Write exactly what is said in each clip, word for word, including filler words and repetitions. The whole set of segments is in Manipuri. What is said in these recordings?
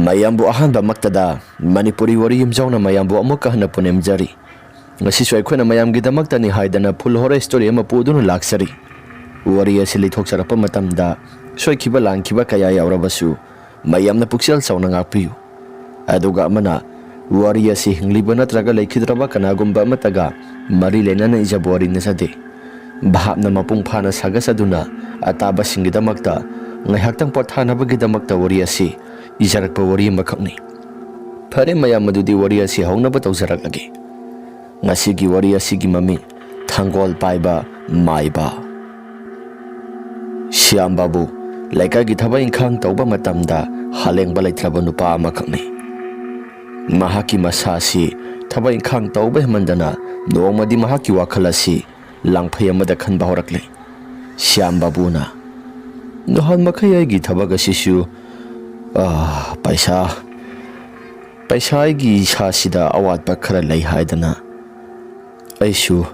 ꯃꯌꯥꯝꯕꯨ ꯑꯍꯥꯟꯕꯃꯛꯇꯗ ꯃꯅꯤꯄꯨꯔꯤ ꯋꯥꯔꯤ ꯌꯨꯝꯖꯥꯎꯅ ꯃꯌꯥꯝꯕꯨ ꯑꯃꯨꯛꯀ ꯍꯟꯅ ꯄꯨꯅꯦꯝꯖꯔꯤ꯫ ꯉꯁꯤꯁꯨ ꯑꯩꯈꯣꯏꯅ ꯃꯌꯥꯝꯒꯤꯗꯃꯛꯇꯅꯤ ꯍꯥꯏꯗꯅ full horror story ꯑꯃ ꯄꯨꯗꯨꯅ ꯂꯥꯛꯆꯔꯤ꯫ ꯋꯥꯔꯤ ꯑꯁꯤ ꯂꯤꯊꯣꯛꯆꯔꯛꯄ ꯃꯇꯝꯗ ꯁꯣꯏꯈꯤꯕ ꯂꯥꯟꯈꯤꯕ ꯀꯌꯥ ꯌꯥꯎꯔꯕꯁꯨ ꯃꯌꯥꯝꯅ ꯄꯨꯛꯆꯦꯜ ꯆꯥꯎꯅ ꯉꯥꯛꯄꯤꯌꯨ꯫ ꯑꯗꯨꯒ ꯑꯃꯅ, ꯋꯥꯔꯤ ꯑꯁꯤ ꯍꯤꯡꯂꯤꯕ ꯅꯠꯇ꯭ꯔꯒ ꯂꯩꯈꯤꯗ꯭ꯔꯕ ꯀꯅꯥꯒꯨꯝꯕ ꯑꯃꯠꯇꯒ ꯃꯔꯤ ꯂꯩꯅꯅ ꯏꯖꯕ ꯋꯥꯔꯤ ꯅꯠꯆꯗꯦ꯫ ꯚꯥꯞꯅ ꯃꯄꯨꯡ ꯐꯥꯅ ꯁꯥꯒꯠꯆꯗꯨꯅ ꯑꯇꯥꯕꯁꯤꯡꯒꯤꯗꯃꯛꯇ ꯉꯥꯏꯍꯥꯛꯇꯪ ꯄꯣꯊꯥꯅꯕꯒꯤꯗꯃꯛꯇ ꯋꯥꯔꯤ ꯑꯁꯤ ꯏꯖꯔꯛꯄ ꯋꯥꯔꯤ ꯑꯃꯈꯛꯅꯤ꯫ ꯐꯔꯦ ꯃꯌꯥꯝ, ꯑꯗꯨꯗꯤ ꯋꯥꯔꯤ ꯑꯁꯤ ꯍꯧꯅꯕ ꯇꯧꯖꯔꯛꯂꯒꯦ꯫ ꯉꯁꯤꯒꯤ ꯋꯥꯔꯤ ꯑꯁꯤꯒꯤ ꯃꯃꯤꯡ ꯊꯥꯡꯒꯣꯜ ꯄꯥꯏꯕ ꯃꯥꯏꯕ꯫ ꯁ꯭ꯌꯥꯝ ꯕꯥꯕꯨ ꯂꯩꯀꯥꯏꯒꯤ ꯊꯕꯛ ꯏꯪꯈꯥꯡ ꯇꯧꯕ ꯃꯇꯝꯗ ꯍꯥꯂꯦꯡꯕ ꯂꯩꯇ꯭ꯔꯕ ꯅꯨꯄꯥ ꯑꯃꯈꯛꯅꯤ꯫ ꯃꯍꯥꯛꯀꯤ ꯃꯁꯥꯁꯤ ꯊꯕꯛ ꯏꯪꯈꯥꯡ ꯇꯧꯕ ꯍꯦꯟꯃꯟꯗꯅ ꯅꯣꯡꯃꯗꯤ ꯃꯍꯥꯛꯀꯤ ꯋꯥꯈꯜ ꯑꯁꯤ ꯂꯥꯡꯐꯩ ꯑꯃꯗ ꯈꯟꯕ ꯍꯧꯔꯛꯂꯦ꯫ ꯁ꯭ꯌꯥꯝ ꯕꯥꯕꯨꯅ, "ꯅꯍꯥꯟ ꯃꯈꯩ ꯑꯩꯒꯤ ꯊꯕꯛ ꯑꯁꯤꯁꯨ, ꯑꯥ, ꯄꯩꯁꯥ, ꯄꯩꯁꯥ ꯑꯩꯒꯤ ꯏꯁꯥꯁꯤꯗ ꯑꯋꯥꯠꯄ ꯈꯔ ꯂꯩ ꯍꯥꯏꯗꯅ ꯑꯩꯁꯨ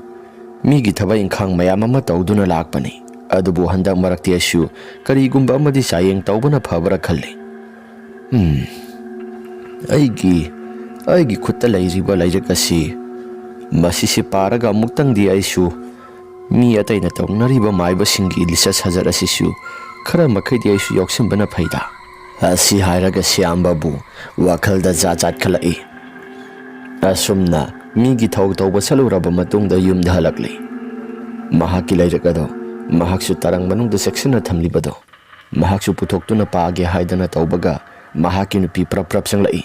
ꯃꯤꯒꯤ ꯊꯕꯛ ꯏꯪꯈꯥꯡ ꯃꯌꯥꯝ ꯑꯃ ꯇꯧꯗꯨꯅ ꯂꯥꯛꯄꯅꯤ꯫ ꯑꯗꯨꯕꯨ ꯍꯟꯗꯛ ꯃꯔꯛꯇꯤ ꯑꯩꯁꯨ ꯀꯔꯤꯒꯨꯝꯕ ꯑꯃꯗꯤ ꯆꯥꯌꯦꯡ ꯇꯧꯕꯅ ꯐꯕ꯭ꯔꯥ ꯈꯜꯂꯤ꯫ ꯎꯝ, ꯑꯩꯒꯤ, ꯑꯩꯒꯤ ꯈꯨꯠꯇ ꯂꯩꯔꯤꯕ ꯂꯥꯏꯔꯤꯛ ꯑꯁꯤ, ꯃꯁꯤꯁꯤ ꯄꯥꯔꯒ ꯑꯃꯨꯛꯇꯪꯗꯤ ꯑꯩꯁꯨ ꯃꯤ ꯑꯇꯩꯅ ꯇꯧꯅꯔꯤꯕ ꯃꯥꯏꯕꯁꯤꯡꯒꯤ ꯂꯤꯆꯠ ꯁꯥꯖꯠ ꯑꯁꯤꯁꯨ ꯈꯔ ꯃꯈꯩꯗꯤ ꯑꯩꯁꯨ ꯌꯥꯎꯁꯤꯟꯕꯅ ꯐꯩꯗ"꯫ ꯑꯁꯤ ꯍꯥꯏꯔꯒ ꯁ꯭ꯌꯥꯝ ꯕꯥꯕꯨ ꯋꯥꯈꯜꯗ ꯖꯥꯠ ꯖꯥꯠ ꯈꯜꯂꯛꯏ꯫ ꯑꯁꯨꯝꯅ ꯃꯤꯒꯤ ꯊꯧ ꯇꯧꯕ ꯆꯠꯂꯨꯔꯕ ꯃꯇꯨꯡꯗ ꯌꯨꯝꯗ ꯍꯜꯂꯛꯂꯤ꯫ ꯃꯍꯥꯛꯀꯤ ꯂꯥꯏꯔꯤꯛ ꯑꯗꯨ ꯃꯍꯥꯛꯁꯨ ꯇꯔꯪ ꯃꯅꯨꯡꯗ ꯆꯦꯛꯁꯤꯟꯅ ꯊꯝꯂꯤꯕꯗꯨ ꯃꯍꯥꯛꯁꯨ ꯄꯨꯊꯣꯛꯇꯨꯅ ꯄꯥꯒꯦ ꯍꯥꯏꯗꯅ ꯇꯧꯕꯒ ꯃꯍꯥꯛꯀꯤ ꯅꯨꯄꯤ ꯄ꯭ꯔꯞ ꯄ꯭ꯔꯞ ꯆꯪꯂꯛꯏ꯫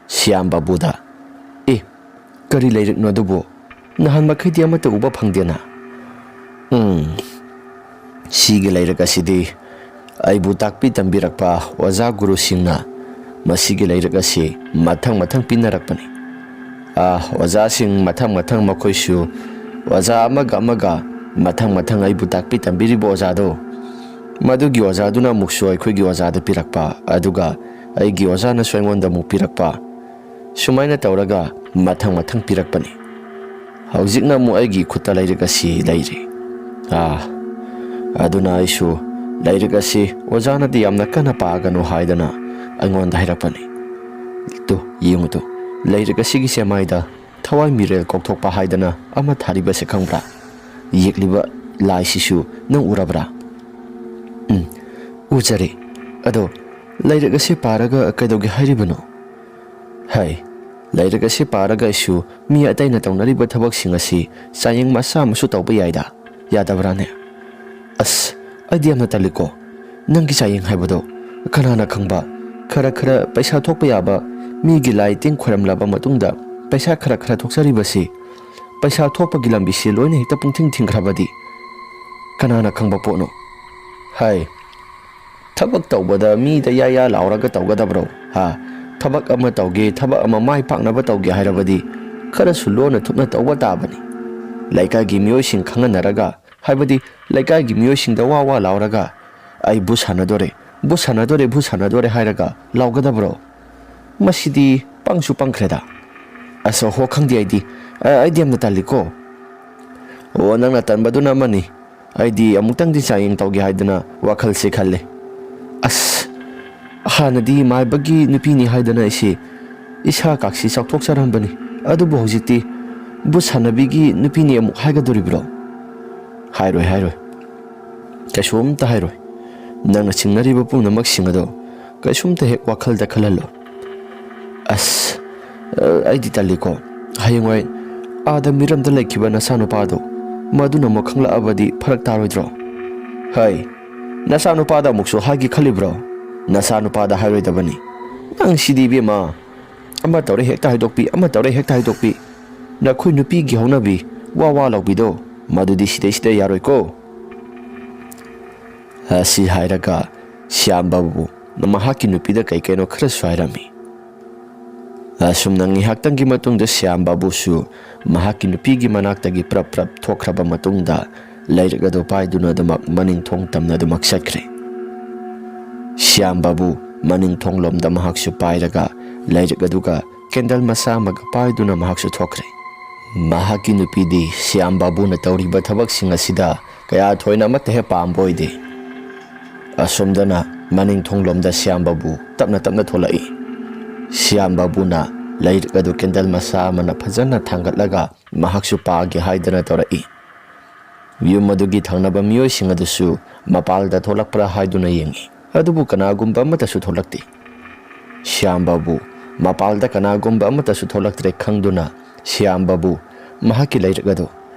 ꯁ꯭ꯌꯥꯝ ꯕꯥꯕꯨꯗ, "ꯑꯦ, ꯀꯔꯤ ꯂꯥꯏꯔꯤꯛꯅꯣ ꯑꯗꯨꯕꯨ? ꯅꯍꯥꯟ ꯃꯈꯩꯗꯤ ꯑꯃꯠꯇ ꯎꯕ ꯐꯪꯗꯦꯅ?" "ꯎꯝ, ꯁꯤꯒꯤ ꯂꯥꯏꯔꯤꯛ ꯑꯁꯤꯗꯤ ꯑꯩꯕꯨ ꯇꯥꯛꯄꯤ ꯇꯝꯕꯤꯔꯛꯄ ꯑꯣꯖꯥ ꯒꯨꯔꯨꯁꯤꯡꯅ ꯃꯁꯤꯒꯤ ꯂꯥꯏꯔꯤꯛ ꯑꯁꯤ ꯃꯊꯪ ꯃꯊꯪ ꯄꯤꯅꯔꯛꯄꯅꯤ꯫ ꯑꯥ, ꯑꯣꯖꯥꯁꯤꯡ ꯃꯊꯪ ꯃꯊꯪ ꯃꯈꯣꯏꯁꯨ ꯑꯣꯖꯥ ꯑꯃꯒ ꯑꯃꯒ ꯃꯊꯪ ꯃꯊꯪ ꯑꯩꯕꯨ ꯇꯥꯛꯄꯤ ꯇꯝꯕꯤꯔꯤꯕ ꯑꯣꯖꯥꯗꯣ, ꯃꯗꯨꯒꯤ ꯑꯣꯖꯥꯗꯨꯅ ꯑꯃꯨꯛꯁꯨ ꯑꯩꯈꯣꯏꯒꯤ ꯑꯣꯖꯥꯗ ꯄꯤꯔꯛꯄ, ꯑꯗꯨꯒ ꯑꯩꯒꯤ ꯑꯣꯖꯥꯅꯁꯨ ꯑꯩꯉꯣꯟꯗ ꯑꯃꯨꯛ ꯄꯤꯔꯛꯄ, ꯁꯨꯃꯥꯏꯅ ꯇꯧꯔꯒ ꯃꯊꯪ ꯃꯊꯪ ꯄꯤꯔꯛꯄꯅꯤ꯫ ꯍꯧꯖꯤꯛꯅ ꯑꯃꯨꯛ ꯑꯩꯒꯤ ꯈꯨꯠꯇ ꯂꯥꯏꯔꯤꯛ ꯑꯁꯤ ꯂꯩꯔꯤ꯫ ꯑꯥ, ꯑꯗꯨꯅ ꯑꯩꯁꯨ ꯂꯥꯏꯔꯤꯛ ꯑꯁꯤ ꯑꯣꯖꯥꯅꯗꯤ ꯌꯥꯝꯅ ꯀꯟꯅ ꯄꯥꯒꯅꯨ ꯍꯥꯏꯗꯅ ꯑꯩꯉꯣꯟꯗ ꯍꯥꯏꯔꯛꯄꯅꯤ꯫ ꯇꯨ, ꯌꯦꯡꯉꯨ ꯇꯨ, ꯂꯥꯏꯔꯤꯛ ꯑꯁꯤꯒꯤ ꯆꯦꯃꯥꯏꯗ ꯊꯋꯥꯏ ꯃꯤꯔꯦꯜ ꯀꯥꯎꯊꯣꯛꯄ ꯍꯥꯏꯗꯅ ꯑꯃ ꯊꯥꯔꯤꯕꯁꯦ ꯈꯪꯕ꯭ꯔꯥ? ꯌꯦꯛꯂꯤꯕ ꯂꯥꯏꯁꯤꯁꯨ ꯅꯪ ꯎꯔꯕ꯭ꯔꯥ? ꯎꯝ, ꯎꯖꯔꯦ꯫ ꯑꯗꯣ ꯂꯥꯏꯔꯤꯛ ꯑꯁꯤ ꯄꯥꯔꯒ ꯀꯩꯗꯧꯒꯦ ꯍꯥꯏꯔꯤꯕꯅꯣ? ꯍꯥꯏ, ꯂꯥꯏꯔꯤꯛ ꯑꯁꯤ ꯄꯥꯔꯒ ꯑꯩꯁꯨ ꯃꯤ ꯑꯇꯩꯅ ꯇꯧꯅꯔꯤꯕ ꯊꯕꯛꯁꯤꯡ ꯑꯁꯤ ꯆꯥꯡꯌꯦꯡ ꯃꯆꯥ ꯑꯃꯁꯨ ꯇꯧꯕ ꯌꯥꯏꯗ, ꯌꯥꯗꯕ꯭ꯔꯥꯅꯦ? ꯑꯁ, ꯑꯩꯗꯤ ꯌꯥꯝꯅ ꯇꯜꯂꯤꯀꯣ꯫ ꯅꯪꯒꯤ ꯆꯥꯡꯌꯦꯡ ꯍꯥꯏꯕꯗꯣ ꯀꯅꯥꯅ ꯈꯪꯕ? ꯈꯔ ꯈꯔ ꯄꯩꯁꯥ ꯊꯣꯛꯄ ꯌꯥꯕ ꯃꯤꯒꯤ ꯂꯥꯏ ꯇꯤꯟ ꯈꯣꯏꯔꯝꯂꯕ ꯃꯇꯨꯡꯗ ꯄꯩꯁꯥ ꯈꯔ ꯈꯔ ꯊꯣꯛꯆꯔꯤꯕꯁꯤ, ꯄꯩꯁꯥ ꯊꯣꯛꯄꯒꯤ ꯂꯝꯕꯤꯁꯤ ꯂꯣꯏꯅ ꯍꯦꯛꯇ ꯄꯨꯡꯊꯤꯡ ꯊꯤꯡꯈ꯭ꯔꯕꯗꯤ ꯀꯅꯥꯅ ꯈꯪꯕ ꯄꯣꯠꯅꯣ? ꯍꯥꯏ, ꯊꯕꯛ ꯇꯧꯕꯗ ꯃꯤꯗ ꯌꯥ ꯌꯥ ꯂꯥꯎꯔꯒ ꯇꯧꯒꯗꯕ꯭ꯔꯣ? ꯍꯥ? ꯊꯕꯛ ꯑꯃ ꯇꯧꯒꯦ, ꯊꯕꯛ ꯑꯃ ꯃꯥꯏ ꯄꯥꯛꯅꯕ ꯇꯧꯒꯦ ꯍꯥꯏꯔꯕꯗꯤ ꯈꯔꯁꯨ ꯂꯣꯟꯅ ꯊꯨꯞꯅ ꯇꯧꯕ ꯇꯥꯕꯅꯤ꯫ ꯂꯩꯀꯥꯏꯒꯤ ꯃꯤꯑꯣꯏꯁꯤꯡ ꯈꯪꯍꯟꯅꯔꯒ, ꯍꯥꯏꯕꯗꯤ ꯂꯩꯀꯥꯏꯒꯤ ꯃꯤꯑꯣꯏꯁꯤꯡꯗ ꯋꯥ ꯋꯥ ꯂꯥꯎꯔꯒ, "ꯑꯩ ꯚꯨꯠ ꯁꯥꯟꯅꯗꯣꯔꯦ, ꯚꯨꯠ ꯁꯥꯟꯅꯗꯣꯔꯦ, ꯚꯨꯠ ꯁꯥꯟꯅꯗꯣꯔꯦ" ꯍꯥꯏꯔꯒ ꯂꯥꯎꯒꯗꯕ꯭ꯔꯣ? ꯃꯁꯤꯗꯤ ꯄꯪꯁꯨ ꯄꯪꯈ꯭ꯔꯦꯗ꯫ ꯑꯁ ꯍꯣ, ꯈꯪꯗꯦ ꯑꯩꯗꯤ꯫ ꯑ, ꯑꯩꯗꯤ ꯌꯥꯝꯅ ꯇꯜꯂꯤꯀꯣ꯫ ꯑꯣ, ꯅꯪꯅ ꯇꯟꯕꯗꯨꯅ ꯑꯃꯅꯤ꯫ ꯑꯩꯗꯤ ꯑꯃꯨꯛꯇꯪꯗꯤ ꯆꯥꯡꯌꯦꯡ ꯇꯧꯒꯦ ꯍꯥꯏꯗꯅ ꯋꯥꯈꯜꯁꯦ ꯈꯜꯂꯦ꯫ ꯑꯁ, ꯍꯥꯟꯅꯗꯤ ꯃꯥꯏꯕꯒꯤ ꯅꯨꯄꯤꯅꯤ ꯍꯥꯏꯗꯅ ꯑꯩꯁꯦ ꯏꯁꯥ ꯀꯥꯛꯁꯤ ꯆꯥꯎꯊꯣꯛꯆꯔꯝꯕꯅꯤ꯫ ꯑꯗꯨꯕꯨ ꯍꯧꯖꯤꯛꯇꯤ ꯚꯨꯠ ꯁꯥꯟꯅꯕꯤꯒꯤ ꯅꯨꯄꯤꯅꯤ ꯑꯃꯨꯛ ꯍꯥꯏꯒꯗꯣꯔꯤꯕ꯭ꯔꯣ? ꯍꯥꯏꯔꯣꯏ, ꯍꯥꯏꯔꯣꯏ꯫ ꯀꯩꯁꯨꯝꯇ ꯍꯥꯏꯔꯣꯏ꯫ ꯅꯪꯅ ꯆꯤꯡꯅꯔꯤꯕ ꯄꯨꯝꯅꯃꯛꯁꯤꯡ ꯑꯗꯣ ꯀꯩꯁꯨꯝꯇ ꯍꯦꯛ ꯋꯥꯈꯜꯗ ꯈꯜꯍꯜꯂꯣ꯫ ꯑꯁ, ꯑ, ꯑꯩꯗꯤ ꯇꯜꯂꯤꯀꯣ꯫ ꯍꯌꯦꯡꯋꯥꯏ ꯑꯥꯗ ꯃꯤꯔꯝꯗ ꯂꯩꯈꯤꯕ ꯅꯆꯥꯅꯨꯄꯥꯗꯣ, ꯃꯗꯨꯅ ꯑꯃꯨꯛ ꯈꯪꯂꯛꯑꯕꯗꯤ ꯐꯔꯛ ꯇꯥꯔꯣꯏꯗ꯭ꯔꯣ? ꯍꯩ, ꯅꯆꯥꯅꯨꯄꯥꯗ ꯑꯃꯨꯛꯁꯨ ꯍꯥꯏꯒꯦ ꯈꯜꯂꯤꯕ꯭ꯔꯣ? ꯅꯆꯥꯅꯨꯄꯥꯗ ꯍꯥꯏꯔꯣꯏꯗꯕꯅꯤ꯫ ꯅꯪ ꯁꯤꯗꯤ ꯏꯕꯦꯝꯃ, ꯑꯃ ꯇꯧꯔꯦ ꯍꯦꯛꯇ ꯍꯥꯏꯗꯣꯛꯄꯤ, ꯑꯃ ꯇꯧꯔꯦ ꯍꯦꯛꯇ ꯍꯥꯏꯗꯣꯛꯄꯤ꯫ ꯅꯈꯣꯏ ꯅꯨꯄꯤꯒꯤ ꯍꯧꯅꯕꯤ, ꯋꯥ ꯋꯥ ꯂꯥꯎꯕꯤꯗꯣ, ꯃꯗꯨꯗꯤ ꯁꯤꯗꯩꯁꯤꯗ ꯌꯥꯔꯣꯏꯀꯣ꯫ ꯑꯁꯤ ꯍꯥꯏꯔꯒ ꯁ꯭ꯌꯥꯝ ꯕꯥꯕꯨ ꯃꯍꯥꯛꯀꯤ ꯅꯨꯄꯤꯗ ꯀꯩ ꯀꯩꯅꯣ ꯈꯔꯁꯨ ꯍꯥꯏꯔꯝꯃꯤ꯫ ꯑꯁꯨꯝꯅ ꯉꯥꯏꯍꯥꯛꯇꯪꯒꯤ ꯃꯇꯨꯡꯗ ꯁ꯭ꯌꯥꯝ ꯕꯥꯕꯨꯁꯨ ꯃꯍꯥꯛꯀꯤ ꯅꯨꯄꯤꯒꯤ ꯃꯅꯥꯛꯇꯒꯤ ꯄ꯭ꯔꯞ ꯄ꯭ꯔꯞ ꯊꯣꯛꯈ꯭ꯔꯕ ꯃꯇꯨꯡꯗ ꯂꯥꯏꯔꯤꯛ ꯑꯗꯨ ꯄꯥꯏꯗꯨꯅ ꯑꯗꯨꯃꯛ ꯃꯅꯤꯡ ꯊꯣꯡ ꯇꯝꯅ ꯑꯗꯨꯃꯛ ꯆꯠꯈ꯭ꯔꯦ꯫ ꯁ꯭ꯌꯥꯝ ꯕꯥꯕꯨ ꯃꯅꯤꯡ ꯊꯣꯡꯂꯣꯝꯗ ꯃꯍꯥꯛꯁꯨ ꯄꯥꯏꯔꯒ ꯂꯥꯏꯔꯤꯛ ꯑꯗꯨꯒ ꯀꯦꯟꯗꯜ ꯃꯆꯥ ꯑꯃꯒ ꯄꯥꯏꯗꯨꯅ ꯃꯍꯥꯛꯁꯨ ꯊꯣꯛꯈ꯭ꯔꯦ꯫ ꯃꯍꯥꯛꯀꯤ ꯅꯨꯄꯤꯗꯤ ꯁ꯭ꯌꯥꯝ ꯕꯥꯕꯨꯅ ꯇꯧꯔꯤꯕ ꯊꯕꯛꯁꯤꯡ ꯑꯁꯤꯗ ꯀꯌꯥ ꯊꯣꯏꯅ ꯑꯃꯠꯇ ꯍꯦꯛ ꯄꯥꯝꯕ ꯑꯣꯏꯗꯦ꯫ ꯑꯁꯣꯝꯗꯅ ꯃꯅꯤꯡ ꯊꯣꯡꯂꯣꯝꯗ ꯁ꯭ꯌꯥꯝ ꯕꯥꯕꯨ ꯇꯞꯅ ꯇꯞꯅ ꯊꯣꯛꯂꯛꯏ꯫ ꯁ꯭ꯌꯥꯝ ꯕꯥꯕꯨꯅ ꯂꯥꯏꯔꯤꯛ ꯑꯗꯨ ꯀꯦꯟꯗꯜ ꯃꯆꯥ ꯑꯃꯅ ꯐꯖꯅ ꯊꯥꯡꯒꯠꯂꯒ ꯃꯍꯥꯛꯁꯨ ꯄꯥꯒꯦ ꯍꯥꯏꯗꯅ ꯇꯧꯔꯛꯏ꯫ ꯌꯨꯝ ꯑꯗꯨꯒꯤ ꯊꯪꯅꯕ ꯃꯤꯑꯣꯏꯁꯤꯡ ꯑꯗꯨꯁꯨ ꯃꯄꯥꯜꯗ ꯊꯣꯛꯂꯛꯄ꯭ꯔꯥ ꯍꯥꯏꯗꯨꯅ ꯌꯦꯡꯏ, ꯑꯗꯨꯕꯨ ꯀꯅꯥꯒꯨꯝꯕ ꯑꯃꯠꯇꯁꯨ ꯊꯣꯛꯂꯛꯇꯦ꯫ ꯁ꯭ꯌꯥꯝ ꯕꯥꯕꯨ ꯃꯄꯥꯜꯗ ꯀꯅꯥꯒꯨꯝꯕ ꯑꯃꯠꯇꯁꯨ ꯊꯣꯛꯂꯛꯇ꯭ꯔꯦ ꯈꯪꯗꯨꯅ ꯁ꯭ꯌꯥꯝ ꯕꯥꯕꯨ ꯃꯍꯥꯛꯀꯤ ꯂꯥꯏꯔꯤꯛ ꯑꯗꯨ,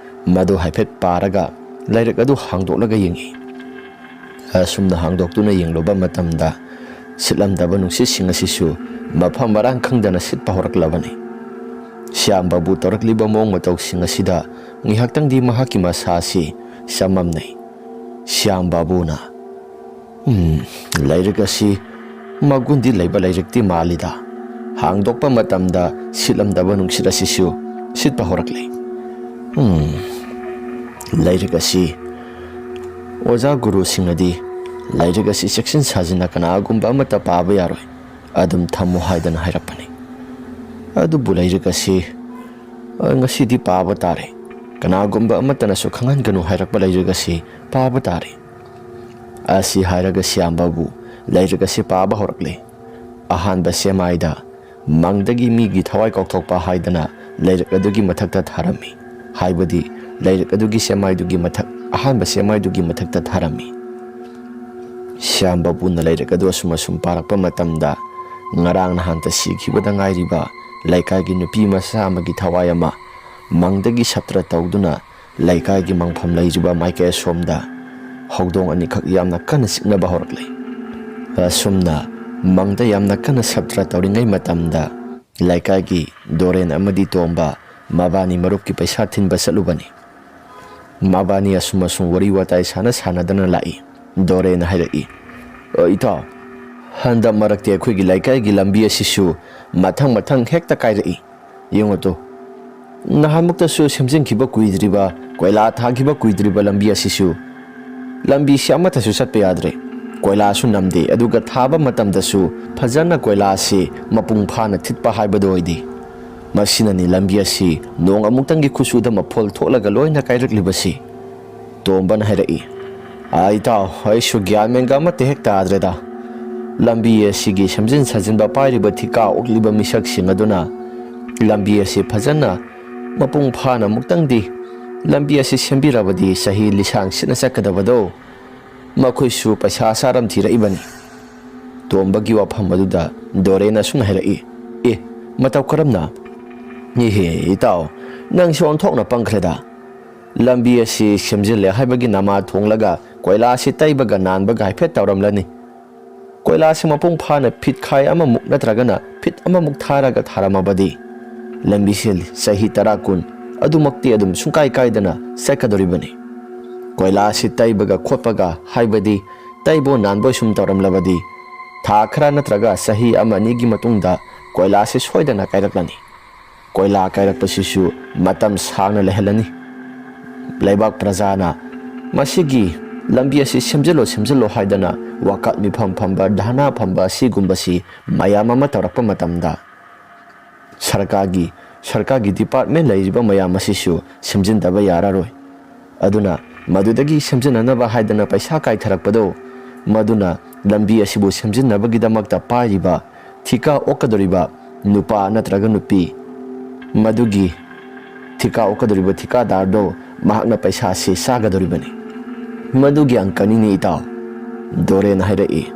ꯃꯗꯨ ꯍꯥꯏꯐꯦꯠ ꯄꯥꯔꯒ ꯂꯥꯏꯔꯤꯛ ꯑꯗꯨ ꯍꯥꯡꯗꯣꯛꯂꯒ ꯌꯦꯡꯏ꯫ ꯑꯁꯨꯝꯅ ꯍꯥꯡꯗꯣꯛꯇꯨꯅ ꯌꯦꯡꯂꯨꯕ ꯃꯇꯝꯗ ꯁꯤꯠꯂꯝꯗꯕ ꯅꯨꯡꯁꯤꯠꯁꯤꯡ ꯑꯁꯤꯁꯨ ꯃꯐꯝ ꯃꯔꯥꯡ ꯈꯪꯗꯅ ꯁꯤꯠꯄ ꯍꯧꯔꯛꯂꯕꯅꯤ꯫ ꯁ꯭ꯌꯥꯝ ꯕꯥꯕꯨ ꯇꯧꯔꯛꯂꯤꯕ ꯃꯑꯣꯡ ꯃꯇꯧꯁꯤꯡ ꯑꯁꯤꯗ ꯉꯥꯏꯍꯥꯛꯇꯪꯗꯤ ꯃꯍꯥꯛꯀꯤ ꯃꯁꯥ ꯑꯁꯤ ꯆꯃꯝꯅꯩ꯫ ꯁ꯭ꯌꯥꯝ ꯕꯥꯕꯨꯅ, "ꯎꯝ, ꯂꯥꯏꯔꯤꯛ ꯑꯁꯤ ꯃꯒꯨꯟꯗꯤ ꯂꯩꯕ ꯂꯥꯏꯔꯤꯛꯇꯤ ꯃꯥꯜꯂꯤꯗ꯫ ꯍꯥꯡꯗꯣꯛꯄ ꯃꯇꯝꯗ ꯁꯤꯠꯂꯝꯗꯕ ꯅꯨꯡꯁꯤꯠ ꯑꯁꯤꯁꯨ ꯁꯤꯠꯄ ꯍꯧꯔꯛꯂꯦ꯫ ꯎꯝ, ꯂꯥꯏꯔꯤꯛ ꯑꯁꯤ ꯑꯣꯖꯥ ꯒꯨꯔꯨꯁꯤꯡꯅꯗꯤ ꯂꯥꯏꯔꯤꯛ ꯑꯁꯤ ꯆꯦꯛꯁꯤꯟ ꯁꯥꯖꯤꯟꯅ ꯀꯅꯥꯒꯨꯝꯕ ꯑꯃꯠꯇ ꯄꯥꯕ ꯌꯥꯔꯣꯏ, ꯑꯗꯨꯝ ꯊꯝꯃꯨ ꯍꯥꯏꯗꯅ ꯍꯥꯏꯔꯛꯄꯅꯤ꯫ ꯑꯗꯨꯕꯨ ꯂꯥꯏꯔꯤꯛ ꯑꯁꯤ, ꯑ, ꯉꯁꯤꯗꯤ ꯄꯥꯕ ꯇꯥꯔꯦ꯫ ꯀꯅꯥꯒꯨꯝꯕ ꯑꯃꯠꯇꯅꯁꯨ ꯈꯪꯍꯟꯒꯅꯨ ꯍꯥꯏꯔꯛꯄ ꯂꯥꯏꯔꯤꯛ ꯑꯁꯤ ꯄꯥꯕ ꯇꯥꯔꯦ"꯫ ꯑꯁꯤ ꯍꯥꯏꯔꯒ ꯁ꯭ꯌꯥꯝ ꯕꯥꯕꯨ ꯂꯥꯏꯔꯤꯛ ꯑꯁꯤ ꯄꯥꯕ ꯍꯧꯔꯛꯂꯦ꯫ ꯑꯍꯥꯟꯕ ꯁꯦꯃꯥꯏꯗ ꯃꯪꯗꯒꯤ ꯃꯤꯒꯤ ꯊꯋꯥꯏ ꯀꯥꯎꯊꯣꯛꯄ ꯍꯥꯏꯗꯅ ꯂꯥꯏꯔꯤꯛ ꯑꯗꯨꯒꯤ ꯃꯊꯛꯇ ꯊꯥꯔꯝꯃꯤ꯫ ꯍꯥꯏꯕꯗꯤ ꯂꯥꯏꯔꯤꯛ ꯑꯗꯨꯒꯤ ꯁꯦꯃꯥꯏꯗꯨꯒꯤ ꯃꯊꯛ, ꯑꯍꯥꯟꯕ ꯁꯦꯃꯥꯏꯗꯨꯒꯤ ꯃꯊꯛꯇ ꯊꯥꯔꯝꯃꯤ꯫ ꯁ꯭ꯌꯥꯝ ꯕꯥꯕꯨꯅ ꯂꯥꯏꯔꯤꯛ ꯑꯗꯨ ꯑꯁꯨꯝ ꯑꯁꯨꯝ ꯄꯥꯔꯛꯄ ꯃꯇꯝꯗ ꯉꯔꯥꯡ ꯅꯍꯥꯟꯇ ꯁꯤꯈꯤꯕꯗ ꯉꯥꯏꯔꯤꯕ ꯂꯩꯀꯥꯏꯒꯤ ꯅꯨꯄꯤ ꯃꯆꯥ ꯑꯃꯒꯤ ꯊꯋꯥꯏ ꯑꯃ ꯃꯪꯗꯒꯤ ꯁꯞꯇ꯭ꯔ ꯇꯧꯗꯨꯅ ꯂꯩꯀꯥꯏꯒꯤ ꯃꯪꯐꯝ ꯂꯩꯔꯤꯕ ꯃꯥꯏꯀꯩ ꯑꯁꯣꯝꯗ ꯍꯧꯗꯣꯡ ꯑꯅꯤꯈꯛ ꯌꯥꯝꯅ ꯀꯟꯅ ꯆꯤꯛꯅꯕ ꯍꯧꯔꯛꯂꯦ꯫ ꯑꯁꯨꯝꯅ ꯃꯪꯗ ꯌꯥꯝꯅ ꯀꯟꯅ ꯁꯞꯇ꯭ꯔ ꯇꯧꯔꯤꯉꯩ ꯃꯇꯝꯗ ꯂꯩꯀꯥꯏꯒꯤ ꯗꯣꯔꯦꯟ ꯑꯃꯗꯤ ꯇꯣꯝꯕ ꯃꯕꯥꯅꯤ ꯃꯔꯨꯞꯀꯤ ꯄꯩꯁꯥ ꯊꯤꯟꯕ ꯆꯠꯂꯨꯕꯅꯤ꯫ ꯃꯕꯥꯅꯤ ꯑꯁꯨꯝ ꯑꯁꯨꯝ ꯋꯥꯔꯤ ꯋꯥꯇꯥꯏ ꯁꯥꯟꯅ ꯁꯥꯟꯅꯗꯅ ꯂꯥꯛꯏ꯫ ꯗꯣꯔꯦꯟꯅ ꯍꯥꯏꯔꯛꯏ, "ꯑ, ꯏꯇꯥꯎ, ꯍꯟꯗꯛ ꯃꯔꯛꯇꯤ ꯑꯩꯈꯣꯏꯒꯤ ꯂꯩꯀꯥꯏꯒꯤ ꯂꯝꯕꯤ ꯑꯁꯤꯁꯨ ꯃꯊꯪ ꯃꯊꯪ ꯍꯦꯛꯇ ꯀꯥꯏꯔꯛꯏ꯫ ꯌꯦꯡꯉꯨ ꯇꯨ, ꯅꯍꯥꯟꯃꯨꯛꯇꯁꯨ ꯁꯦꯝꯖꯤꯟꯈꯤꯕ ꯀꯨꯏꯗ꯭ꯔꯤꯕ, ꯀꯣꯏꯂꯥ ꯊꯥꯈꯤꯕ ꯀꯨꯏꯗ꯭ꯔꯤꯕ ꯂꯝꯕꯤ ꯑꯁꯤꯁꯨ, ꯂꯝꯕꯤꯁꯤ ꯑꯃꯠꯇꯁꯨ ꯆꯠꯄ ꯌꯥꯗ꯭ꯔꯦ꯫ ꯀꯣꯏꯂꯥꯁꯨ ꯅꯝꯗꯦ, ꯑꯗꯨꯒ ꯊꯥꯕ ꯃꯇꯝꯗꯁꯨ ꯐꯖꯅ ꯀꯣꯏꯂꯥꯁꯤ ꯃꯄꯨꯡ ꯐꯥꯅ ꯊꯤꯠꯄ ꯍꯥꯏꯕꯗꯨ ꯑꯣꯏꯗꯦ꯫ ꯃꯁꯤꯅꯅꯤ ꯂꯝꯕꯤ ꯑꯁꯤ ꯅꯣꯡ ꯑꯃꯨꯛꯇꯪꯒꯤ ꯈꯨꯆꯨꯗ ꯃꯐꯣꯜ ꯊꯣꯛꯂꯒ ꯂꯣꯏꯅ ꯀꯥꯏꯔꯛꯂꯤꯕꯁꯤ"꯫ ꯇꯣꯝꯕꯅ ꯍꯥꯏꯔꯛꯏ, "ꯑ, ꯏꯇꯥꯎ, ꯑꯩꯁꯨ ꯒ꯭ꯌꯥꯟ ꯃꯦꯟꯒ ꯑꯃꯠꯇ ꯍꯦꯛ ꯇꯥꯗ꯭ꯔꯦꯗ꯫ ꯂꯝꯕꯤ ꯑꯁꯤꯒꯤ ꯁꯦꯝꯖꯤꯟ ꯁꯥꯖꯤꯟꯕ ꯄꯥꯏꯔꯤꯕ ꯊꯤꯀꯥ ꯑꯣꯛꯂꯤꯕ ꯃꯤꯁꯛꯁꯤꯡ ꯑꯗꯨꯅ ꯂꯝꯕꯤ ꯑꯁꯤ ꯐꯖꯅ ꯃꯄꯨꯡ ꯐꯥꯅ ꯑꯃꯨꯛꯇꯪꯗꯤ ꯂꯝꯕꯤ ꯑꯁꯤ ꯁꯦꯝꯕꯤꯔꯕꯗꯤ ꯆꯍꯤ ꯂꯤꯁꯥꯡ ꯁꯤꯠꯅ ꯆꯠꯀꯗꯕꯗꯣ ꯃꯈꯣꯏꯁꯨ ꯄꯩꯁꯥ ꯆꯥꯔꯝ ꯊꯤꯔꯛꯏꯕꯅꯤ꯫ ꯇꯣꯝꯕꯒꯤ ꯋꯥꯐꯝ ꯑꯗꯨꯗ ꯗꯣꯔꯦꯟ ꯑꯁꯨꯝꯅ ꯍꯥꯏꯔꯛꯏ, "ꯑꯦ, ꯃꯇꯧ ꯀꯔꯝꯅ? ꯏꯍꯦ, ꯏꯇꯥꯎ, ꯅꯪꯁꯨ ꯑꯣꯟꯊꯣꯛꯅ ꯄꯪꯈ꯭ꯔꯦꯗ꯫ ꯂꯝꯕꯤ ꯑꯁꯤ ꯁꯦꯝꯖꯤꯜꯂꯦ ꯍꯥꯏꯕꯒꯤ ꯅꯃꯥ ꯊꯣꯡꯂꯒ ꯀꯣꯏꯂꯥ ꯑꯁꯤ ꯇꯩꯕꯒ ꯅꯥꯟꯕꯒ ꯍꯥꯏꯐꯦꯠ ꯇꯧꯔꯝꯂꯅꯤ꯫ ꯀꯣꯏꯂꯥꯁꯤ ꯃꯄꯨꯡ ꯐꯥꯅ ꯐꯤꯠ ꯈꯥꯏ ꯑꯃꯃꯨꯛ ꯅꯠꯇ꯭ꯔꯒꯅ ꯐꯤꯠ ꯑꯃꯃꯨꯛ ꯊꯥꯔꯒ ꯊꯥꯔꯝꯃꯕꯗꯤ ꯂꯝꯕꯤꯁꯤ ꯆꯍꯤ ꯇꯔꯥ ꯀꯨꯟ ꯑꯗꯨꯃꯛꯇꯤ ꯑꯗꯨꯝ ꯁꯨꯡꯀꯥꯏ ꯀꯥꯏꯗꯅ ꯆꯠꯀꯗꯧꯔꯤꯕꯅꯤ꯫ ꯀꯣꯏꯂꯥꯁꯤ ꯇꯩꯕꯒ ꯈꯣꯠꯄꯒ ꯍꯥꯏꯕꯗꯤ ꯇꯩꯕꯣ ꯅꯥꯟꯕꯣꯏ ꯁꯨꯝ ꯇꯧꯔꯝꯂꯕꯗꯤ ꯊꯥ ꯈꯔ ꯅꯠꯇ꯭ꯔꯒ ꯆꯍꯤ ꯑꯃ ꯑꯅꯤꯒꯤ ꯃꯇꯨꯡꯗ ꯀꯣꯏꯂꯥꯁꯤ ꯁꯣꯏꯗꯅ ꯀꯥꯏꯔꯛꯂꯅꯤ꯫ ꯀꯣꯏꯂꯥ ꯀꯥꯏꯔꯛꯄꯁꯤꯁꯨ ꯃꯇꯝ ꯁꯥꯡꯅ ꯂꯩꯍꯜꯂꯅꯤ꯫ ꯂꯩꯕꯥꯛ ꯄ꯭ꯔꯖꯥꯅ ꯃꯁꯤꯒꯤ ꯂꯝꯕꯤ ꯑꯁꯤ ꯁꯦꯝꯖꯤꯜꯂꯣ, ꯁꯦꯝꯖꯤꯜꯂꯣ ꯍꯥꯏꯗꯅ ꯋꯥꯀꯠ ꯃꯤꯐꯝ ꯐꯝꯕ, ꯙꯔꯅꯥ ꯐꯝꯕ ꯑꯁꯤꯒꯨꯝꯕꯁꯤ ꯃꯌꯥꯝ ꯑꯃ ꯇꯧꯔꯛꯄ ꯃꯇꯝꯗ ꯁꯔꯀꯥꯔꯒꯤ, ꯁꯔꯀꯥꯔꯒꯤ ꯗꯤꯄꯥꯔꯠꯃꯦꯟ ꯂꯩꯔꯤꯕ ꯃꯌꯥꯝ ꯑꯁꯤꯁꯨ ꯁꯦꯝꯖꯤꯟꯗꯕ ꯌꯥꯔꯔꯣꯏ꯫ ꯑꯗꯨꯅ ꯃꯗꯨꯗꯒꯤ ꯁꯦꯝꯖꯤꯟꯅꯅꯕ ꯍꯥꯏꯗꯅ ꯄꯩꯁꯥ ꯀꯥꯏꯊꯔꯛꯄꯗꯣ, ꯃꯗꯨꯅ ꯂꯝꯕꯤ ꯑꯁꯤꯕꯨ ꯁꯦꯝꯖꯤꯟꯅꯕꯒꯤꯗꯃꯛꯇ ꯄꯥꯏꯔꯤꯕ ꯊꯤꯀꯥ ꯑꯣꯛꯀꯗꯧꯔꯤꯕ ꯅꯨꯄꯥ ꯅꯠꯇ꯭ꯔꯒ ꯅꯨꯄꯤ, ꯃꯗꯨꯒꯤ ꯊꯤꯀꯥ ꯑꯣꯛꯀꯗꯧꯔꯤꯕ ꯊꯤꯀꯥꯗꯥꯔꯗꯣ ꯃꯍꯥꯛꯅ ꯄꯩꯁꯥꯁꯤ ꯆꯥꯒꯗꯧꯔꯤꯕꯅꯤ꯫ ꯃꯗꯨꯒꯤ ꯑꯪꯀꯅꯤꯅꯦ, ꯏꯇꯥꯎ", ꯗꯣꯔꯦꯟ ꯍꯥꯏꯔꯛꯏ꯫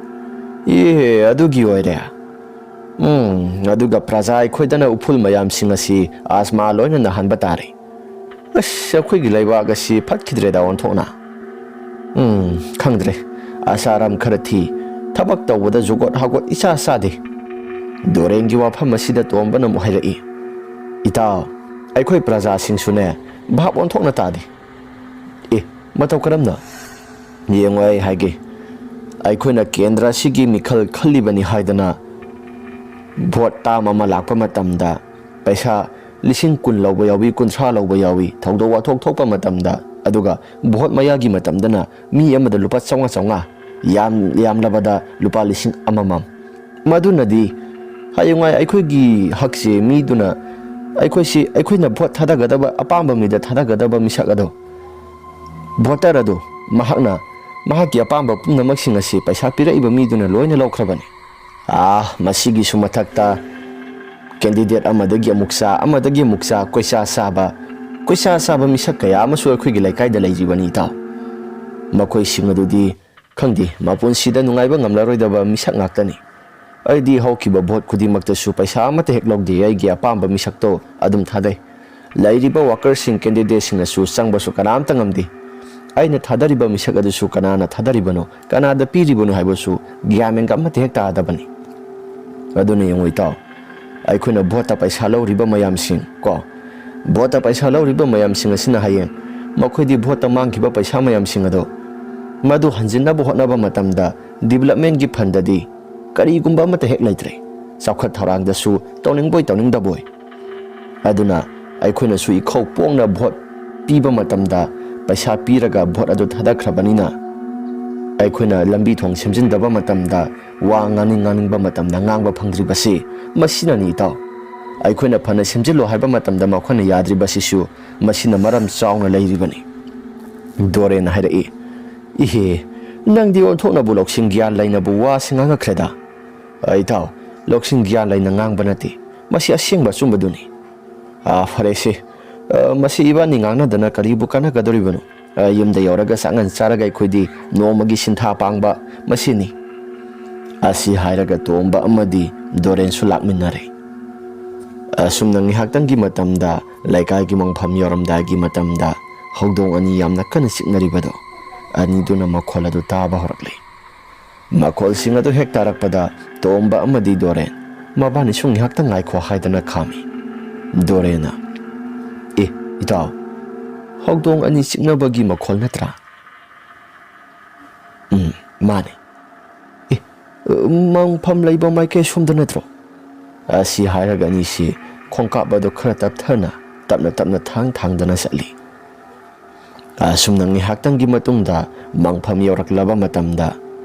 "ꯏꯍꯦ, ꯑꯗꯨꯒꯤ ꯑꯣꯏꯔꯦ꯫ ꯎꯝ, ꯑꯗꯨꯒ ꯄ꯭ꯔꯖꯥ ꯑꯩꯈꯣꯏꯗꯅ ꯎꯐꯨꯜ ꯃꯌꯥꯝꯁꯤꯡ ꯑꯁꯤ ꯑꯁꯃꯥ ꯂꯣꯏꯅ ꯅꯥꯍꯟꯕ ꯇꯥꯔꯦ꯫ ꯑꯁ, ꯑꯩꯈꯣꯏꯒꯤ ꯂꯩꯕꯥꯛ ꯑꯁꯤ ꯐꯠꯈꯤꯗ꯭ꯔꯦꯗ ꯑꯣꯟꯊꯣꯛꯅ꯫ ꯎꯝ, ꯈꯪꯗ꯭ꯔꯦ꯫ ꯑꯁꯥꯔꯥꯝ ꯈꯔ ꯊꯤ꯫ ꯊꯕꯛ ꯇꯧꯕꯗ ꯖꯨꯒꯣꯠ ꯍꯥꯒꯣꯠ ꯏꯆꯥ ꯆꯥꯗꯦ"꯫ ꯗꯣꯔꯦꯟꯒꯤ ꯋꯥꯐꯝ ꯑꯁꯤꯗ ꯇꯣꯝꯕꯅ ꯑꯃꯨꯛ ꯍꯥꯏꯔꯛꯏ, "ꯏꯇꯥꯎ, ꯑꯩꯈꯣꯏ ꯄ꯭ꯔꯖꯥꯁꯤꯡꯁꯨꯅꯦ ꯚꯥꯞ ꯑꯣꯟꯊꯣꯛꯅ ꯇꯥꯗꯦ"꯫ "ꯑꯦ, ꯃꯇꯧ ꯀꯔꯝꯅ?" "ꯌꯦꯡꯉꯣ, ꯑꯩ ꯍꯥꯏꯒꯦ꯫ ꯑꯩꯈꯣꯏꯅ ꯀꯦꯟꯗ꯭ꯔ ꯑꯁꯤꯒꯤ ꯃꯤꯈꯜ ꯈꯜꯂꯤꯕꯅꯤ ꯍꯥꯏꯗꯅ ꯚꯣꯠ ꯇꯥꯝ ꯑꯃ ꯂꯥꯛꯄ ꯃꯇꯝꯗ ꯄꯩꯁꯥ ꯂꯤꯁꯤꯡ ꯀꯨꯟ ꯂꯧꯕ ꯌꯥꯎꯏ, ꯀꯨꯟꯊ꯭ꯔꯥ ꯂꯧꯕ ꯌꯥꯎꯏ, ꯊꯧꯗꯣꯛ ꯋꯥꯊꯣꯛ ꯊꯣꯛꯄ ꯃꯇꯝꯗ, ꯑꯗꯨꯒ ꯚꯣꯠ ꯃꯌꯥꯒꯤ ꯃꯇꯝꯗꯅ ꯃꯤ ꯑꯃꯗ ꯂꯨꯄꯥ ꯆꯥꯝꯃꯉꯥ ꯆꯥꯝꯃꯉꯥ, ꯌꯥꯝ, ꯌꯥꯝꯂꯕꯗ ꯂꯨꯄꯥ ꯂꯤꯁꯤꯡ ꯑꯃꯃꯝ꯫ ꯃꯗꯨꯅꯗꯤ ꯍꯌꯦꯡꯋꯥꯏ ꯑꯩꯈꯣꯏꯒꯤ ꯍꯛꯁꯦ ꯃꯤꯗꯨꯅ, ꯑꯩꯈꯣꯏꯁꯤ, ꯑꯩꯈꯣꯏꯅ ꯚꯣꯠ ꯊꯥꯗꯒꯗꯕ, ꯑꯄꯥꯝꯕ ꯃꯤꯗ ꯊꯥꯗꯒꯗꯕ ꯃꯤꯁꯛ ꯑꯗꯣ, ꯚꯣꯇꯔ ꯑꯗꯣ ꯃꯍꯥꯛꯅ ꯃꯍꯥꯛꯀꯤ ꯑꯄꯥꯝꯕ ꯄꯨꯝꯅꯃꯛꯁꯤꯡ ꯑꯁꯤ ꯄꯩꯁꯥ ꯄꯤꯔꯛꯏꯕ ꯃꯤꯗꯨꯅ ꯂꯣꯏꯅ ꯂꯧꯈ꯭ꯔꯕꯅꯤ꯫ ꯑꯥ, ꯃꯁꯤꯒꯤꯁꯨ ꯃꯊꯛꯇ candidate ꯑꯃꯗꯒꯤ ꯑꯃꯨꯛ ꯆꯥ, ꯑꯃꯗꯒꯤ ꯑꯃꯨꯛ ꯆꯥ, ꯀꯣꯏꯆꯥ ꯆꯥꯕ, ꯀꯣꯏꯆꯥ ꯆꯥꯕ ꯃꯤꯁꯛ ꯀꯌꯥ ꯑꯃꯁꯨ ꯑꯩꯈꯣꯏꯒꯤ ꯂꯩꯀꯥꯏꯗ ꯂꯩꯔꯤꯕꯅꯤ, ꯏꯇꯥꯎ꯫ ꯃꯈꯣꯏꯁꯤꯡ ꯑꯗꯨꯗꯤ, ꯈꯪꯗꯦ, ꯃꯄꯨꯟꯁꯤꯗ ꯅꯨꯡꯉꯥꯏꯕ ꯉꯝꯂꯔꯣꯏꯗꯕ ꯃꯤꯁꯛ ꯉꯥꯛꯇꯅꯤ꯫ ꯑꯩꯗꯤ ꯍꯧꯈꯤꯕ vote ꯈꯨꯗꯤꯡꯃꯛꯇꯁꯨ ꯄꯩꯁꯥ ꯑꯃꯠꯇ ꯍꯦꯛ ꯂꯧꯗꯦ, ꯑꯩꯒꯤ ꯑꯄꯥꯝꯕ ꯃꯤꯁꯛꯇꯣ ꯑꯗꯨꯝ ꯊꯥꯗꯩ꯫ ꯂꯩꯔꯤꯕ workerꯁꯤꯡ, candidateꯁꯤꯡꯅꯁꯨ ꯆꯪꯕꯁꯨ ꯀꯅꯥꯝꯇ ꯉꯝꯗꯦ꯫ ꯑꯩꯅ ꯊꯥꯗꯔꯤꯕ ꯃꯤꯁꯛ ꯑꯗꯨꯁꯨ ꯀꯅꯥꯅ ꯊꯥꯗꯔꯤꯕꯅꯣ, ꯀꯅꯥꯗ ꯄꯤꯔꯤꯕꯅꯣ ꯍꯥꯏꯕꯁꯨ ꯒ꯭ꯌꯥꯟ ꯃꯦꯟꯒ ꯑꯃꯠꯇ ꯍꯦꯛ ꯇꯥꯗꯕꯅꯤ꯫ ꯑꯗꯨꯅ ꯌꯦꯡꯉꯨ, ꯏꯇꯥꯎ, ꯑꯩꯈꯣꯏꯅ voteꯇ ꯄꯩꯁꯥ ꯂꯧꯔꯤꯕ ꯃꯌꯥꯝꯁꯤꯡ ꯀꯣ, voteꯇ ꯄꯩꯁꯥ ꯂꯧꯔꯤꯕ ꯃꯌꯥꯝꯁꯤꯡ ꯑꯁꯤꯅ ꯍꯌꯦꯡ ꯃꯈꯣꯏꯗꯤ voteꯇ ꯃꯥꯡꯈꯤꯕ ꯄꯩꯁꯥ ꯃꯌꯥꯝꯁꯤꯡ ꯑꯗꯣ, ꯃꯗꯨ ꯍꯟꯖꯤꯟꯅꯕ ꯍꯣꯠꯅꯕ ꯃꯇꯝꯗ developmentꯀꯤ fundꯗꯤ ꯀꯔꯤꯒꯨꯝꯕ ꯑꯃꯠꯇ ꯍꯦꯛ ꯂꯩꯇ꯭ꯔꯦ꯫ ꯆꯥꯎꯈꯠ ꯊꯧꯔꯥꯡꯗꯁꯨ ꯇꯧꯅꯤꯡꯕꯣꯏ ꯇꯧꯅꯤꯡꯗꯕꯣꯏ꯫ ꯑꯗꯨꯅ ꯑꯩꯈꯣꯏꯅꯁꯨ ꯏꯈꯧ ꯄꯣꯡꯅ vote ꯄꯤꯕ ꯃꯇꯝꯗ ꯄꯩꯁꯥ ꯄꯤꯔꯒ vote ꯑꯗꯨ ꯊꯥꯗꯈ꯭ꯔꯕꯅꯤꯅ, ꯑꯩꯈꯣꯏꯅ ꯂꯝꯕꯤ ꯊꯣꯡ ꯁꯦꯝꯖꯤꯟꯗꯕ ꯃꯇꯝꯗ, ꯋꯥ ꯉꯥꯡꯅꯤꯡ ꯉꯥꯡꯅꯤꯡꯕ ꯃꯇꯝꯗ ꯉꯥꯡꯕ ꯐꯪꯗ꯭ꯔꯤꯕꯁꯤ ꯃꯁꯤꯅꯅꯤ, ꯏꯇꯥꯎ꯫ ꯑꯩꯈꯣꯏꯅ ꯐꯅ ꯁꯦꯝꯖꯤꯜꯂꯨ ꯍꯥꯏꯕ ꯃꯇꯝꯗ ꯃꯈꯣꯏꯅ ꯌꯥꯗ꯭ꯔꯤꯕꯁꯤꯁꯨ ꯃꯁꯤꯅ ꯃꯔꯝ ꯆꯥꯎꯅ ꯂꯩꯔꯤꯕꯅꯤ꯫ ꯗꯣꯔꯦꯟꯅ ꯍꯥꯏꯔꯛꯏ, "ꯏꯍꯦ, ꯅꯪꯗꯤ ꯑꯣꯟꯊꯣꯛꯅꯕꯨ ꯂꯧꯁꯤꯡ ꯒ꯭ꯌꯥꯟ ꯂꯩꯅꯕꯨ ꯋꯥꯁꯤ ꯉꯥꯡꯉꯛꯈ꯭ꯔꯦꯗ꯫" "ꯑ, ꯏꯇꯥꯎ, ꯂꯧꯁꯤꯡ ꯒ꯭ꯌꯥꯟ ꯂꯩꯅ ꯉꯥꯡꯕ ꯅꯠꯇꯦ, ꯃꯁꯤ ꯑꯁꯦꯡꯕ ꯑꯆꯨꯝꯕꯗꯨꯅꯤ꯫" "ꯑ, ꯐꯔꯦꯁꯦ, ꯑ, ꯃꯁꯤ ꯏꯕꯥꯅꯤ ꯉꯥꯡꯅꯗꯅ ꯀꯔꯤꯕꯨ ꯀꯥꯟꯅꯒꯗꯧꯔꯤꯕꯅꯣ? ꯑ, ꯌꯨꯝꯗ ꯌꯧꯔꯒ ꯆꯥꯛꯉꯟ ꯆꯥꯔꯒ ꯑꯩꯈꯣꯏꯗꯤ ꯅꯣꯡꯃꯒꯤ ꯁꯤꯟꯊꯥ ꯄꯥꯡꯕ ꯃꯁꯤꯅꯤ꯫" ꯑꯁꯤ ꯍꯥꯏꯔꯒ ꯇꯣꯝꯕ ꯑꯃꯗꯤ ꯗꯣꯔꯦꯟꯁꯨ ꯂꯥꯛꯃꯤꯟꯅꯔꯦ꯫ ꯑꯁꯨꯝꯅ ꯉꯥꯏꯍꯥꯛꯇꯪꯒꯤ ꯃꯇꯝꯗ ꯂꯩꯀꯥꯏꯒꯤ ꯃꯪꯐꯝ ꯌꯧꯔꯝꯗꯥꯏꯒꯤ ꯃꯇꯝꯗ ꯍꯧꯗꯣꯡ ꯑꯅꯤ ꯌꯥꯝꯅ ꯀꯟꯅ ꯆꯤꯛꯅꯔꯤꯕꯗꯣ ꯑꯅꯤꯗꯨꯅ ꯃꯈꯣꯜ ꯑꯗꯨ ꯇꯥꯕ ꯍꯧꯔꯛꯂꯦ꯫ ꯃꯈꯣꯜꯁꯤꯡ ꯑꯗꯨ ꯍꯦꯛ ꯇꯥꯔꯛꯄꯗ ꯇꯣꯝꯕ ꯑꯃꯗꯤ ꯗꯣꯔꯦꯟ ꯃꯕꯥꯅꯤꯁꯨ ꯉꯥꯏꯍꯥꯛꯇꯪ ꯉꯥꯏꯈꯣ ꯍꯥꯏꯗꯅ ꯈꯥꯝꯃꯤ꯫ ꯗꯣꯔꯦꯟꯅ, "ꯑꯦ, ꯏꯇꯥꯎ, ꯍꯧꯗꯣꯡ ꯑꯅꯤ ꯆꯤꯛꯅꯕꯒꯤ ꯃꯈꯣꯜ ꯅꯠꯇ꯭ꯔꯥ?" "ꯎꯝ, ꯃꯥꯅꯦ꯫" "ꯑꯦ, ꯃꯪꯐꯝ ꯂꯩꯕ ꯃꯥꯏꯀꯩ ꯁꯣꯝꯗ ꯅꯠꯇ꯭ꯔꯣ?" ꯑꯁꯤ ꯍꯥꯏꯔꯒ ꯑꯅꯤꯁꯤ ꯈꯣꯡꯀꯥꯞ ꯑꯗꯨ ꯈꯔ ꯇꯞꯊꯅ, ꯇꯞꯅ ꯇꯞꯅ ꯊꯥꯡ ꯊꯥꯡꯗꯅ ꯆꯠꯂꯤ꯫ ꯑꯁꯨꯝꯅ ꯉꯥꯏꯍꯥꯛꯇꯪꯒꯤ ꯃꯇꯨꯡꯗ ꯃꯪꯐꯝ ꯌꯧꯔꯛꯂꯕ ꯃꯇꯝꯗ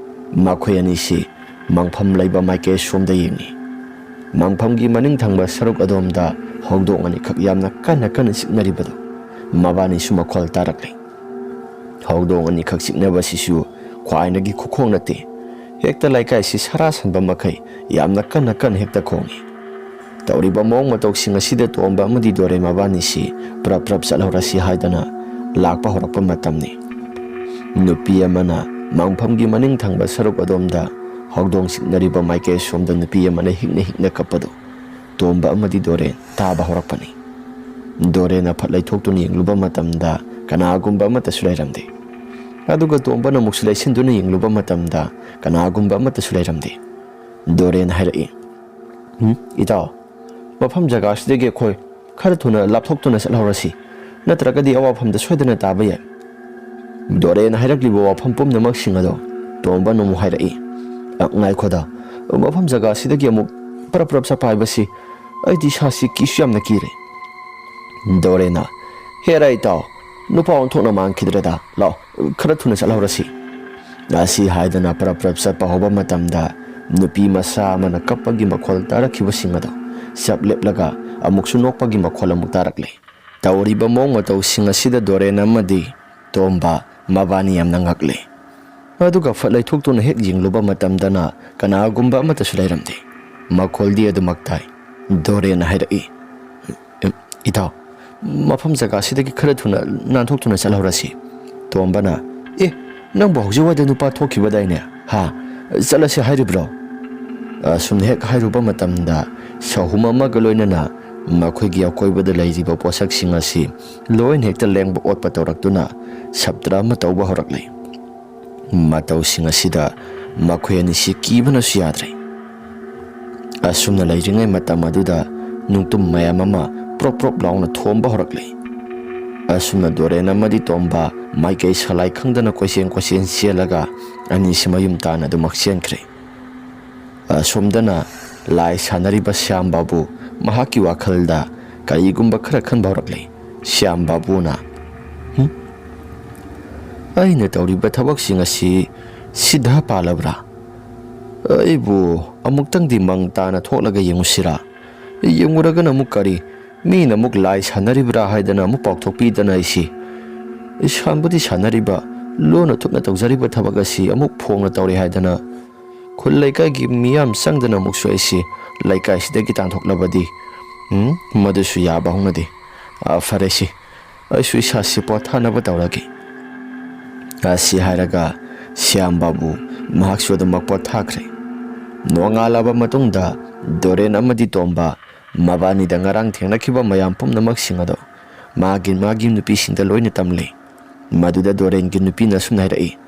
ꯃꯈꯣꯏ ꯑꯅꯤꯁꯤ ꯃꯪꯐꯝ ꯂꯩꯕ ꯃꯥꯏꯀꯩ ꯁꯣꯝꯗ ꯌꯦꯡꯉꯤ꯫ ꯃꯪꯐꯝꯒꯤ ꯃꯅꯤꯡ ꯊꯪꯕ ꯁꯔꯨꯛ ꯑꯗꯣꯝꯗ ꯍꯧꯗꯣꯡ ꯑꯅꯤꯈꯛ ꯌꯥꯝꯅ ꯀꯟꯅ ꯀꯟꯅ ꯆꯤꯛꯅꯔꯤꯕꯗꯨ ꯃꯕꯥꯅꯤꯁꯨ ꯃꯈꯣꯜ ꯇꯥꯔꯛꯂꯤ꯫ ꯍꯧꯗꯣꯡ ꯑꯅꯤꯈꯛ ꯆꯤꯛꯅꯕꯁꯤꯁꯨ ꯈ꯭ꯋꯥꯏꯗꯒꯤ ꯈꯨꯈꯣꯡ ꯅꯠꯇꯦ꯫ ꯍꯦꯛꯇ ꯂꯩꯀꯥꯏꯁꯤ ꯁꯔꯥ ꯁꯟꯕ ꯃꯈꯩ ꯌꯥꯝꯅ ꯀꯟꯅ ꯀꯟꯅ ꯍꯦꯛꯇ ꯈꯣꯡꯏ꯫ ꯇꯧꯔꯤꯕ ꯃꯑꯣꯡ ꯃꯇꯧꯁꯤꯡ ꯑꯁꯤꯗ ꯇꯣꯝꯕ ꯑꯃꯗꯤ ꯗꯣꯔꯦꯟ ꯃꯕꯥꯅꯤꯁꯤ ꯄ꯭ꯔꯞ ꯄ꯭ꯔꯞ ꯆꯠꯍꯧꯔꯁꯤ ꯍꯥꯏꯗꯅ ꯂꯥꯛꯄ ꯍꯧꯔꯛꯄ ꯃꯇꯝꯅꯤ꯫ ꯅꯨꯄꯤ ꯑꯃꯅ ꯃꯪꯐꯝꯒꯤ ꯃꯅꯤꯡ ꯊꯪꯕ ꯁꯔꯨꯛ ꯑꯗꯣꯝꯗ ꯍꯧꯗꯣꯡ ꯆꯤꯛꯅꯔꯤꯕ ꯃꯥꯏꯀꯩ ꯁꯣꯝꯗ ꯅꯨꯄꯤ ꯑꯃꯅ ꯍꯤꯛꯅ ꯍꯤꯛꯅ ꯀꯞꯄꯗꯨ ꯇꯣꯝꯕ ꯑꯃꯗꯤ ꯗꯣꯔꯦꯟ ꯇꯥꯕ ꯍꯧꯔꯛꯄꯅꯤ꯫ ꯗꯣꯔꯦꯟꯅ ꯐꯠ ꯂꯩꯊꯣꯛꯇꯨꯅ ꯌꯦꯡꯂꯨꯕ ꯃꯇꯝꯗ ꯀꯅꯥꯒꯨꯝꯕ ꯑꯃꯠꯇꯁꯨ ꯂꯩꯔꯝꯗꯦ꯫ ꯑꯗꯨꯒ ꯇꯣꯝꯕꯅ ꯑꯃꯨꯛꯁꯨ ꯂꯩꯁꯤꯟꯗꯨꯅ ꯌꯦꯡꯂꯨꯕ ꯃꯇꯝꯗ ꯀꯅꯥꯒꯨꯝꯕ ꯑꯃꯠꯇꯁꯨ ꯂꯩꯔꯝꯗꯦ꯫ ꯗꯣꯔꯦꯟ ꯍꯥꯏꯔꯛꯏ, "ꯎꯝ, ꯏꯇꯥꯎ, ꯃꯐꯝ ꯖꯒꯥꯁꯤꯗꯒꯤ ꯑꯩꯈꯣꯏ ꯈꯔ ꯊꯨꯅ ꯂꯥꯞꯊꯣꯛꯇꯨꯅ ꯆꯠꯍꯧꯔꯁꯤ, ꯅꯠꯇ꯭ꯔꯒꯗꯤ ꯑꯋꯥꯐꯝꯗ ꯁꯣꯏꯗꯅ ꯇꯥꯕ ꯌꯥꯏ꯫" ꯗꯣꯔꯦꯟꯅ ꯍꯥꯏꯔꯛꯂꯤꯕ ꯋꯥꯐꯝ ꯄꯨꯝꯅꯃꯛꯁꯤꯡ ꯑꯗꯣ ꯇꯣꯝꯕꯅ ꯑꯃꯨꯛ ꯍꯥꯏꯔꯛꯏ, "ꯑ, ꯉꯥꯏꯈꯣꯗ, ꯃꯐꯝ ꯖꯒꯥꯁꯤꯗꯒꯤ ꯑꯃꯨꯛ ꯄꯔꯞ ꯄꯔꯞ ꯆꯠꯄ ꯍꯥꯏꯕꯁꯤ ꯑꯩꯗꯤ ꯏꯁꯥꯁꯤ ꯀꯤꯁꯨ ꯌꯥꯝꯅ ꯀꯤꯔꯦ꯫" ꯗꯣꯔꯦꯟꯅ, "ꯍꯦꯔꯥ ꯏꯇꯥꯎ, ꯅꯨꯄꯥ ꯑꯣꯟꯊꯣꯛꯅ ꯃꯥꯟꯈꯤꯗ꯭ꯔꯦꯗ, ꯂꯥꯎ, ꯈꯔ ꯊꯨꯅ ꯆꯠꯍꯧꯔꯁꯤ꯫" ꯑꯁꯤ ꯍꯥꯏꯗꯅ ꯄꯔꯞ ꯄꯔꯞ ꯆꯠꯄ ꯍꯧꯕ ꯃꯇꯝꯗ ꯅꯨꯄꯤ ꯃꯆꯥ ꯑꯃꯅ ꯀꯞꯄꯒꯤ ꯃꯈꯣꯜ ꯇꯥꯔꯛꯈꯤꯕꯁꯤꯡ ꯑꯗꯣ ꯆꯞ ꯂꯦꯞꯂꯒ ꯑꯃꯨꯛꯁꯨ ꯅꯣꯛꯄꯒꯤ ꯃꯈꯣꯜ ꯑꯃꯨꯛ ꯇꯥꯔꯛꯂꯦ꯫ ꯇꯧꯔꯤꯕ ꯃꯑꯣꯡ ꯃꯇꯧꯁꯤꯡ ꯑꯁꯤꯗ ꯗꯣꯔꯦꯟ ꯑꯃꯗꯤ ꯇꯣꯝꯕ ꯃꯕꯥꯅꯤ ꯌꯥꯝꯅ ꯉꯛꯂꯦ꯫ ꯑꯗꯨꯒ ꯐꯠ ꯂꯩꯊꯣꯛꯇꯨꯅ ꯍꯦꯛ ꯌꯦꯡꯂꯨꯕ ꯃꯇꯝꯗꯅ ꯀꯅꯥꯒꯨꯝꯕ ꯑꯃꯠꯇꯁꯨ ꯂꯩꯔꯝꯗꯦ꯫ ꯃꯈꯣꯜꯗꯤ ꯑꯗꯨꯃꯛ ꯇꯥꯏ꯫ ꯗꯣꯔꯦꯟꯅ ꯍꯥꯏꯔꯛꯏ, "ꯏꯇꯥꯎ, ꯃꯐꯝ ꯖꯒꯥꯁꯤꯗꯒꯤ ꯈꯔ ꯊꯨꯅ ꯅꯥꯟꯊꯣꯛꯇꯨꯅ ꯆꯠꯍꯧꯔꯁꯤ꯫" ꯇꯣꯝꯕꯅ, "ꯑꯦ, ꯅꯪꯕꯨ ꯍꯧꯖꯤꯛ ꯋꯥꯏꯗ ꯅꯨꯄꯥ ꯊꯣꯛꯈꯤꯕꯗꯥꯏꯅꯦ? ꯍꯥ? ꯆꯠꯂꯁꯤ ꯍꯥꯏꯔꯤꯕ꯭ꯔꯣ?" ꯑꯁꯨꯝꯅ ꯍꯦꯛ ꯍꯥꯏꯔꯨꯕ ꯃꯇꯝꯗ ꯁꯍꯨꯝ ꯑꯃꯒ ꯂꯣꯏꯅꯅ ꯃꯈꯣꯏꯒꯤ ꯑꯀꯣꯏꯕꯗ ꯂꯩꯔꯤꯕ ꯄꯣꯠꯁꯛꯁꯤꯡ ꯑꯁꯤ ꯂꯣꯏꯅ ꯍꯦꯛꯇ ꯂꯦꯡꯕ ꯑꯣꯠꯄ ꯇꯧꯔꯛꯇꯨꯅ ꯁꯞꯇ꯭ꯔ ꯑꯃ ꯇꯧꯕ ꯍꯧꯔꯛꯂꯦ꯫ ꯃꯇꯧꯁꯤꯡ ꯑꯁꯤꯗ ꯃꯈꯣꯏ ꯑꯅꯤꯁꯤ ꯀꯤꯕꯅꯁꯨ ꯌꯥꯗ꯭ꯔꯦ꯫ ꯑꯁꯨꯝꯅ ꯂꯩꯔꯤꯉꯩ ꯃꯇꯝ ꯑꯗꯨꯗ ꯅꯨꯡꯇꯨꯝ ꯃꯌꯥꯝ ꯑꯃ ꯄ꯭ꯔꯣꯞ ꯄ꯭ꯔꯣꯞ ꯂꯥꯎꯅ ꯊꯣꯝꯕ ꯍꯧꯔꯛꯂꯦ꯫ ꯑꯁꯨꯝꯅ ꯗꯣꯔꯦꯟ ꯑꯃꯗꯤ ꯇꯣꯝꯕ ꯃꯥꯏꯀꯩ ꯁꯂꯥꯏ ꯈꯪꯗꯅ ꯀꯣꯏꯆꯦꯟ ꯀꯣꯏꯆꯦꯟ ꯆꯦꯜꯂꯒ ꯑꯅꯤꯁꯤ ꯃꯌꯨꯝ ꯇꯥꯅ ꯑꯗꯨꯃꯛ ꯆꯦꯟꯈ꯭ꯔꯦ꯫ ꯑꯁꯣꯝꯗꯅ ꯂꯥꯏ ꯁꯥꯟꯅꯔꯤꯕ ꯁ꯭ꯌꯥꯝ ꯕꯥꯕꯨ ꯃꯍꯥꯛꯀꯤ ꯋꯥꯈꯜꯗ ꯀꯔꯤꯒꯨꯝꯕ ꯈꯔ ꯈꯟꯕ ꯍꯧꯔꯛꯂꯦ꯫ ꯁ꯭ꯌꯥꯝ ꯕꯥꯕꯨꯅ, "ꯍꯨꯝ? ꯑꯩꯅ ꯇꯧꯔꯤꯕ ꯊꯕꯛꯁꯤꯡ ꯑꯁꯤ ꯁꯤꯗ ꯄꯥꯜꯂꯕ꯭ꯔꯥ? ꯑꯩꯕꯨ ꯑꯃꯨꯛꯇꯪꯗꯤ ꯃꯪ ꯇꯥꯅ ꯊꯣꯛꯂꯒ ꯌꯦꯡꯉꯨꯁꯤꯔꯥ? ꯌꯦꯡꯉꯨꯔꯒꯅ ꯑꯃꯨꯛ ꯀꯔꯤ? ꯃꯤꯅ ꯑꯃꯨꯛ ꯂꯥꯏ ꯁꯥꯟꯅꯔꯤꯕ꯭ꯔꯥ ꯍꯥꯏꯗꯅ ꯑꯃꯨꯛ ꯄꯥꯎꯊꯣꯛꯄꯤꯗꯅ ꯑꯩꯁꯤ ꯏꯁꯥꯟꯕꯨꯗꯤ ꯁꯥꯟꯅꯔꯤꯕ, ꯂꯣꯟꯅ ꯊꯨꯞꯅ ꯇꯧꯖꯔꯤꯕ ꯊꯕꯛ ꯑꯁꯤ ꯑꯃꯨꯛ ꯐꯣꯡꯅ ꯇꯧꯔꯦ ꯍꯥꯏꯗꯅ ꯈꯨꯜ ꯂꯩꯀꯥꯏꯒꯤ ꯃꯤꯌꯥꯝ ꯆꯪꯗꯅ ꯑꯃꯨꯛꯁꯨ ꯑꯩꯁꯦ ꯂꯩꯀꯥꯏꯁꯤꯗꯒꯤ ꯇꯥꯟꯊꯣꯛꯂꯕꯗꯤ, ꯎꯝ, ꯃꯗꯨꯁꯨ ꯌꯥꯕ ꯍꯧꯅꯗꯦ꯫ ꯑ, ꯐꯔꯦꯁꯤ, ꯑꯩꯁꯨ ꯏꯁꯥꯁꯤ ꯄꯣꯊꯥꯅꯕ ꯇꯧꯔꯒꯦ꯫ ꯑꯁꯤ ꯍꯥꯏꯔꯒ ꯁ꯭ꯌꯥꯝ ꯕꯥꯕꯨ ꯃꯍꯥꯛꯁꯨ ꯑꯗꯨꯃꯛ ꯄꯣꯊꯥꯈ꯭ꯔꯦ꯫ ꯅꯣꯡꯉꯥꯜꯂꯕ ꯃꯇꯨꯡꯗ ꯗꯣꯔꯦꯟ ꯑꯃꯗꯤ ꯇꯣꯝꯕ ꯃꯕꯥꯅꯤꯗ ꯉꯔꯥꯡ ꯊꯦꯡꯅꯈꯤꯕ ꯃꯌꯥꯝ ꯄꯨꯝꯅꯃꯛꯁꯤꯡ ꯑꯗꯣ ꯃꯥꯒꯤ, ꯃꯥꯒꯤ ꯅꯨꯄꯤꯁꯤꯡꯗ ꯂꯣꯏꯅ ꯇꯝꯂꯦ꯫ ꯃꯗꯨꯗ ꯗꯣꯔꯦꯟꯒꯤ ꯅꯨꯄꯤꯅ ꯑꯁꯨꯝꯅ ꯍꯥꯏꯔꯛꯏ,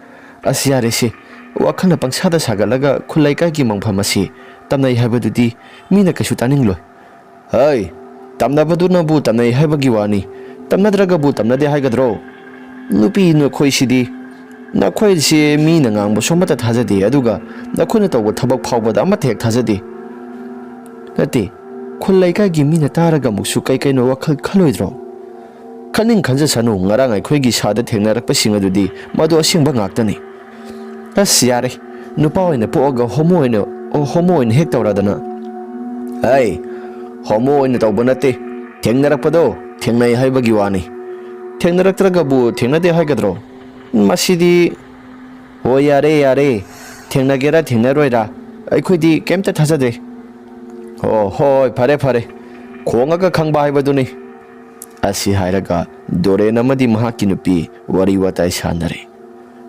"ꯑꯁ, ꯌꯥꯔꯦꯁꯦ, ꯋꯥꯈꯜꯅ ꯄꯪꯁꯥꯗ ꯁꯥꯒꯠꯂꯒ ꯈꯨꯜ ꯂꯩꯀꯥꯏꯒꯤ ꯃꯪꯐꯝ ꯑꯁꯤ ꯇꯝꯅꯩ ꯍꯥꯏꯕꯗꯨꯗꯤ ꯃꯤꯅ ꯀꯩꯁꯨ ꯇꯥꯅꯤꯡꯂꯣꯏ꯫ ꯍꯩ, ꯇꯝꯅꯕꯗꯨꯅꯕꯨ ꯇꯝꯅꯩ ꯍꯥꯏꯕꯒꯤ ꯋꯥꯅꯤ, ꯇꯝꯅꯗ꯭ꯔꯒꯕꯨ ꯇꯝꯅꯗꯦ ꯍꯥꯏꯒꯗ꯭ꯔꯣ? ꯅꯨꯄꯤ ꯅꯈꯣꯏꯁꯤꯗꯤ, ꯅꯈꯣꯏꯁꯦ ꯃꯤꯅ ꯉꯥꯡꯕꯁꯨ ꯑꯃꯠꯇ ꯊꯥꯖꯗꯦ, ꯑꯗꯨꯒ ꯅꯈꯣꯏꯅ ꯇꯧꯕ ꯊꯕꯛ ꯐꯥꯎꯕꯗ ꯑꯃꯠꯇ ꯍꯦꯛ ꯊꯥꯖꯗꯦ꯫ ꯅꯠꯇꯦ, ꯈꯨꯜ ꯂꯩꯀꯥꯏꯒꯤ ꯃꯤꯅ ꯇꯥꯔꯒ ꯑꯃꯨꯛꯁꯨ ꯀꯩ ꯀꯩꯅꯣ ꯋꯥꯈꯜ ꯈꯜꯂꯣꯏꯗ꯭ꯔꯣ? ꯈꯟꯅꯤꯡ ꯈꯟꯖꯁꯅꯨ, ꯉꯔꯥꯡ ꯑꯩꯈꯣꯏꯒꯤ ꯁꯥꯗ ꯊꯦꯡꯅꯔꯛꯄꯁꯤꯡ ꯑꯗꯨꯗꯤ ꯃꯗꯨ ꯑꯁꯦꯡꯕ ꯉꯥꯛꯇꯅꯤ꯫ ꯑꯁ, ꯌꯥꯔꯦ, ꯅꯨꯄꯥ ꯑꯣꯏꯅ ꯄꯣꯛꯑꯒ ꯍꯣꯃꯣ ꯑꯣꯏꯅ, ꯑꯣ, ꯍꯣꯃꯣ ꯑꯣꯏꯅ ꯍꯦꯛ ꯇꯧꯔꯗꯅ꯫ ꯑꯩ ꯍꯣꯃꯣ ꯑꯣꯏꯅ ꯇꯧꯕ ꯅꯠꯇꯦ, ꯊꯦꯡꯅꯔꯛꯄꯗꯣ ꯊꯦꯡꯅꯩ ꯍꯥꯏꯕꯒꯤ ꯋꯥꯅꯤ꯫ ꯊꯦꯡꯅꯔꯛꯇ꯭ꯔꯒꯕꯨ ꯊꯦꯡꯅꯗꯦ ꯍꯥꯏꯒꯗ꯭ꯔꯣ? ꯃꯁꯤꯗꯤ, ꯍꯣꯏ, ꯌꯥꯔꯦ, ꯌꯥꯔꯦ, ꯊꯦꯡꯅꯒꯦꯔꯥ ꯊꯦꯡꯅꯔꯣꯏꯔꯥ, ꯑꯩꯈꯣꯏꯗꯤ ꯀꯩꯝꯇ ꯊꯥꯖꯗꯦ꯫ ꯑꯣ, ꯍꯣꯏ, ꯐꯔꯦ, ꯐꯔꯦ, ꯈꯣꯡꯉꯒ ꯈꯪꯕ ꯍꯥꯏꯕꯗꯨꯅꯤ꯫" ꯑꯁꯤ ꯍꯥꯏꯔꯒ ꯗꯣꯔꯦꯟ ꯑꯃꯗꯤ ꯃꯍꯥꯛꯀꯤ ꯅꯨꯄꯤ ꯋꯥꯔꯤ ꯋꯥꯇꯥꯏ ꯁꯥꯟꯅꯔꯦ꯫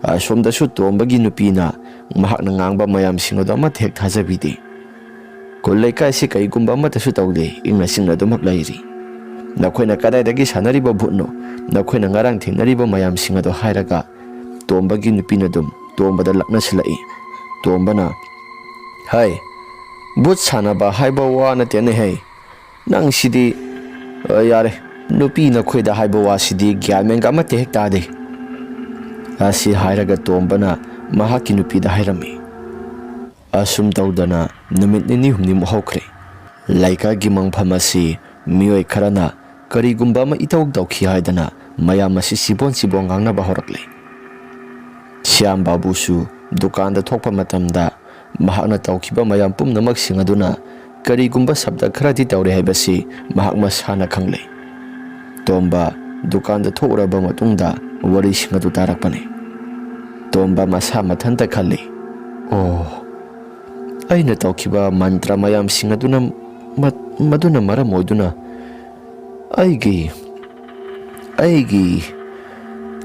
ꯑꯁꯣꯝꯗꯁꯨ ꯇꯣꯝꯕꯒꯤ ꯅꯨꯄꯤꯅ ꯃꯍꯥꯛꯅ ꯉꯥꯡꯕ ꯃꯌꯥꯝꯁꯤꯡ ꯑꯗꯨ ꯑꯃꯠꯇ ꯍꯦꯛ ꯊꯥꯖꯕꯤꯗꯦ꯫ ꯈꯨꯜ ꯂꯩꯀꯥꯏꯁꯤ ꯀꯔꯤꯒꯨꯝꯕ ꯑꯃꯠꯇꯁꯨ ꯇꯧꯗꯦ, ꯏꯪꯅ ꯆꯤꯛꯅ ꯑꯗꯨꯃꯛ ꯂꯩꯔꯤ꯫ "ꯅꯈꯣꯏꯅ ꯀꯗꯥꯏꯗꯒꯤ ꯁꯥꯟꯅꯔꯤꯕ ꯚꯨꯠꯅꯣ? ꯅꯈꯣꯏꯅ ꯉꯔꯥꯡ ꯊꯦꯡꯅꯔꯤꯕ ꯃꯌꯥꯝꯁꯤꯡ ꯑꯗꯣ?" ꯍꯥꯏꯔꯒ ꯇꯣꯝꯕꯒꯤ ꯅꯨꯄꯤꯅ ꯑꯗꯨꯝ ꯇꯣꯝꯕꯗ ꯂꯛꯅꯁꯤꯜꯂꯛꯏ꯫ ꯇꯣꯝꯕꯅ, "ꯍꯩ, ꯚꯨꯠ ꯁꯥꯟꯅꯕ ꯍꯥꯏꯕ ꯋꯥ ꯅꯠꯇꯦꯅꯦ ꯍꯩ꯫ ꯅꯪꯁꯤꯗꯤ, ꯑ, ꯌꯥꯔꯦ, ꯅꯨꯄꯤ ꯅꯈꯣꯏꯗ ꯍꯥꯏꯕ ꯋꯥꯁꯤꯗꯤ ꯒ꯭ꯌꯥꯟ ꯃꯦꯟꯒ ꯑꯃꯠꯇ ꯍꯦꯛ ꯇꯥꯗꯦ꯫" ꯑꯁꯤ ꯍꯥꯏꯔꯒ ꯇꯣꯝꯕꯅ ꯃꯍꯥꯛꯀꯤ ꯅꯨꯄꯤꯗ ꯍꯥꯏꯔꯝꯃꯤ꯫ ꯑꯁꯨꯝ ꯇꯧꯗꯅ ꯅꯨꯃꯤꯠ ꯅꯤꯅꯤ ꯍꯨꯝꯅꯤꯃꯨꯛ ꯍꯧꯈ꯭ꯔꯦ꯫ ꯂꯩꯀꯥꯏꯒꯤ ꯃꯪꯐꯝ ꯑꯁꯤ ꯃꯤꯑꯣꯏ ꯈꯔꯅ ꯀꯔꯤꯒꯨꯝꯕ ꯑꯃ ꯏꯇꯧ ꯇꯧꯈꯤ ꯍꯥꯏꯗꯅ ꯃꯌꯥꯝ ꯑꯁꯤ ꯆꯤꯕꯣꯟ ꯆꯤꯕꯣꯟ ꯉꯥꯡꯅꯕ ꯍꯧꯔꯛꯂꯦ꯫ ꯁ꯭ꯌꯥꯝ ꯕꯥꯕꯨꯁꯨ ꯗꯨꯀꯥꯟꯗ ꯊꯣꯛꯄ ꯃꯇꯝꯗ ꯃꯍꯥꯛꯅ ꯇꯧꯈꯤꯕ ꯃꯌꯥꯝ ꯄꯨꯝꯅꯃꯛꯁꯤꯡ ꯑꯗꯨꯅ ꯀꯔꯤꯒꯨꯝꯕ ꯁꯕꯗ ꯈꯔꯗꯤ ꯇꯧꯔꯦ ꯍꯥꯏꯕꯁꯤ ꯃꯍꯥꯛ ꯃꯁꯥꯅ ꯈꯪꯂꯦ꯫ ꯇꯣꯝꯕ ꯗꯨꯀꯥꯟꯗ ꯊꯣꯛꯎꯔꯕ ꯃꯇꯨꯡꯗ ꯋꯥꯔꯤꯁꯤꯡ ꯑꯗꯨ ꯇꯥꯔꯛꯄꯅꯤ꯫ ꯇꯣꯝꯕ ꯃꯁꯥ ꯃꯊꯟꯇ ꯈꯜꯂꯤ, "ꯑꯣ, ꯑꯩꯅ ꯇꯧꯈꯤꯕ ꯃꯟꯇ꯭ꯔ ꯃꯌꯥꯝꯁꯤꯡ ꯑꯗꯨꯅ, ꯃ-, ꯃꯗꯨꯅ ꯃꯔꯝ ꯑꯣꯏꯗꯨꯅ ꯑꯩꯒꯤ, ꯑꯩꯒꯤ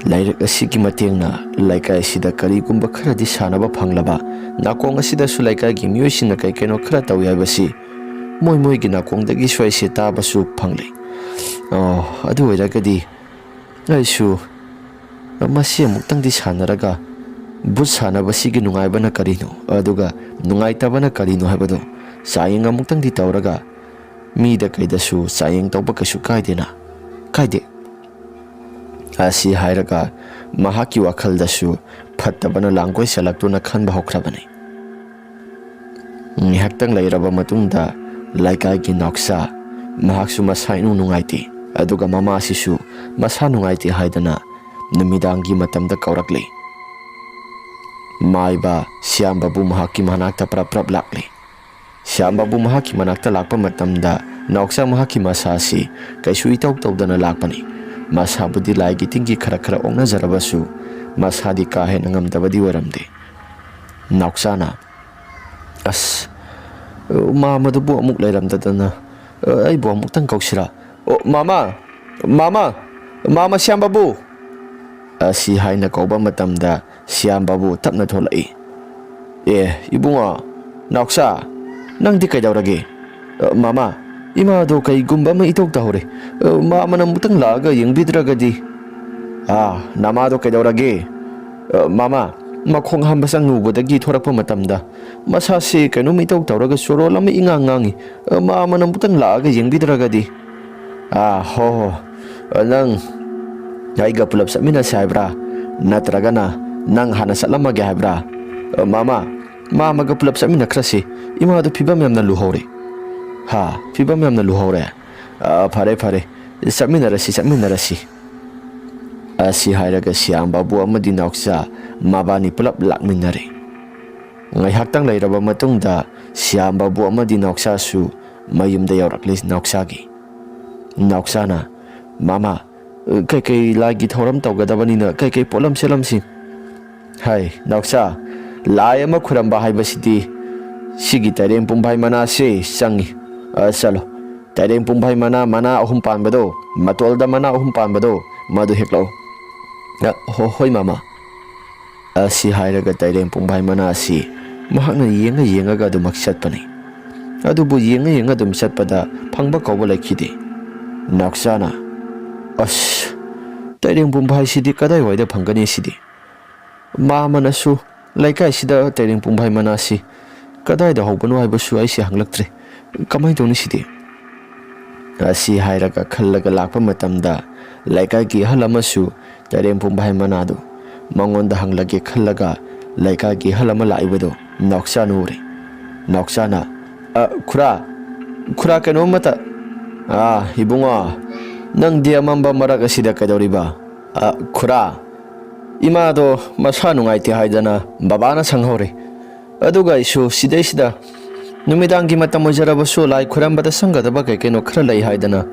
ꯂꯥꯏꯔꯤꯛ ꯑꯁꯤꯒꯤ ꯃꯇꯦꯡꯅ ꯂꯩꯀꯥꯏ ꯑꯁꯤꯗ ꯀꯔꯤꯒꯨꯝꯕ ꯈꯔꯗꯤ ꯁꯥꯟꯅꯕ ꯐꯪꯂꯕ, ꯅꯥꯀꯣꯡ ꯑꯁꯤꯗꯁꯨ ꯂꯩꯀꯥꯏꯒꯤ ꯃꯤꯑꯣꯏꯁꯤꯡꯅ ꯀꯩ ꯀꯩꯅꯣ ꯈꯔ ꯇꯧꯏ ꯍꯥꯏꯕꯁꯤ ꯃꯣꯏ ꯃꯣꯏꯒꯤ ꯅꯥꯀꯣꯡꯗꯒꯤꯁꯨ ꯑꯩꯁꯦ ꯇꯥꯕꯁꯨ ꯐꯪꯂꯤ꯫ ꯑꯣ, ꯑꯗꯨ ꯑꯣꯏꯔꯒꯗꯤ ꯑꯩꯁꯨ ꯃꯁꯤ ꯑꯃꯨꯛꯇꯪꯗꯤ ꯁꯥꯟꯅꯔꯒ ꯚꯨꯠ ꯁꯥꯟꯅꯕꯁꯤꯒꯤ ꯅꯨꯡꯉꯥꯏꯕꯅ ꯀꯔꯤꯅꯣ, ꯑꯗꯨꯒ ꯅꯨꯡꯉꯥꯏꯇꯕꯅ ꯀꯔꯤꯅꯣ ꯍꯥꯏꯕꯗꯨ ꯆꯥꯡꯌꯦꯡ ꯑꯃꯨꯛꯇꯪꯗꯤ ꯇꯧꯔꯒ ꯃꯤꯗ ꯀꯩꯗꯁꯨ ꯆꯥꯡꯌꯦꯡ ꯇꯧꯕ ꯀꯩꯁꯨ ꯀꯥꯏꯗꯦꯅ, ꯀꯥꯏꯗꯦ" ꯑꯁꯤ ꯍꯥꯏꯔꯒ ꯃꯍꯥꯛꯀꯤ ꯋꯥꯈꯜꯗꯁꯨ ꯐꯠꯇꯕꯅ ꯂꯥꯡꯒꯣꯏ ꯆꯜꯂꯛꯇꯨꯅ ꯈꯟꯕ ꯍꯧꯈ꯭ꯔꯕꯅꯤ꯫ ꯉꯥꯏꯍꯥꯛꯇꯪ ꯂꯩꯔꯕ ꯃꯇꯨꯡꯗ ꯂꯩꯀꯥꯏꯒꯤ ꯅꯥꯎꯆꯥ, ꯃꯍꯥꯛꯁꯨ ꯃꯁꯥ ꯏꯅꯨꯡ ꯅꯨꯡꯉꯥꯏꯇꯦ, ꯑꯗꯨꯒ ꯃꯃꯥꯁꯤꯁꯨ ꯃꯁꯥ ꯅꯨꯡꯉꯥꯏꯇꯦ ꯍꯥꯏꯗꯅ ꯅꯨꯃꯤꯗꯥꯡꯒꯤ ꯃꯇꯝꯗ ꯀꯧꯔꯛꯂꯤ꯫ ꯃꯥꯏꯕ ꯁ꯭ꯌꯥꯝꯕꯕꯨ ꯃꯍꯥꯛꯀꯤ ꯃꯅꯥꯛꯇ ꯄ꯭ꯔꯞ ꯄ꯭ꯔꯞ ꯂꯥꯛꯂꯤ꯫ ꯁ꯭ꯌꯥꯝꯕꯕꯨ ꯃꯍꯥꯛꯀꯤ ꯃꯅꯥꯛꯇ ꯂꯥꯛꯄ ꯃꯇꯝꯗ ꯅꯥꯎꯆꯥ ꯃꯍꯥꯛꯀꯤ ꯃꯁꯥ ꯑꯁꯤ ꯀꯩꯁꯨ ꯏꯇꯧ ꯇꯧꯗꯅ ꯂꯥꯛꯄꯅꯤ꯫ ꯃꯁꯥꯕꯨꯗꯤ ꯂꯥꯏꯒꯤ ꯇꯤꯟꯒꯤ ꯈꯔ ꯈꯔ ꯑꯣꯛꯅꯖꯔꯕꯁꯨ ꯃꯁꯥꯗꯤ ꯀꯥ ꯍꯦꯟꯅ ꯉꯝꯗꯕꯗꯤ ꯑꯣꯏꯔꯝꯗꯦ꯫ ꯅꯥꯎꯆꯥꯅ, "ꯑꯁ, ꯃꯥꯃꯗꯨꯕꯨ ꯑꯃꯨꯛ ꯂꯩꯔꯝꯗꯗꯅ, ꯑꯩꯕꯨ ꯑꯃꯨꯛꯇꯪ ꯀꯧꯁꯤꯔꯥ? ꯑꯣ, ꯃꯥꯃ! ꯃꯥꯃ! ꯃꯥꯃ ꯁ꯭ꯌꯥꯝꯕꯕꯨ!" ꯑꯁꯤ ꯍꯥꯏꯅ ꯀꯧꯕ ꯃꯇꯝꯗ ꯁ꯭ꯌꯥꯝꯕꯕꯨ ꯇꯞꯅ ꯊꯣꯛꯂꯛꯏ꯫ "ꯑꯦ, ꯏꯕꯨꯡꯉꯣ, ꯅꯥꯎꯆꯥ, ꯅꯪꯗꯤ ꯀꯩꯗꯧꯔꯒꯦ?" "ꯑ, ꯃꯥꯃ, ꯏꯃꯥꯗꯣ ꯀꯩꯒꯨꯝꯕ ꯑꯃ ꯏꯇꯧ ꯇꯧꯍꯧꯔꯦ꯫ ꯑ, ꯃꯥꯃꯅ ꯑꯃꯨꯛꯇꯪ ꯂꯥꯛꯑꯒ ꯌꯦꯡꯕꯤꯗ꯭ꯔꯒꯗꯤ?" "ꯑꯥ, ꯅꯃꯥꯗꯣ ꯀꯩꯗꯧꯔꯒꯦ?" "ꯑ, ꯃꯥꯃ, ꯃꯈꯣꯡ ꯍꯥꯝꯕ ꯆꯪꯂꯨꯕꯗꯒꯤ ꯊꯣꯔꯛꯄ ꯃꯇꯝꯗ ꯃꯁꯥꯁꯦ ꯀꯩꯅꯣꯝ ꯏꯇꯧ ꯇꯧꯔꯒ ꯆꯣꯔꯣꯜ ꯑꯃ ꯏꯉꯥꯡ ꯉꯥꯡꯉꯤ꯫ ꯑ, ꯃꯥꯃꯅ ꯑꯃꯨꯛꯇꯪ ꯂꯥꯛꯑꯒ ꯌꯦꯡꯕꯤꯗ꯭ꯔꯒꯗꯤ?" "ꯑꯥ, ꯍꯣ, ꯍꯣ꯫ ꯑ, ꯅꯪ ꯑꯩꯒ ꯄꯨꯂꯞ ꯆꯠꯃꯤꯟꯅꯁꯦ ꯍꯥꯏꯕ꯭ꯔꯥ? ꯅꯠꯇ꯭ꯔꯒꯅ ꯅꯪ ꯍꯥꯟꯅ ꯆꯠꯂꯝꯃꯒꯦ ꯍꯥꯏꯕ꯭ꯔꯥ?" "ꯑ, ꯃꯥꯃ, ꯃꯥꯃꯒ ꯄꯨꯂꯞ ꯆꯠꯃꯤꯟꯅꯈ꯭ꯔꯁꯤ꯫ ꯏꯃꯥꯗꯣ ꯐꯤꯕꯝ ꯌꯥꯝꯅ ꯂꯨꯍꯧꯔꯦ꯫" "ꯍꯥ? ꯐꯤꯕꯝ ꯌꯥꯝꯅ ꯂꯨꯍꯧꯔꯦ? ꯑ, ꯐꯔꯦ, ꯐꯔꯦ꯫ ꯆꯠꯃꯤꯟꯅꯔꯁꯤ, ꯆꯠꯃꯤꯟꯅꯔꯁꯤ꯫" ꯑꯁꯤ ꯍꯥꯏꯔꯒ ꯁꯤꯌꯥꯝꯕꯕꯨ ꯑꯃꯗꯤ ꯅꯥꯎꯆꯥ ꯃꯕꯥꯅꯤ ꯄꯨꯂꯞ ꯂꯥꯛꯃꯤꯟꯅꯔꯦ꯫ ꯉꯥꯏꯍꯥꯛꯇꯪ ꯂꯩꯔꯕ ꯃꯇꯨꯡꯗ ꯁꯤꯌꯥꯝꯕꯕꯨ ꯑꯃꯗꯤ ꯅꯥꯎꯆꯥꯁꯨ ꯃꯌꯨꯝꯗ ꯌꯧꯔꯛꯂꯦ꯫ ꯅꯥꯎꯆꯥꯒꯤ ꯅꯥꯎꯆꯥꯅ, "ꯃꯥꯃ, ꯀꯩꯀꯩ ꯂꯥꯏꯒꯤ ꯊꯧꯔꯝ ꯇꯧꯒꯗꯕꯅꯤꯅ ꯀꯩꯀꯩ ꯄꯣꯠꯂꯝ ꯁꯦꯠꯂꯝꯁꯤ? ꯍꯥꯏ, ꯅꯥꯎꯆꯥ, ꯂꯥꯏ ꯑꯃ ꯈꯨꯔꯝꯕ ꯍꯥꯏꯕꯁꯤꯗꯤ ꯁꯤꯒꯤ ꯇꯩꯔꯦꯡ ꯄꯨꯝꯐꯥꯏ ꯃꯅꯥꯁꯦ ꯆꯪꯉꯤ꯫ ꯑ, ꯆꯠꯂꯣ, ꯇꯩꯔꯦꯡ ꯄꯨꯝꯐꯥꯏ ꯃꯅꯥ, ꯃꯅꯥ ꯑꯍꯨꯝ ꯄꯥꯟꯕꯗꯣ, ꯃꯇꯣꯜꯗ ꯃꯅꯥ ꯑꯍꯨꯝ ꯄꯥꯟꯕꯗꯣ, ꯃꯗꯨ ꯍꯦꯛꯂꯛꯎ꯫ ꯑ, ꯍꯣ-, ꯍꯣꯏ ꯃꯥꯃ꯫ ꯑꯁꯤ ꯍꯥꯏꯔꯒ ꯇꯩꯔꯦꯡ ꯄꯨꯡꯐꯥꯏ ꯃꯅꯥ ꯑꯁꯤ ꯃꯍꯥꯛꯅ ꯌꯦꯡꯉ ꯌꯦꯡꯉꯒ ꯑꯗꯨꯃꯛ ꯆꯠꯄꯅꯤ꯫ ꯑꯗꯨꯕꯨ ꯌꯦꯡꯉ ꯌꯦꯡꯉ ꯑꯗꯨꯝ ꯆꯠꯄꯗ ꯐꯪꯕ ꯀꯧꯕ ꯂꯩꯈꯤꯗꯦ꯫ ꯅꯥꯎꯆꯥꯅ, "ꯑꯁ, ꯇꯩꯔꯦꯡ ꯄꯨꯡꯐꯥꯏꯁꯤꯗꯤ ꯀꯗꯥꯏꯋꯥꯏꯗ ꯐꯪꯒꯅꯤ ꯁꯤꯗꯤ? ꯃꯥꯃꯅꯁꯨ ꯂꯩꯀꯥꯏꯁꯤꯗ ꯇꯩꯔꯦꯡ ꯄꯨꯡꯐꯥꯏ ꯃꯅꯥꯁꯤ ꯀꯗꯥꯏꯗ ꯍꯧꯕꯅꯣ ꯍꯥꯏꯕꯁꯨ ꯑꯩꯁꯦ ꯍꯪꯂꯛꯇ꯭ꯔꯦ꯫ ꯀꯃꯥꯏꯅ ꯇꯧꯅꯤ ꯁꯤꯗꯤ?" ꯑꯁꯤ ꯍꯥꯏꯔꯒ ꯈꯜꯂꯒ ꯂꯥꯛꯄ ꯃꯇꯝꯗ ꯂꯩꯀꯥꯏꯒꯤ ꯑꯍꯜ ꯑꯃꯁꯨ ꯇꯩꯔꯦꯡ ꯄꯨꯡꯐꯥꯏ ꯃꯅꯥꯗꯨ ꯃꯉꯣꯟꯗ ꯍꯪꯂꯒꯦ ꯈꯜꯂꯒ ꯂꯩꯀꯥꯏꯒꯤ ꯑꯍꯜ ꯑꯃ ꯂꯥꯛꯏꯕꯗꯨ ꯅꯥꯎꯆꯥꯅ ꯎꯔꯦ꯫ ꯅꯥꯎꯆꯥꯅ, "ꯑ, ꯈꯨꯔꯥ, ꯈꯨꯔꯥ, ꯀꯩꯅꯣꯝꯃꯇ꯫ ꯑꯥ, ꯏꯕꯨꯡꯉꯣ, ꯅꯪꯗꯤ ꯑꯃꯝꯕ ꯃꯔꯛ ꯑꯁꯤꯗ ꯀꯩꯗꯧꯔꯤꯕ?" "ꯑ, ꯈꯨꯔꯥ, ꯏꯃꯥꯗꯣ ꯃꯁꯥ ꯅꯨꯡꯉꯥꯏꯇꯦ ꯍꯥꯏꯗꯅ ꯕꯕꯥꯅ ꯁꯪꯍꯧꯔꯦ꯫ ꯑꯗꯨꯒ ꯑꯩꯁꯨ ꯁꯤꯗꯩꯁꯤꯗ ꯅꯨꯃꯤꯗꯥꯡꯒꯤ ꯃꯇꯝ ꯑꯣꯏꯖꯔꯕꯁꯨ ꯂꯥꯏ ꯈꯨꯔꯝꯕꯗ ꯆꯪꯒꯗꯕ ꯀꯩ ꯀꯩꯅꯣ ꯈꯔ ꯂꯩ ꯍꯥꯏꯗꯅ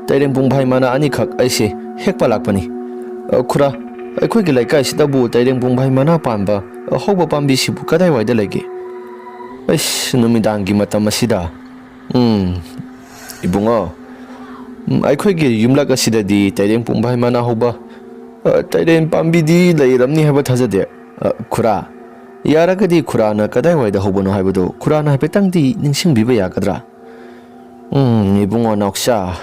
ꯇꯩꯔꯦꯡ ꯄꯨꯡꯐꯥꯏ ꯃꯅꯥ ꯑꯅꯤꯈꯛ ꯑꯩꯁꯦ ꯍꯦꯛꯄ ꯂꯥꯛꯄꯅꯤ꯫ ꯑ, ꯈꯨꯔꯥ, ꯑꯩꯈꯣꯏꯒꯤ ꯂꯩꯀꯥꯏꯁꯤꯗꯕꯨ ꯇꯩꯔꯦꯡ ꯄꯨꯡꯐꯥꯏ ꯃꯅꯥ ꯄꯥꯟꯕ ꯑꯍꯧꯕ ꯄꯥꯝꯕꯤꯁꯤꯕꯨ ꯀꯗꯥꯏꯋꯥꯏꯗ ꯂꯩꯒꯦ?" ꯑꯩꯁ, ꯅꯨꯃꯤꯗꯥꯡꯒꯤ ꯃꯇꯝ ꯑꯁꯤꯗ? ꯎꯝ, ꯏꯕꯨꯡꯉꯣ, ꯎꯝ, ꯑꯩꯈꯣꯏꯒꯤ ꯌꯨꯝꯂꯛ ꯑꯁꯤꯗꯗꯤ ꯇꯩꯔꯦꯡ ꯄꯨꯡꯐꯥꯏ ꯃꯅꯥ ꯍꯧꯕ, ꯑ, ꯇꯩꯔꯦꯡ ꯄꯥꯝꯕꯤꯗꯤ ꯂꯩꯔꯝꯅꯤ ꯍꯥꯏꯕ ꯊꯥꯖꯗꯦ꯫ ꯑ, ꯈꯨꯔꯥ, ꯌꯥꯔꯒꯗꯤ ꯈꯨꯔꯥꯅ ꯀꯗꯥꯏꯋꯥꯏꯗ ꯍꯧꯕꯅꯣ ꯍꯥꯏꯕꯗꯨ ꯈꯨꯔꯥꯅ ꯍꯥꯏꯐꯦꯠꯇꯪꯗꯤ ꯅꯤꯡꯁꯤꯡꯕꯤꯕ ꯌꯥꯒꯗ꯭ꯔꯥ? ꯎꯝ, ꯏꯕꯨꯡꯉꯣ ꯅꯥꯎꯆꯥ,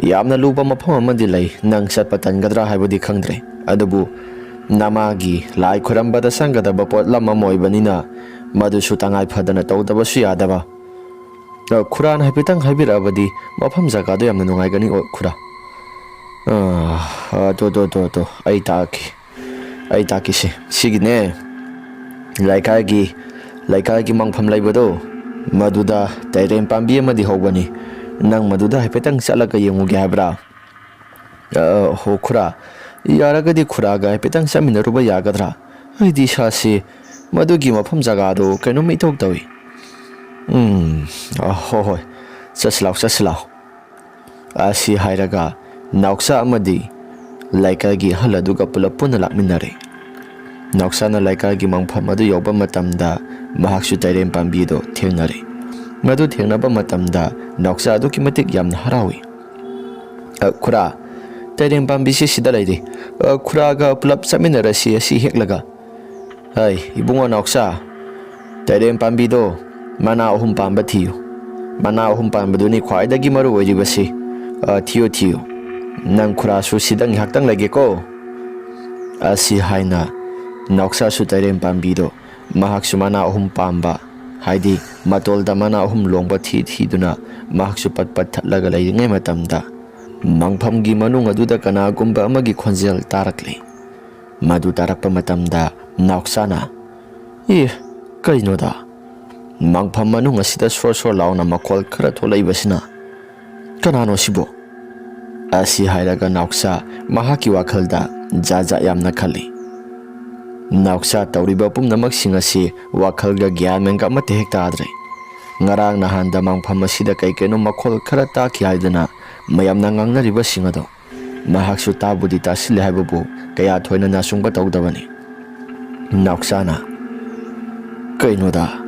ꯌꯥꯝꯅ ꯂꯨꯕ ꯃꯐꯝ ꯑꯃꯗꯤ ꯂꯩ꯫ ꯅꯪ ꯆꯠꯄ ꯇꯟꯒꯗ꯭ꯔꯥ ꯍꯥꯏꯕꯗꯤ ꯈꯪꯗ꯭ꯔꯦ꯫ ꯑꯗꯨꯕꯨ ꯅꯃꯥꯒꯤ ꯂꯥꯏ ꯈꯨꯔꯝꯕꯗ ꯆꯪꯒꯗꯕ ꯄꯣꯠꯂꯝ ꯑꯃ ꯑꯣꯏꯕꯅꯤꯅ ꯃꯗꯨꯁꯨ ꯇꯉꯥꯏ ꯐꯗꯅ ꯇꯧꯗꯕꯁꯨ ꯌꯥꯗꯕ꯫ ꯑ, ꯈꯨꯔꯥꯅ ꯍꯥꯏꯐꯦꯠꯇꯪ ꯍꯥꯏꯕꯤꯔꯛꯑꯕꯗꯤ ꯃꯐꯝ ꯖꯒꯥꯗꯣ ꯌꯥꯝꯅ ꯅꯨꯡꯉꯥꯏꯒꯅꯤ, ꯑꯣ, ꯈꯨꯔꯥ꯫ ꯑ, ꯑ, ꯇꯣ, ꯇꯣ, ꯇꯣ, ꯇꯣ, ꯑꯩ ꯇꯥꯛꯀꯦ꯫ ꯑꯩ ꯇꯥꯛꯀꯦꯁꯦ꯫ ꯁꯤꯒꯤꯅꯦ, ꯂꯩꯀꯥꯏꯒꯤ, ꯂꯩꯀꯥꯏꯒꯤ ꯃꯪꯐꯝ ꯂꯩꯕꯗꯣ, ꯃꯗꯨꯗ ꯇꯩꯔꯦꯟ ꯄꯥꯝꯕꯤ ꯑꯃꯗꯤ ꯍꯧꯕꯅꯤ꯫ ꯅꯪ ꯃꯗꯨꯗ ꯍꯥꯏꯐꯦꯠꯇꯪ ꯆꯠꯂꯒ ꯌꯦꯡꯉꯨꯒꯦ ꯍꯥꯏꯕ꯭ꯔꯥ? ꯑ, ꯍꯣ, ꯈꯨꯔꯥ꯫ ꯌꯥꯔꯒꯗꯤ ꯈꯨꯔꯥꯒ ꯍꯥꯏꯐꯦꯠꯇꯪ ꯆꯠꯃꯤꯟꯅꯔꯨꯕ ꯌꯥꯒꯗ꯭ꯔꯥ? ꯑꯩꯗꯤ ꯏꯁꯥꯁꯤ ꯃꯗꯨꯒꯤ ꯃꯐꯝ ꯖꯒꯥꯗꯣ ꯀꯩꯅꯣꯝ ꯏꯇꯧ ꯇꯧꯏ꯫ ꯎꯝ, ꯑ, ꯍꯣ, ꯍꯣꯏ꯫ ꯆꯠꯁꯤ ꯂꯥꯎ, ꯆꯠꯁꯤ ꯂꯥꯎ꯫ ꯑꯁꯤ ꯍꯥꯏꯔꯒ ꯅꯥꯎꯆꯥ ꯑꯃꯗꯤ ꯂꯩꯀꯥꯏꯒꯤ ꯑꯍꯜ ꯑꯗꯨꯒ ꯄꯨꯂꯞ ꯄꯨꯟꯅ ꯂꯥꯛꯃꯤꯟꯅꯔꯦ꯫ ꯅꯥꯎꯆꯥꯅ ꯂꯩꯀꯥꯏꯒꯤ ꯃꯪꯐꯝ ꯑꯗꯨ ꯌꯧꯕ ꯃꯇꯝꯗ ꯃꯍꯥꯛꯁꯨ ꯇꯩꯔꯦꯝ ꯄꯥꯝꯕꯤꯗꯣ ꯊꯦꯡꯅꯔꯦ꯫ ꯃꯗꯨ ꯊꯦꯡꯅꯕ ꯃꯇꯝꯗ ꯅꯥꯎꯆꯥ ꯑꯗꯨꯛꯀꯤ ꯃꯇꯤꯛ ꯌꯥꯝꯅ ꯍꯔꯥꯎꯏ꯫ "ꯑ, ꯈꯨꯔꯥ, ꯇꯩꯔꯦꯝ ꯄꯥꯝꯕꯤꯁꯤ ꯁꯤꯗ ꯂꯩꯔꯦ꯫ ꯑ, ꯈꯨꯔꯥꯒ ꯄꯨꯂꯞ ꯆꯠꯃꯤꯟꯅꯔꯁꯤ ꯑꯁꯤ ꯍꯦꯛꯂꯒ꯫" "ꯍꯩ, ꯏꯕꯨꯡꯉꯣ ꯅꯥꯎꯆꯥ, ꯇꯩꯔꯦꯝ ꯄꯥꯝꯕꯤꯗꯣ ꯃꯅꯥ ꯑꯍꯨꯝ ꯄꯥꯟꯕ ꯊꯤꯌꯨ꯫ ꯃꯅꯥ ꯑꯍꯨꯝ ꯄꯥꯟꯕꯗꯨꯅꯤ ꯈ꯭ꯋꯥꯏꯗꯒꯤ ꯃꯔꯨ ꯑꯣꯏꯔꯤꯕꯁꯤ꯫ ꯑ, ꯊꯤꯌꯨ, ꯊꯤꯌꯨ꯫ ꯅꯪ ꯈꯨꯔꯥꯁꯨ ꯁꯤꯗ ꯉꯥꯏꯍꯥꯛꯇꯪ ꯂꯩꯒꯦꯀꯣ꯫" ꯑꯁꯤ ꯍꯥꯏꯅ ꯅꯥꯎꯆꯥꯁꯨ ꯇꯩꯔꯦꯝ ꯄꯥꯝꯕꯤꯗꯣ ꯃꯍꯥꯛꯁꯨ ꯃꯅꯥ ꯑꯍꯨꯝ ꯄꯥꯟꯕ, ꯍꯥꯏꯗꯤ ꯃꯇꯣꯜꯗ ꯃꯅꯥ ꯑꯍꯨꯝ ꯂꯣꯡꯕ ꯊꯤ ꯊꯤꯗꯨꯅ ꯃꯍꯥꯛꯁꯨ ꯄꯠ ꯄꯠ ꯊꯠꯂꯒ ꯂꯩꯔꯤꯉꯩ ꯃꯇꯝꯗ, ꯃꯪꯐꯝꯒꯤ ꯃꯅꯨꯡ ꯑꯗꯨꯗ ꯀꯅꯥꯒꯨꯝꯕ ꯑꯃꯒꯤ ꯈꯣꯟꯖꯦꯜ ꯇꯥꯔꯛꯂꯤ꯫ ꯃꯗꯨ ꯇꯥꯔꯛꯄ ꯃꯇꯝꯗ ꯅꯥꯎꯆꯥꯅ, "ꯑꯦ, ꯀꯩꯅꯣꯗ? ꯃꯪꯐꯝ ꯃꯅꯨꯡ ꯑꯁꯤꯗ ꯁꯣꯔ ꯁꯣꯔ ꯂꯥꯎꯅ ꯃꯈꯣꯜ ꯈꯔ ꯊꯣꯛꯂꯛꯏꯕꯁꯤꯅ ꯀꯅꯥꯅꯣ ꯁꯤꯕꯨ?" ꯑꯁꯤ ꯍꯥꯏꯔꯒ ꯅꯥꯎꯆꯥ ꯃꯍꯥꯛꯀꯤ ꯋꯥꯈꯜꯗ ꯖꯥꯠ ꯖꯥꯠ ꯌꯥꯝꯅ ꯈꯜꯂꯤ꯫ ꯅꯥꯎꯆꯥ ꯇꯧꯔꯤꯕ ꯄꯨꯝꯅꯃꯛꯁꯤꯡ ꯑꯁꯤ ꯋꯥꯈꯜꯒ ꯒ꯭ꯌꯥꯟ ꯃꯦꯟꯒ ꯑꯃꯠꯇ ꯍꯦꯛ ꯇꯥꯗ꯭ꯔꯦ꯫ ꯉꯔꯥꯡ ꯅꯍꯥꯟꯗ ꯃꯪꯐꯝ ꯑꯁꯤꯗ ꯀꯩ ꯀꯩꯅꯣ ꯃꯈꯣꯜ ꯈꯔ ꯇꯥꯈꯤ ꯍꯥꯏꯗꯅ ꯃꯌꯥꯝꯅ ꯉꯥꯡꯅꯔꯤꯕꯁꯤꯡ ꯑꯗꯣ ꯃꯍꯥꯛꯁꯨ ꯇꯥꯕꯨꯗꯤ ꯇꯥꯁꯤꯜꯂꯦ ꯍꯥꯏꯕꯕꯨ ꯀꯌꯥ ꯊꯣꯏꯅ ꯅꯥꯆꯨꯡꯕ ꯇꯧꯗꯕꯅꯤ꯫ ꯅꯥꯎꯆꯥꯅ, "ꯀꯩꯅꯣꯗ,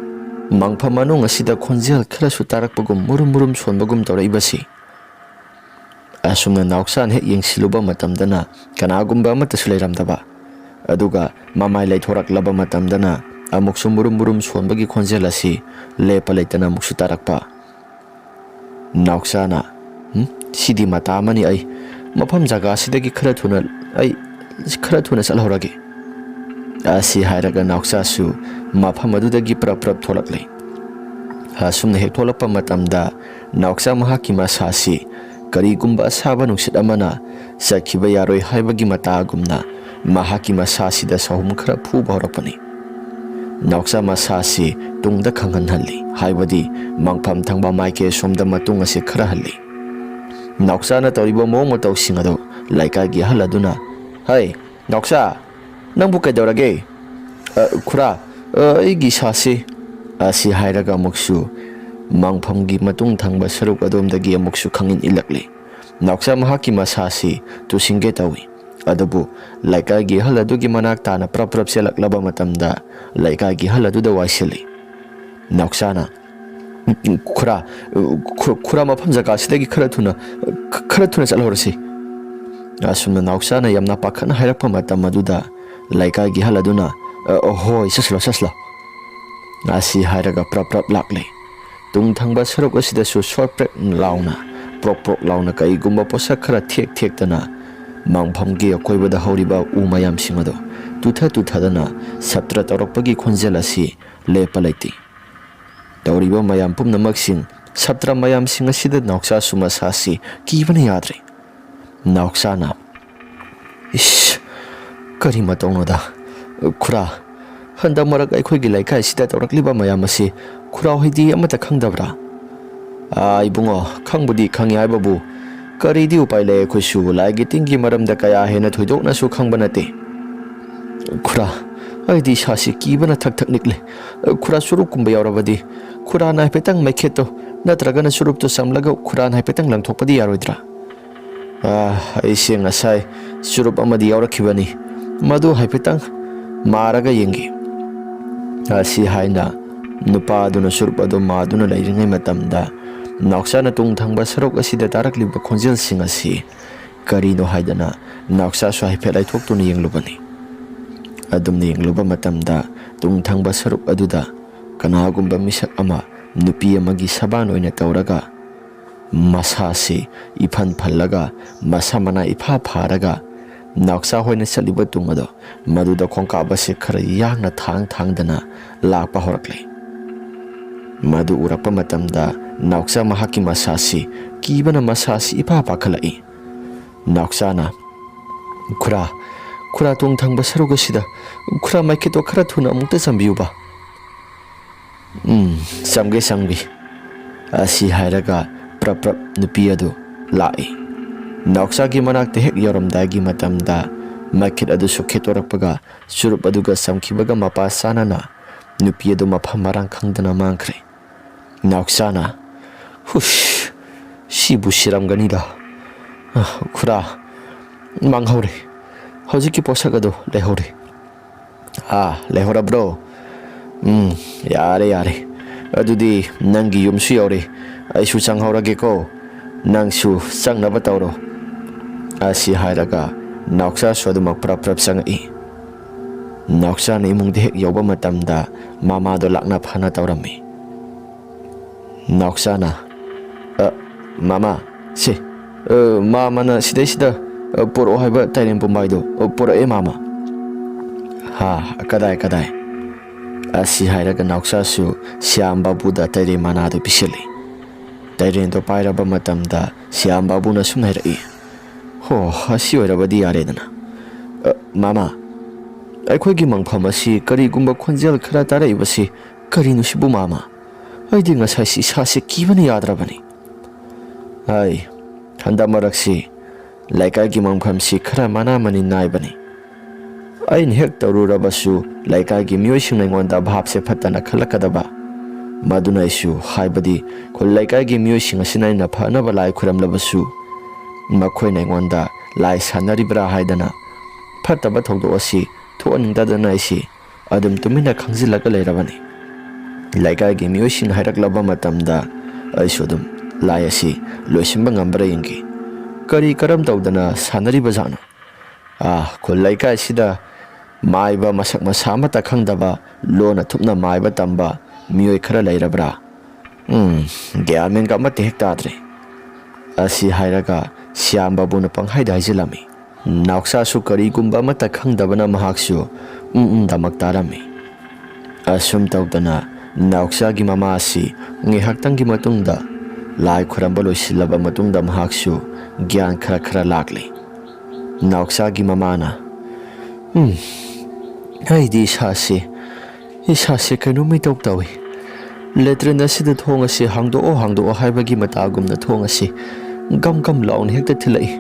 ꯃꯪꯐꯝ ꯃꯅꯨꯡ ꯑꯁꯤꯗ ꯈꯣꯟꯖꯦꯜ ꯈꯔꯁꯨ ꯇꯥꯔꯛꯄꯒꯨꯝ, ꯃꯨꯔꯨꯝ ꯃꯨꯔꯨꯝ ꯁꯣꯟꯕꯒꯨꯝ ꯇꯧꯔꯛꯏꯕꯁꯤ?" ꯑꯁꯨꯝꯅ ꯅꯥꯎꯆꯥꯅ ꯍꯦꯛ ꯌꯦꯡꯁꯤꯜꯂꯨꯕ ꯃꯇꯝꯗꯅ ꯀꯅꯥꯒꯨꯝꯕ ꯑꯃꯠꯇꯁꯨ ꯂꯩꯔꯝꯗꯕ, ꯑꯗꯨꯒ ꯃꯃꯥꯏ ꯂꯩꯊꯣꯔꯛꯂꯕ ꯃꯇꯝꯗꯅ ꯑꯃꯨꯛꯁꯨ ꯃꯨꯔꯨꯝ ꯃꯨꯔꯨꯝ ꯁꯣꯟꯕꯒꯤ ꯈꯣꯟꯖꯦꯜ ꯑꯁꯤ ꯂꯦꯞꯄ ꯂꯩꯇꯅ ꯑꯃꯨꯛꯁꯨ ꯇꯥꯔꯛꯄ꯫ ꯅꯥꯎꯆꯥꯅ, "ꯎꯝ, ꯁꯤꯗꯤ ꯃꯇꯥ ꯑꯃꯅꯤ꯫ ꯑꯩ ꯃꯐꯝ ꯖꯒꯥꯁꯤꯗꯒꯤ ꯈꯔ ꯊꯨꯅ, ꯑꯩ ꯈꯔ ꯊꯨꯅ ꯆꯠꯍꯧꯔꯒꯦ꯫" ꯑꯁꯤ ꯍꯥꯏꯔꯒ ꯅꯥꯎꯆꯥꯁꯨ ꯃꯐꯝ ꯑꯗꯨꯗꯒꯤ ꯄ꯭ꯔꯞ ꯄ꯭ꯔꯞ ꯊꯣꯛꯂꯛꯂꯦ꯫ ꯑꯁꯨꯝꯅ ꯍꯦꯛ ꯊꯣꯛꯂꯛꯄ ꯃꯇꯝꯗ ꯅꯥꯎꯆꯥ ꯃꯍꯥꯛꯀꯤ ꯃꯁꯥꯁꯤ ꯀꯔꯤꯒꯨꯝꯕ ꯑꯁꯥꯕ ꯅꯨꯡꯁꯤꯠ ꯑꯃꯅ ꯆꯠꯈꯤꯕ ꯌꯥꯔꯣꯏ ꯍꯥꯏꯕꯒꯤ ꯃꯇꯥꯒꯨꯝꯅ ꯃꯍꯥꯛꯀꯤ ꯃꯁꯥꯁꯤꯗ ꯁꯥꯍꯨꯝ ꯈꯔ ꯐꯨꯕ ꯍꯧꯔꯛꯄꯅꯤ꯫ ꯅꯥꯎꯆꯥ ꯃꯁꯥꯁꯤ ꯇꯨꯡꯗ ꯈꯪꯍꯟꯍꯜꯂꯤ, ꯍꯥꯏꯕꯗꯤ ꯃꯪꯐꯝ ꯊꯪꯕ ꯃꯥꯏꯀꯩ ꯑꯁꯣꯝꯗ ꯃꯇꯨꯡ ꯑꯁꯤ ꯈꯔ ꯍꯜꯂꯤ꯫ ꯅꯥꯎꯆꯥꯅ ꯇꯧꯔꯤꯕ ꯃꯑꯣꯡ ꯃꯇꯧꯁꯤꯡ ꯑꯗꯨ ꯂꯩꯀꯥꯏꯒꯤ ꯑꯍꯜ ꯑꯗꯨꯅ, "ꯍꯩ, ꯅꯥꯎꯆꯥ, ꯅꯪꯕꯨ ꯀꯩꯗꯧꯔꯒꯦ?" "ꯑ, ꯈꯨꯔꯥ, ꯑ, ꯑꯩꯒꯤ ꯏꯁꯥꯁꯤ," ꯑꯁꯤ ꯍꯥꯏꯔꯒ ꯑꯃꯨꯛꯁꯨ ꯃꯪꯐꯝꯒꯤ ꯃꯇꯨꯡ ꯊꯪꯕ ꯁꯔꯨꯛ ꯑꯗꯣꯝꯗꯒꯤ ꯑꯃꯨꯛꯁꯨ ꯈꯪꯏꯟ ꯏꯜꯂꯛꯂꯤ꯫ ꯅꯥꯎꯆꯥ ꯃꯍꯥꯛꯀꯤ ꯃꯁꯥꯁꯤ ꯇꯨꯁꯤꯟꯒꯦ ꯇꯧꯏ꯫ ꯑꯗꯨꯕꯨ ꯂꯩꯀꯥꯏꯒꯤ ꯑꯍꯜ ꯑꯗꯨꯒꯤ ꯃꯅꯥꯛ ꯇꯥꯅ ꯄ꯭ꯔꯞ ꯄ꯭ꯔꯞ ꯆꯦꯜꯂꯛꯂꯕ ꯃꯇꯝꯗ ꯂꯩꯀꯥꯏꯒꯤ ꯑꯍꯜ ꯑꯗꯨꯗ ꯋꯥꯏꯁꯤꯜꯂꯤ꯫ ꯅꯥꯎꯆꯥꯅ, "ꯈꯨꯔꯥ, ꯈꯨ-, ꯈꯨꯔꯥ, ꯃꯐꯝ ꯖꯒꯥꯁꯤꯗꯒꯤ ꯈꯔ ꯊꯨꯅ, ꯈꯔ ꯊꯨꯅ ꯆꯠꯍꯧꯔꯁꯤ꯫" ꯑꯁꯨꯝꯅ ꯅꯥꯎꯆꯥꯅ ꯌꯥꯝꯅ ꯄꯥꯈꯠꯅ ꯍꯥꯏꯔꯛꯄ ꯃꯇꯝ ꯑꯗꯨꯗ ꯂꯩꯀꯥꯏꯒꯤ ꯑꯍꯜ ꯑꯗꯨꯅ, "ꯑ, ꯍꯣꯏ, ꯆꯠꯁꯤꯜꯂꯣ, ꯆꯠꯁꯤꯜꯂꯣ," ꯑꯁꯤ ꯍꯥꯏꯔꯒ ꯄ꯭ꯔꯞ ꯄ꯭ꯔꯞ ꯂꯥꯛꯂꯦ꯫ ꯇꯨꯡ ꯊꯪꯕ ꯁꯔꯨꯛ ꯑꯁꯤꯗꯁꯨ ꯁꯣꯔ ꯄ꯭ꯔꯦꯛ ꯂꯥꯎꯅ, ꯄ꯭ꯔꯣꯛ ꯄ꯭ꯔꯣꯛ ꯂꯥꯎꯅ ꯀꯩꯒꯨꯝꯕ ꯄꯣꯠꯁꯛ ꯈꯔ ꯊꯦꯛ ꯊꯦꯛꯇꯅ ꯃꯪꯐꯝꯒꯤ ꯑꯀꯣꯏꯕꯗ ꯍꯧꯔꯤꯕ ꯎ ꯃꯌꯥꯝꯁꯤꯡ ꯑꯗꯨ ꯇꯨꯊ ꯇꯨꯊꯗꯅ ꯁꯞꯇ꯭ꯔ ꯇꯧꯔꯛꯄꯒꯤ ꯈꯣꯟꯖꯦꯜ ꯑꯁꯤ ꯂꯦꯞꯄ ꯂꯩꯇꯦ꯫ ꯇꯧꯔꯤꯕ ꯃꯌꯥꯝ ꯄꯨꯝꯅꯃꯛꯁꯤꯡ, ꯁꯞꯇ꯭ꯔ ꯃꯌꯥꯝꯁꯤꯡ ꯑꯁꯤꯗ ꯅꯥꯎꯆꯥꯁꯨ ꯃꯁꯥꯁꯤ ꯀꯤꯕꯅ ꯌꯥꯗ꯭ꯔꯦ꯫ ꯅꯥꯎꯆꯥꯅ, "ꯏꯁ, ꯀꯔꯤ ꯃꯇꯧꯅꯣꯗ? ꯈꯨꯔꯥ, ꯍꯟꯗꯛ ꯃꯔꯛ ꯑꯩꯈꯣꯏꯒꯤ ꯂꯩꯀꯥꯏꯁꯤꯗ ꯇꯧꯔꯛꯂꯤꯕ ꯃꯌꯥꯝ ꯑꯁꯤ ꯈꯨꯔꯥ ꯍꯣꯏꯗꯤ ꯑꯃꯠꯇ ꯈꯪꯗꯕ꯭ꯔꯥ?" "ꯑꯥ, ꯏꯕꯨꯡꯉꯣ, ꯈꯪꯕꯨꯗꯤ ꯈꯪꯉꯤ ꯍꯥꯏꯕꯕꯨ ꯀꯔꯤꯗꯤ ꯎꯄꯥꯏ ꯂꯩ, ꯑꯩꯈꯣꯏꯁꯨ ꯂꯥꯏꯒꯤ ꯇꯤꯟꯒꯤ ꯃꯔꯝꯗ ꯀꯌꯥ ꯍꯦꯟꯅ ꯊꯣꯏꯗꯣꯛꯅꯁꯨ ꯈꯪꯕ ꯅꯠꯇꯦ꯫" "ꯈꯨꯔꯥ, ꯑꯩꯗꯤ ꯏꯁꯥꯁꯤ ꯀꯤꯕꯅ ꯊꯛ ꯊꯛ ꯅꯤꯛꯂꯦ꯫ ꯈꯨꯔꯥ, ꯆꯨꯔꯨꯞꯀꯨꯝꯕ ꯌꯥꯎꯔꯕꯗꯤ ꯈꯨꯔꯥꯅ ꯍꯥꯏꯐꯦꯠꯇꯪ ꯃꯩꯈꯦꯠꯇꯣ ꯅꯠꯇ꯭ꯔꯒꯅ ꯆꯨꯔꯨꯞꯇꯣ ꯆꯝꯂꯒ ꯈꯨꯔꯥꯅ ꯍꯥꯏꯐꯦꯠꯇꯪ ꯂꯪꯊꯣꯛꯄꯗꯤ ꯌꯥꯔꯣꯏꯗ꯭ꯔꯥ?" "ꯑꯥ, ꯑꯩꯁꯦ ꯉꯁꯥꯏ ꯆꯨꯔꯨꯞ ꯑꯃꯗꯤ ꯌꯥꯎꯔꯛꯈꯤꯕꯅꯤ, ꯃꯗꯨ ꯍꯥꯏꯐꯦꯠꯇꯪ ꯃꯥꯔꯒ ꯌꯦꯡꯒꯦ꯫" ꯑꯁꯤ ꯍꯥꯏꯅ ꯅꯨꯄꯥ ꯑꯗꯨꯅ ꯆꯨꯔꯨꯞ ꯑꯗꯨ ꯃꯥꯗꯨꯅ ꯂꯩꯔꯤꯉꯩ ꯃꯇꯝꯗ ꯅꯥꯎꯆꯥꯅ ꯇꯨꯡ ꯊꯪꯕ ꯁꯔꯨꯛ ꯑꯁꯤꯗ ꯇꯥꯔꯛꯂꯤꯕ ꯈꯣꯟꯖꯦꯜꯁꯤꯡ ꯑꯁꯤ ꯀꯔꯤꯅꯣ ꯍꯥꯏꯗꯅ ꯅꯥꯎꯆꯥꯁꯨ ꯍꯥꯏꯐꯦꯠ ꯂꯥꯏꯊꯣꯛꯇꯨꯅ ꯌꯦꯡꯂꯨꯕꯅꯤ꯫ ꯑꯗꯨꯝꯅ ꯌꯦꯡꯂꯨꯕ ꯃꯇꯝꯗ ꯇꯨꯡ ꯊꯪꯕ ꯁꯔꯨꯛ ꯑꯗꯨꯗ ꯀꯅꯥꯒꯨꯝꯕ ꯃꯤꯁꯛ ꯑꯃ ꯅꯨꯄꯤ ꯑꯃꯒꯤ ꯁꯕꯥꯟ ꯑꯣꯏꯅ ꯇꯧꯔꯒ ꯃꯁꯥꯁꯤ ꯏꯐꯟ ꯐꯜꯂꯒ ꯃꯁꯝ ꯃꯅꯥ ꯏꯐꯥ ꯐꯥꯔꯒ ꯅꯥꯎꯆꯥ ꯍꯣꯏꯅ ꯆꯠꯂꯤꯕ ꯇꯨꯡ ꯑꯗꯣ ꯃꯗꯨꯗ ꯈꯣꯡꯀꯥꯞ ꯑꯁꯤ ꯈꯔ ꯌꯥꯡꯅ ꯊꯥꯡ ꯊꯥꯡꯗꯅ ꯂꯥꯛꯄ ꯍꯧꯔꯛꯂꯦ꯫ ꯃꯗꯨ ꯎꯔꯛꯄ ꯃꯇꯝꯗ ꯅꯥꯎꯆꯥ ꯃꯍꯥꯛꯀꯤ ꯃꯁꯥꯁꯤ ꯀꯤꯕꯅ ꯃꯁꯥꯁꯤ ꯏꯐꯥ ꯐꯥꯈꯠꯂꯛꯏ꯫ ꯅꯥꯎꯆꯥꯅ, "ꯈꯨꯔꯥ, ꯈꯨꯔꯥ, ꯇꯨꯡ ꯊꯪꯕ ꯁꯔꯨꯛ ꯑꯁꯤꯗ ꯈꯨꯔꯥ ꯃꯥꯏꯀꯩꯗꯣ ꯈꯔ ꯊꯨꯅ ꯑꯃꯨꯛꯇ ꯆꯝꯕꯤꯌꯨꯕ꯫" "ꯎꯝ, ꯆꯝꯒꯦ, ꯆꯝꯒꯦ," ꯑꯁꯤ ꯍꯥꯏꯔꯒ ꯄ꯭ꯔꯞ ꯄ꯭ꯔꯞ ꯅꯨꯄꯤ ꯑꯗꯨ ꯂꯥꯛꯏ꯫ ꯅꯥꯎꯆꯥꯒꯤ ꯃꯅꯥꯛꯇ ꯍꯦꯛ ꯌꯧꯔꯝꯗꯥꯏꯒꯤ ꯃꯇꯝꯗ ꯃꯥꯏꯈꯦꯠ ꯑꯗꯨꯁꯨ ꯈꯦꯠꯇꯣꯔꯛꯄꯒ ꯆꯨꯔꯨꯞ ꯑꯗꯨꯒ ꯆꯝꯈꯤꯕꯒ ꯃꯄꯥ ꯆꯥꯅꯅ ꯅꯨꯄꯤ ꯑꯗꯨ ꯃꯐꯝ ꯃꯔꯥꯡ ꯈꯪꯗꯅ ꯃꯥꯡꯈ꯭ꯔꯦ꯫ ꯅꯥꯎꯆꯥꯅ, "ꯍꯨꯁ, ꯁꯤꯕꯨ ꯁꯤꯔꯝꯒꯅꯤꯗ꯫ "ꯈꯨꯔꯥ, ꯃꯥꯡꯍꯧꯔꯦ꯫ ꯍꯧꯖꯤꯛꯀꯤ ꯄꯣꯠꯁꯛ ꯑꯗꯨ ꯂꯩꯍꯧꯔꯦ꯫" "ꯑꯥ, ꯂꯩꯍꯧꯔꯕ꯭ꯔꯣ? ꯎꯝ, ꯌꯥꯔꯦ, ꯌꯥꯔꯦ꯫ ꯑꯗꯨꯗꯤ ꯅꯪꯒꯤ ꯌꯨꯝꯁꯨ ꯌꯧꯔꯦ꯫ ꯑꯩꯁꯨ ꯆꯪꯍꯧꯔꯒꯦꯀꯣ꯫ ꯅꯪꯁꯨ ꯆꯪꯅꯕ ꯇꯧꯔꯣ꯫" ꯑꯁꯤ ꯍꯥꯏꯔꯒ ꯅꯥꯎꯆꯥꯁꯨ ꯑꯗꯨꯃꯛ ꯄ꯭ꯔꯞ ꯄ꯭ꯔꯞ ꯆꯪꯉꯛꯏ꯫ ꯅꯥꯎꯆꯥꯅ ꯏꯃꯨꯡꯗ ꯍꯦꯛ ꯌꯧꯕ ꯃꯇꯝꯗ ꯃꯃꯥꯗꯣ ꯂꯥꯛꯅ ꯐꯅ ꯇꯧꯔꯝꯃꯤ꯫ ꯅꯥꯎꯆꯥꯅ, "ꯑ, ꯃꯃꯥ, ꯁꯦ, ꯑ, ꯃꯃꯥꯅ ꯁꯤꯗꯩꯁꯤꯗ, ꯑ, ꯄꯣꯔꯛꯑꯣ ꯍꯥꯏꯕ ꯇꯥꯏꯔꯦꯟ ꯄꯨꯝꯕꯥꯏꯗꯣ, ꯑ, ꯄꯣꯔꯛꯑꯦ, ꯃꯃꯥ꯫" "ꯍꯥ, ꯀꯗꯥꯏ, ꯀꯗꯥꯏ?" ꯑꯁꯤ ꯍꯥꯏꯔꯒ ꯅꯥꯎꯆꯥꯁꯨ ꯁ꯭ꯌꯥꯝ ꯕꯥꯕꯨꯗ ꯇꯥꯏꯔꯦꯟ ꯃꯅꯥꯗꯨ ꯄꯤꯁꯤꯜꯂꯤ꯫ ꯇꯥꯏꯔꯦꯟꯗꯣ ꯄꯥꯏꯔꯕ ꯃꯇꯝꯗ ꯁ꯭ꯌꯥꯝ ꯕꯥꯕꯨꯅ ꯁꯨꯝ ꯍꯥꯏꯔꯛꯏ, "ꯍꯣ, ꯑꯁꯤ ꯑꯣꯏꯔꯕꯗꯤ ꯌꯥꯔꯦꯗꯅ꯫ ꯑ, ꯃꯃꯥ, ꯑꯩꯈꯣꯏꯒꯤ ꯃꯪꯐꯝ ꯑꯁꯤ ꯀꯔꯤꯒꯨꯝꯕ ꯈꯣꯟꯖꯦꯜ ꯈꯔ ꯇꯥꯔꯛꯏꯕꯁꯤ ꯀꯔꯤꯅꯣ ꯁꯤꯕꯨ, ꯃꯃꯥ? ꯑꯩꯗꯤ ꯉꯁꯥꯏꯁꯤ ꯏꯁꯥꯁꯦ ꯀꯤꯕꯅ ꯌꯥꯗ꯭ꯔꯕꯅꯤ꯫" "ꯑꯩ, ꯍꯟꯗꯛ ꯃꯔꯛꯁꯤ ꯂꯩꯀꯥꯏꯒꯤ ꯃꯪꯐꯝꯁꯤ ꯈꯔ ꯃꯅꯥ ꯃꯅꯤꯟ ꯅꯥꯏꯕꯅꯤ꯫ ꯑꯩꯅ ꯍꯦꯛ ꯇꯧꯔꯨꯔꯕꯁꯨ ꯂꯩꯀꯥꯏꯒꯤ ꯃꯤꯑꯣꯏꯁꯤꯡꯅ ꯑꯩꯉꯣꯟꯗ ꯚꯥꯞꯁꯦ ꯐꯠꯇꯅ ꯈꯜꯂꯛꯀꯗꯕ꯫ ꯃꯗꯨꯅ ꯑꯩꯁꯨ, ꯍꯥꯏꯕꯗꯤ ꯈꯨꯜ ꯂꯩꯀꯥꯏꯒꯤ ꯃꯤꯑꯣꯏꯁꯤꯡ ꯑꯁꯤꯅ ꯑꯩꯅ ꯐꯅꯕ ꯂꯥꯏ ꯈꯨꯔꯝꯂꯕꯁꯨ, ꯃꯈꯣꯏꯅ ꯑꯩꯉꯣꯟꯗ ꯂꯥꯏ ꯁꯥꯟꯅꯔꯤꯕ꯭ꯔꯥ ꯍꯥꯏꯗꯅ ꯐꯠꯇꯕ ꯊꯧꯗꯣꯛ ꯑꯁꯤ ꯊꯣꯛꯍꯟꯅꯤꯡꯗꯗꯅ ꯑꯩꯁꯤ ꯑꯗꯨꯝ ꯇꯨꯃꯤꯟꯅ ꯈꯪꯖꯤꯜꯂꯒ ꯂꯩꯔꯕꯅꯤ꯫ ꯂꯩꯀꯥꯏꯒꯤ ꯃꯤꯑꯣꯏꯁꯤꯡꯅ ꯍꯥꯏꯔꯛꯂꯕ ꯃꯇꯝꯗ ꯑꯩꯁꯨ ꯑꯗꯨꯝ ꯂꯥꯏ ꯑꯁꯤ ꯂꯣꯏꯁꯤꯟꯕ ꯉꯝꯕ꯭ꯔꯥ ꯌꯦꯡꯈꯤ꯫ ꯀꯔꯤ ꯀꯔꯝ ꯇꯧꯗꯅ ꯁꯥꯟꯅꯔꯤꯕꯖꯥꯠꯅꯣ? ꯑꯥ, ꯈꯨꯜ ꯂꯩꯀꯥꯏꯁꯤꯗ ꯃꯥꯏꯕ ꯃꯁꯛ ꯃꯁꯥ ꯑꯃꯠꯇ ꯈꯪꯗꯕ, ꯂꯣꯟꯅ ꯊꯨꯞꯅ ꯃꯥꯏꯕ ꯇꯝꯕ ꯃꯤꯑꯣꯏ ꯈꯔ ꯂꯩꯔꯕ꯭ꯔꯥ? ꯎꯝ, ꯒ꯭ꯌꯥꯟ ꯃꯦꯟꯒ ꯑꯃꯠꯇ ꯍꯦꯛ ꯇꯥꯗ꯭ꯔꯦ꯫" ꯑꯁꯤ ꯍꯥꯏꯔꯒ ꯁ꯭ꯌꯥꯝ ꯕꯥꯕꯨꯅ ꯄꯪꯍꯥꯏꯗ ꯍꯥꯏꯖꯤꯜꯂꯝꯃꯤ꯫ ꯅꯥꯎꯆꯥꯁꯨ ꯀꯔꯤꯒꯨꯝꯕ ꯑꯃꯠꯇ ꯈꯪꯗꯕꯅ ꯃꯍꯥꯛꯁꯨ ꯎꯝ ꯎꯝꯗꯃꯛ ꯇꯥꯔꯝꯃꯤ꯫ ꯑꯁꯨꯝ ꯇꯧꯗꯅ ꯅꯥꯎꯆꯥꯒꯤ ꯃꯃꯥ ꯑꯁꯤ ꯉꯥꯏꯍꯥꯛꯇꯪꯒꯤ ꯃꯇꯨꯡꯗ ꯂꯥꯏ ꯈꯨꯔꯝꯕ ꯂꯣꯏꯁꯤꯜꯂꯕ ꯃꯇꯨꯡꯗ ꯃꯍꯥꯛꯁꯨ ꯒ꯭ꯌꯥꯟ ꯈꯔ ꯈꯔ ꯂꯥꯛꯂꯤ꯫ ꯅꯥꯎꯆꯥꯒꯤ ꯃꯃꯥꯅ, "ꯎꯝ, ꯑꯩꯗꯤ ꯏꯁꯥꯁꯦ, ꯏꯁꯥꯁꯦ ꯀꯩꯅꯣꯝ ꯏꯇꯧ ꯇꯧꯏ꯫ ꯂꯦꯇ꯭ꯔꯤꯟ ꯑꯁꯤꯗ ꯊꯣꯡ ꯑꯁꯤ ꯍꯥꯡꯗꯣꯛꯑꯣ, ꯍꯥꯡꯗꯣꯛꯑꯣ ꯍꯥꯏꯕꯒꯤ ꯃꯇꯥꯒꯨꯝꯅ ꯊꯣꯡ ꯑꯁꯤ ꯒꯝ ꯒꯝ ꯂꯥꯎꯅ ꯍꯦꯛꯇ ꯊꯤꯜꯂꯛꯏ꯫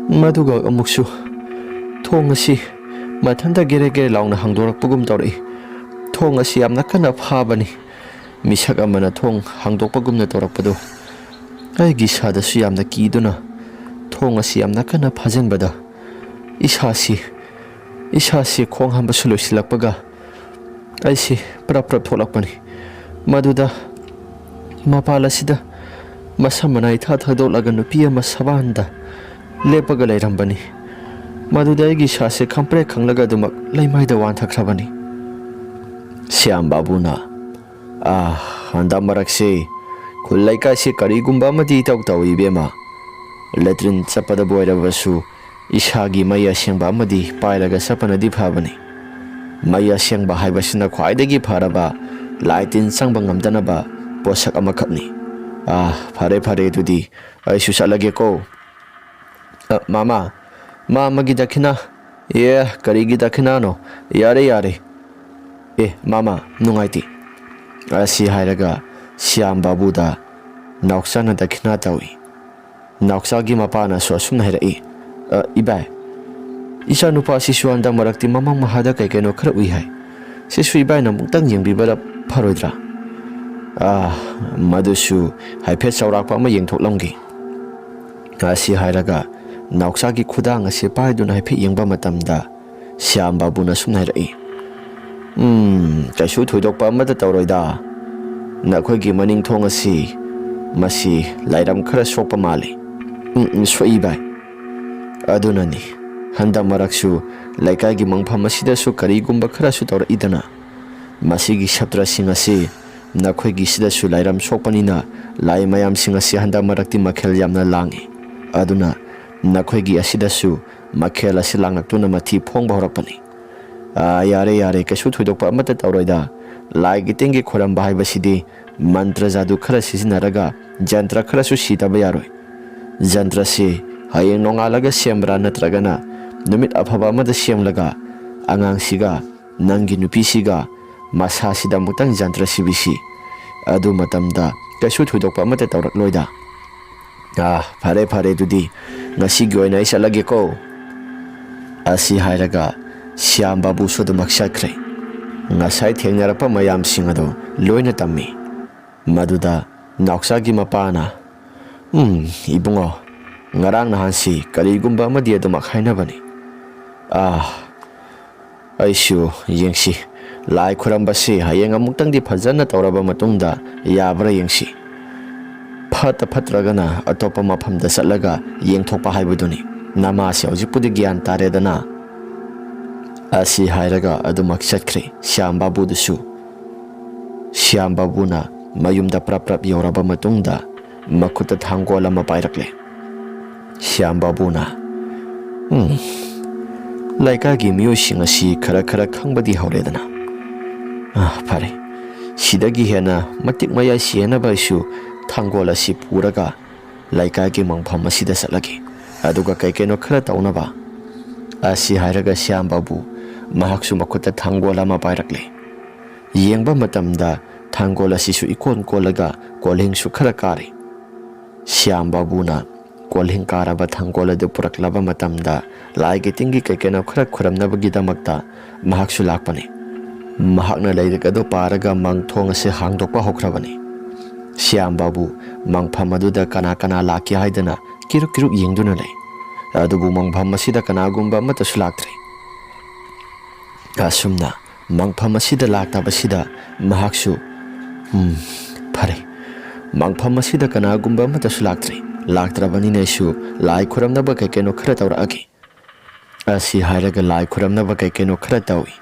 ꯃꯗꯨꯒ ꯑꯃꯨꯛꯁꯨ ꯊꯣꯡ ꯑꯁꯤ ꯃꯊꯟꯇ ꯒꯦꯔꯦ ꯒꯦꯔꯦ ꯂꯥꯎꯅ ꯍꯥꯡꯗꯣꯔꯛꯄꯒꯨꯝ ꯇꯧꯔꯛꯏ꯫ ꯊꯣꯡ ꯑꯁꯤ ꯌꯥꯝꯅ ꯀꯟꯅ ꯐꯥꯕꯅꯤ꯫ ꯃꯤꯁꯛ ꯑꯃꯅ ꯊꯣꯡ ꯍꯥꯡꯗꯣꯛꯄꯒꯨꯝꯅ ꯇꯧꯔꯛꯄꯗꯨ ꯑꯩꯒꯤ ꯏꯁꯥꯗꯁꯨ ꯌꯥꯝꯅ ꯀꯤꯗꯨꯅ ꯈꯣꯡ ꯑꯁꯤ ꯌꯥꯝꯅ ꯀꯟꯅ ꯐꯥꯖꯤꯟꯕꯗ ꯏꯁꯥꯁꯤ, ꯏꯁꯥꯁꯤ ꯈꯣꯡ ꯍꯥꯝꯕꯁꯨ ꯂꯣꯏꯁꯤꯜꯂꯛꯄꯒ ꯑꯩꯁꯤ ꯄ꯭ꯔꯞ ꯄ꯭ꯔꯞ ꯊꯣꯛꯂꯛꯄꯅꯤ꯫ ꯃꯗꯨꯗ ꯃꯄꯥꯜ ꯑꯁꯤꯗ ꯃꯁꯝ ꯃꯅꯥ ꯏꯊꯥ ꯊꯥꯗꯣꯛꯂꯒ ꯅꯨꯄꯤ ꯑꯃ ꯁꯕꯥꯟꯗ ꯂꯦꯞꯄꯒ ꯂꯩꯔꯝꯕꯅꯤ꯫ ꯃꯗꯨꯗ ꯑꯩꯒꯤ ꯏꯁꯥꯁꯦ ꯈꯪꯄ꯭ꯔꯦꯛ ꯈꯪꯂꯒ ꯑꯗꯨꯃꯛ ꯂꯩꯃꯥꯏꯗ ꯋꯥꯟꯊꯈ꯭ꯔꯕꯅꯤ꯫ ꯁ꯭ꯌꯥꯝ ꯕꯥꯕꯨꯅ, "ꯑꯥ, ꯍꯟꯗꯛ ꯃꯔꯛꯁꯤ ꯈꯨꯜ ꯂꯩꯀꯥꯏꯁꯤ ꯀꯔꯤꯒꯨꯝꯕ ꯑꯃꯗꯤ ꯏꯇꯧ ꯇꯧꯏ, ꯏꯕꯦꯝꯃ꯫ ꯂꯦꯇ꯭ꯔꯤꯟ ꯆꯠꯄꯗꯕꯨ ꯑꯣꯏꯔꯕꯁꯨ ꯏꯁꯥꯒꯤ ꯃꯩ ꯑꯁꯦꯡꯕ ꯑꯃꯗꯤ ꯄꯥꯏꯔꯒ ꯆꯠꯄꯅꯗꯤ ꯐꯕꯅꯤ꯫ ꯃꯩ ꯑꯁꯦꯡꯕ ꯍꯥꯏꯕꯁꯤꯅ ꯈ꯭ꯋꯥꯏꯗꯒꯤ ꯐꯔꯕ, ꯂꯥꯏ ꯇꯤꯟ ꯆꯪꯕ ꯉꯝꯗꯅꯕ ꯄꯣꯠꯁꯛ ꯑꯃꯈꯛꯅꯤ꯫ ꯑꯥ, ꯐꯔꯦ, ꯐꯔꯦ, ꯑꯗꯨꯗꯤ ꯑꯩꯁꯨ ꯆꯠꯂꯒꯦꯀꯣ꯫ ꯑ, ꯃꯥꯃ, ꯃꯥ ꯑꯃꯒꯤ ꯗꯈꯤꯅꯥ꯫ ꯑꯦ, ꯀꯔꯤꯒꯤ ꯗꯈꯤꯅꯥꯅꯣ? ꯌꯥꯔꯦ, ꯌꯥꯔꯦ꯫ ꯑꯦ, ꯃꯥꯃ, ꯅꯨꯡꯉꯥꯏꯇꯦ꯫" ꯑꯁꯤ ꯍꯥꯏꯔꯒ ꯁ꯭ꯌꯥꯝ ꯕꯥꯕꯨꯗ ꯅꯥꯎꯆꯥꯅ ꯗꯈꯤꯅꯥ ꯇꯧꯏ꯫ ꯅꯥꯎꯆꯥꯒꯤ ꯃꯄꯥꯅꯁꯨ ꯑꯁꯨꯝꯅ ꯍꯥꯏꯔꯛꯏ, "ꯑ, ꯏꯕꯥꯏ, ꯏꯆꯥꯅꯨꯄꯥꯁꯤꯁꯨ ꯍꯟꯗꯛ ꯃꯔꯛꯇꯤ ꯃꯃꯪ ꯃꯍꯥꯗ ꯀꯩ ꯀꯩꯅꯣ ꯈꯔ ꯎꯏ ꯍꯥꯏ꯫ ꯁꯤꯁꯨ ꯏꯕꯥꯏꯅ ꯑꯃꯨꯛꯇꯪ ꯌꯦꯡꯕꯤꯕꯗ ꯐꯔꯣꯏꯗ꯭ꯔꯥ?" "ꯑ, ꯃꯗꯨꯁꯨ ꯍꯥꯏꯐꯦꯠ ꯆꯥꯎꯔꯥꯛꯄ ꯑꯃ ꯌꯦꯡꯊꯣꯛꯂꯝꯒꯦ꯫" ꯑꯁꯤ ꯍꯥꯏꯔꯒ ꯅꯥꯎꯆꯥꯒꯤ ꯈꯨꯗꯥꯡ ꯑꯁꯤ ꯄꯥꯏꯗꯨꯅ ꯍꯥꯏꯐꯦꯠ ꯌꯦꯡꯕ ꯃꯇꯝꯗ ꯁ꯭ꯌꯥꯝ ꯕꯥꯕꯨꯅ ꯁꯨꯝꯅ ꯍꯥꯏꯔꯛꯏ, "ꯎꯝ, ꯀꯩꯁꯨ ꯊꯣꯏꯗꯣꯛꯄ ꯑꯃꯠꯇ ꯇꯧꯔꯣꯏꯗ꯫ ꯅꯈꯣꯏꯒꯤ ꯃꯅꯤꯡ ꯊꯣꯡ ꯑꯁꯤ, ꯃꯁꯤ ꯂꯥꯏꯔꯝ ꯈꯔ ꯁꯣꯛꯄ ꯃꯥꯜꯂꯤ꯫" "ꯎꯝ, ꯎꯝ, ꯁꯣꯛꯏ ꯚꯥꯏ꯫ ꯑꯗꯨꯅꯅꯤ, ꯍꯟꯗꯛ ꯃꯔꯛꯁꯨ ꯂꯩꯀꯥꯏꯒꯤ ꯃꯪꯐꯝ ꯑꯁꯤꯗꯁꯨ ꯀꯔꯤꯒꯨꯝꯕ ꯈꯔꯁꯨ ꯇꯧꯔꯛꯏꯗꯅ꯫ ꯃꯁꯤꯒꯤ ꯁꯥꯇ꯭ꯔꯁꯤꯡ ꯑꯁꯤ ꯅꯈꯣꯏꯒꯤ ꯁꯤꯗꯁꯨ ꯂꯥꯏꯔꯝ ꯁꯣꯛꯄꯅꯤꯅ ꯂꯥꯏ ꯃꯌꯥꯝꯁꯤꯡ ꯑꯁꯤ ꯍꯟꯗꯛ ꯃꯔꯛꯇꯤ ꯃꯈꯦꯜ ꯌꯥꯝꯅ ꯂꯥꯡꯏ꯫ ꯑꯗꯨꯅ ꯅꯈꯣꯏꯒꯤ ꯑꯁꯤꯗꯁꯨ ꯃꯈꯦꯜ ꯑꯁꯤ ꯂꯥꯡꯂꯛꯇꯨꯅ ꯃꯊꯤ ꯐꯣꯡꯕ ꯍꯧꯔꯛꯄꯅꯤ꯫" "ꯑꯥ, ꯌꯥꯔꯦ, ꯌꯥꯔꯦ, ꯀꯩꯁꯨ ꯊꯣꯏꯗꯣꯛꯄ ꯑꯃꯠꯇ ꯇꯧꯔꯣꯏꯗ꯫ ꯂꯥꯏꯒꯤ ꯇꯤꯟꯒꯤ ꯈꯣꯏꯔꯝꯕ ꯍꯥꯏꯕꯁꯤꯗꯤ ꯃꯟꯇ꯭ꯔ ꯖꯥꯗꯨ ꯈꯔ ꯁꯤꯖꯤꯟꯅꯔꯒ ꯖꯟꯇ꯭ꯔ ꯈꯔꯁꯨ ꯁꯤꯗꯕ ꯌꯥꯔꯣꯏ꯫ ꯖꯟꯇ꯭ꯔꯁꯤ ꯍꯌꯦꯡ ꯅꯣꯡꯉꯥꯜꯂꯒ ꯁꯦꯝꯕ꯭ꯔꯥ ꯅꯠꯇ꯭ꯔꯒꯅ ꯅꯨꯃꯤꯠ ꯑꯐꯕ ꯑꯃꯗ ꯁꯦꯝꯂꯒ ꯑꯉꯥꯡꯁꯤꯒ ꯅꯪꯒꯤ ꯅꯨꯄꯤꯁꯤꯒ ꯃꯁꯥꯁꯤꯗ ꯑꯃꯨꯛꯇꯪ ꯖꯟꯇ꯭ꯔ ꯁꯤꯕꯤꯁꯤ꯫ ꯑꯗꯨ ꯃꯇꯝꯗ ꯀꯩꯁꯨ ꯊꯣꯏꯗꯣꯛꯄ ꯑꯃꯠꯇ ꯇꯧꯔꯛꯂꯣꯏꯗ꯫" "ꯑꯥ, ꯐꯔꯦ, ꯐꯔꯦ, ꯑꯗꯨꯗꯤ ꯉꯁꯤꯒꯤ ꯑꯣꯏꯅ ꯑꯩ ꯆꯠꯂꯒꯦꯀꯣ꯫" ꯑꯁꯤ ꯍꯥꯏꯔꯒ ꯁ꯭ꯌꯥꯝ ꯕꯥꯕꯨꯁꯨ ꯑꯗꯨꯃꯛ ꯆꯠꯈ꯭ꯔꯦ꯫ ꯉꯁꯥꯏ ꯊꯦꯡꯅꯔꯛꯄ ꯃꯌꯥꯝꯁꯤꯡ ꯑꯗꯨ ꯂꯣꯏꯅ ꯇꯝꯃꯤ꯫ ꯃꯗꯨꯗ ꯅꯥꯎꯆꯥꯒꯤ ꯃꯄꯥꯅ, "ꯎꯝ, ꯏꯕꯨꯡꯉꯣ, ꯉꯔꯥꯡ ꯅꯍꯥꯟꯁꯤ ꯀꯔꯤꯒꯨꯝꯕ ꯑꯃꯗꯤ ꯑꯗꯨꯃꯛ ꯍꯥꯏꯅꯕꯅꯤ꯫ ꯑꯥ, ꯑꯩꯁꯨ ꯌꯦꯡꯁꯤ꯫ ꯂꯥꯏ ꯈꯨꯔꯝꯕꯁꯤ ꯍꯌꯦꯡ ꯑꯃꯨꯛꯇꯪꯗꯤ ꯐꯖꯅ ꯇꯧꯔꯕ ꯃꯇꯨꯡꯗ ꯌꯥꯕ꯭ꯔꯥ ꯌꯦꯡꯁꯤ꯫ ꯐꯠꯇ ꯐꯠꯇ꯭ꯔꯒꯅ ꯑꯇꯣꯞꯄ ꯃꯐꯝꯗ ꯆꯠꯂꯒ ꯌꯦꯡꯊꯣꯛꯄ ꯍꯥꯏꯕꯗꯨꯅꯤ꯫ ꯅꯃꯥꯁꯦ ꯍꯧꯖꯤꯛꯄꯨꯗꯤ ꯒ꯭ꯌꯥꯟ ꯇꯥꯔꯦꯗꯅ꯫ ꯑꯁꯤ ꯍꯥꯏꯔꯒ ꯑꯗꯨꯃꯛ ꯆꯠꯈ꯭ꯔꯦ ꯁ꯭ꯌꯥꯝ ꯕꯥꯕꯨꯗꯨꯁꯨ꯫ ꯁ꯭ꯌꯥꯝ ꯕꯥꯕꯨꯅ ꯃꯌꯨꯝꯗ ꯄ꯭ꯔꯞ ꯄ꯭ꯔꯞ ꯌꯧꯔꯕ ꯃꯇꯨꯡꯗ ꯃꯈꯨꯠꯇ ꯊꯥꯡꯒꯣꯜ ꯑꯃ ꯄꯥꯏꯔꯛꯂꯦ꯫ ꯁ꯭ꯌꯥꯝ ꯕꯥꯕꯨꯅ, "ꯎꯝ, ꯂꯩꯀꯥꯏꯒꯤ ꯃꯤꯑꯣꯏꯁꯤꯡ ꯑꯁꯤ ꯈꯔ ꯈꯔ ꯈꯪꯕꯗꯤ ꯍꯧꯔꯦꯗꯅ꯫ ꯑꯥ, ꯐꯔꯦ, ꯁꯤꯗꯒꯤ ꯍꯦꯟꯅ ꯃꯇꯤꯛ ꯃꯌꯥꯏ ꯁꯤꯍꯟꯅꯕ ꯑꯩꯁꯨ ꯊꯥꯡꯒꯣꯜ ꯑꯁꯤ ꯄꯨꯔꯒ ꯂꯩꯀꯥꯏꯒꯤ ꯃꯪꯐꯝ ꯑꯁꯤꯗ ꯆꯠꯂꯒꯦ꯫ ꯑꯗꯨꯒ ꯀꯩ ꯀꯩꯅꯣ ꯈꯔ ꯇꯧꯅꯕ"꯫ ꯑꯁꯤ ꯍꯥꯏꯔꯒ ꯁ꯭ꯌꯥꯝ ꯕꯥꯕꯨ ꯃꯍꯥꯛꯁꯨ ꯃꯈꯨꯠꯇ ꯊꯥꯡꯒꯣꯜ ꯑꯃ ꯄꯥꯏꯔꯛꯂꯦ꯫ ꯌꯦꯡꯕ ꯃꯇꯝꯗ ꯊꯥꯡꯒꯣꯜ ꯑꯁꯤꯁꯨ ꯏꯀꯣꯟ ꯀꯣꯜꯂꯒ ꯀꯣꯜꯍꯤꯡꯁꯨ ꯈꯔ ꯀꯥꯔꯤ꯫ ꯁ꯭ꯌꯥꯝ ꯕꯥꯕꯨꯅ ꯀꯣꯜꯍꯤꯡ ꯀꯥꯔꯕ ꯊꯥꯡꯒꯣꯜ ꯑꯗꯨ ꯄꯨꯔꯛꯂꯕ ꯃꯇꯝꯗ ꯂꯥꯏꯒꯤ ꯇꯤꯟꯒꯤ ꯀꯩ ꯀꯩꯅꯣ ꯈꯔ ꯈꯨꯔꯝꯅꯕꯒꯤꯗꯃꯛꯇ ꯃꯍꯥꯛꯁꯨ ꯂꯥꯛꯄꯅꯤ꯫ ꯃꯍꯥꯛꯅ ꯂꯥꯏꯔꯤꯛ ꯑꯗꯨ ꯄꯥꯔꯒ ꯃꯪ ꯊꯣꯡ ꯑꯁꯤ ꯍꯥꯡꯗꯣꯛꯄ ꯍꯧꯈ꯭ꯔꯕꯅꯤ꯫ ꯁ꯭ꯌꯥꯝ ꯕꯥꯕꯨ ꯃꯪꯐꯝ ꯑꯗꯨꯗ ꯀꯅꯥ ꯀꯅꯥ ꯂꯥꯛꯀꯦ ꯍꯥꯏꯗꯅ ꯀꯤꯔꯨꯛ ꯀꯤꯔꯨꯛ ꯌꯦꯡꯗꯨꯅ ꯂꯩ꯫ ꯑꯗꯨꯕꯨ ꯃꯪꯐꯝ ꯑꯁꯤꯗ ꯀꯅꯥꯒꯨꯝꯕ ꯑꯃꯠꯇꯁꯨ ꯂꯥꯛꯇ꯭ꯔꯤ꯫ ꯑꯁꯨꯝꯅ ꯃꯪꯐꯝ ꯑꯁꯤꯗ ꯂꯥꯛꯇꯕꯁꯤꯗ ꯃꯍꯥꯛꯁꯨ, "ꯎꯝ, ꯐꯔꯦ, ꯃꯪꯐꯝ ꯑꯁꯤꯗ ꯀꯅꯥꯒꯨꯝꯕ ꯑꯃꯠꯇꯁꯨ ꯂꯥꯛꯇ꯭ꯔꯤ꯫ ꯂꯥꯛꯇ꯭ꯔꯕꯅꯤꯅ ꯑꯩꯁꯨ ꯂꯥꯏ ꯈꯨꯔꯝꯅꯕ ꯀꯩ ꯀꯩꯅꯣ ꯈꯔ ꯇꯧꯔꯛꯑꯒꯦ"꯫ ꯑꯁꯤ ꯍꯥꯏꯔꯒ ꯂꯥꯏ ꯈꯨꯔꯝꯅꯕ ꯀꯩ ꯀꯩꯅꯣ ꯈꯔ ꯇꯧꯏ꯫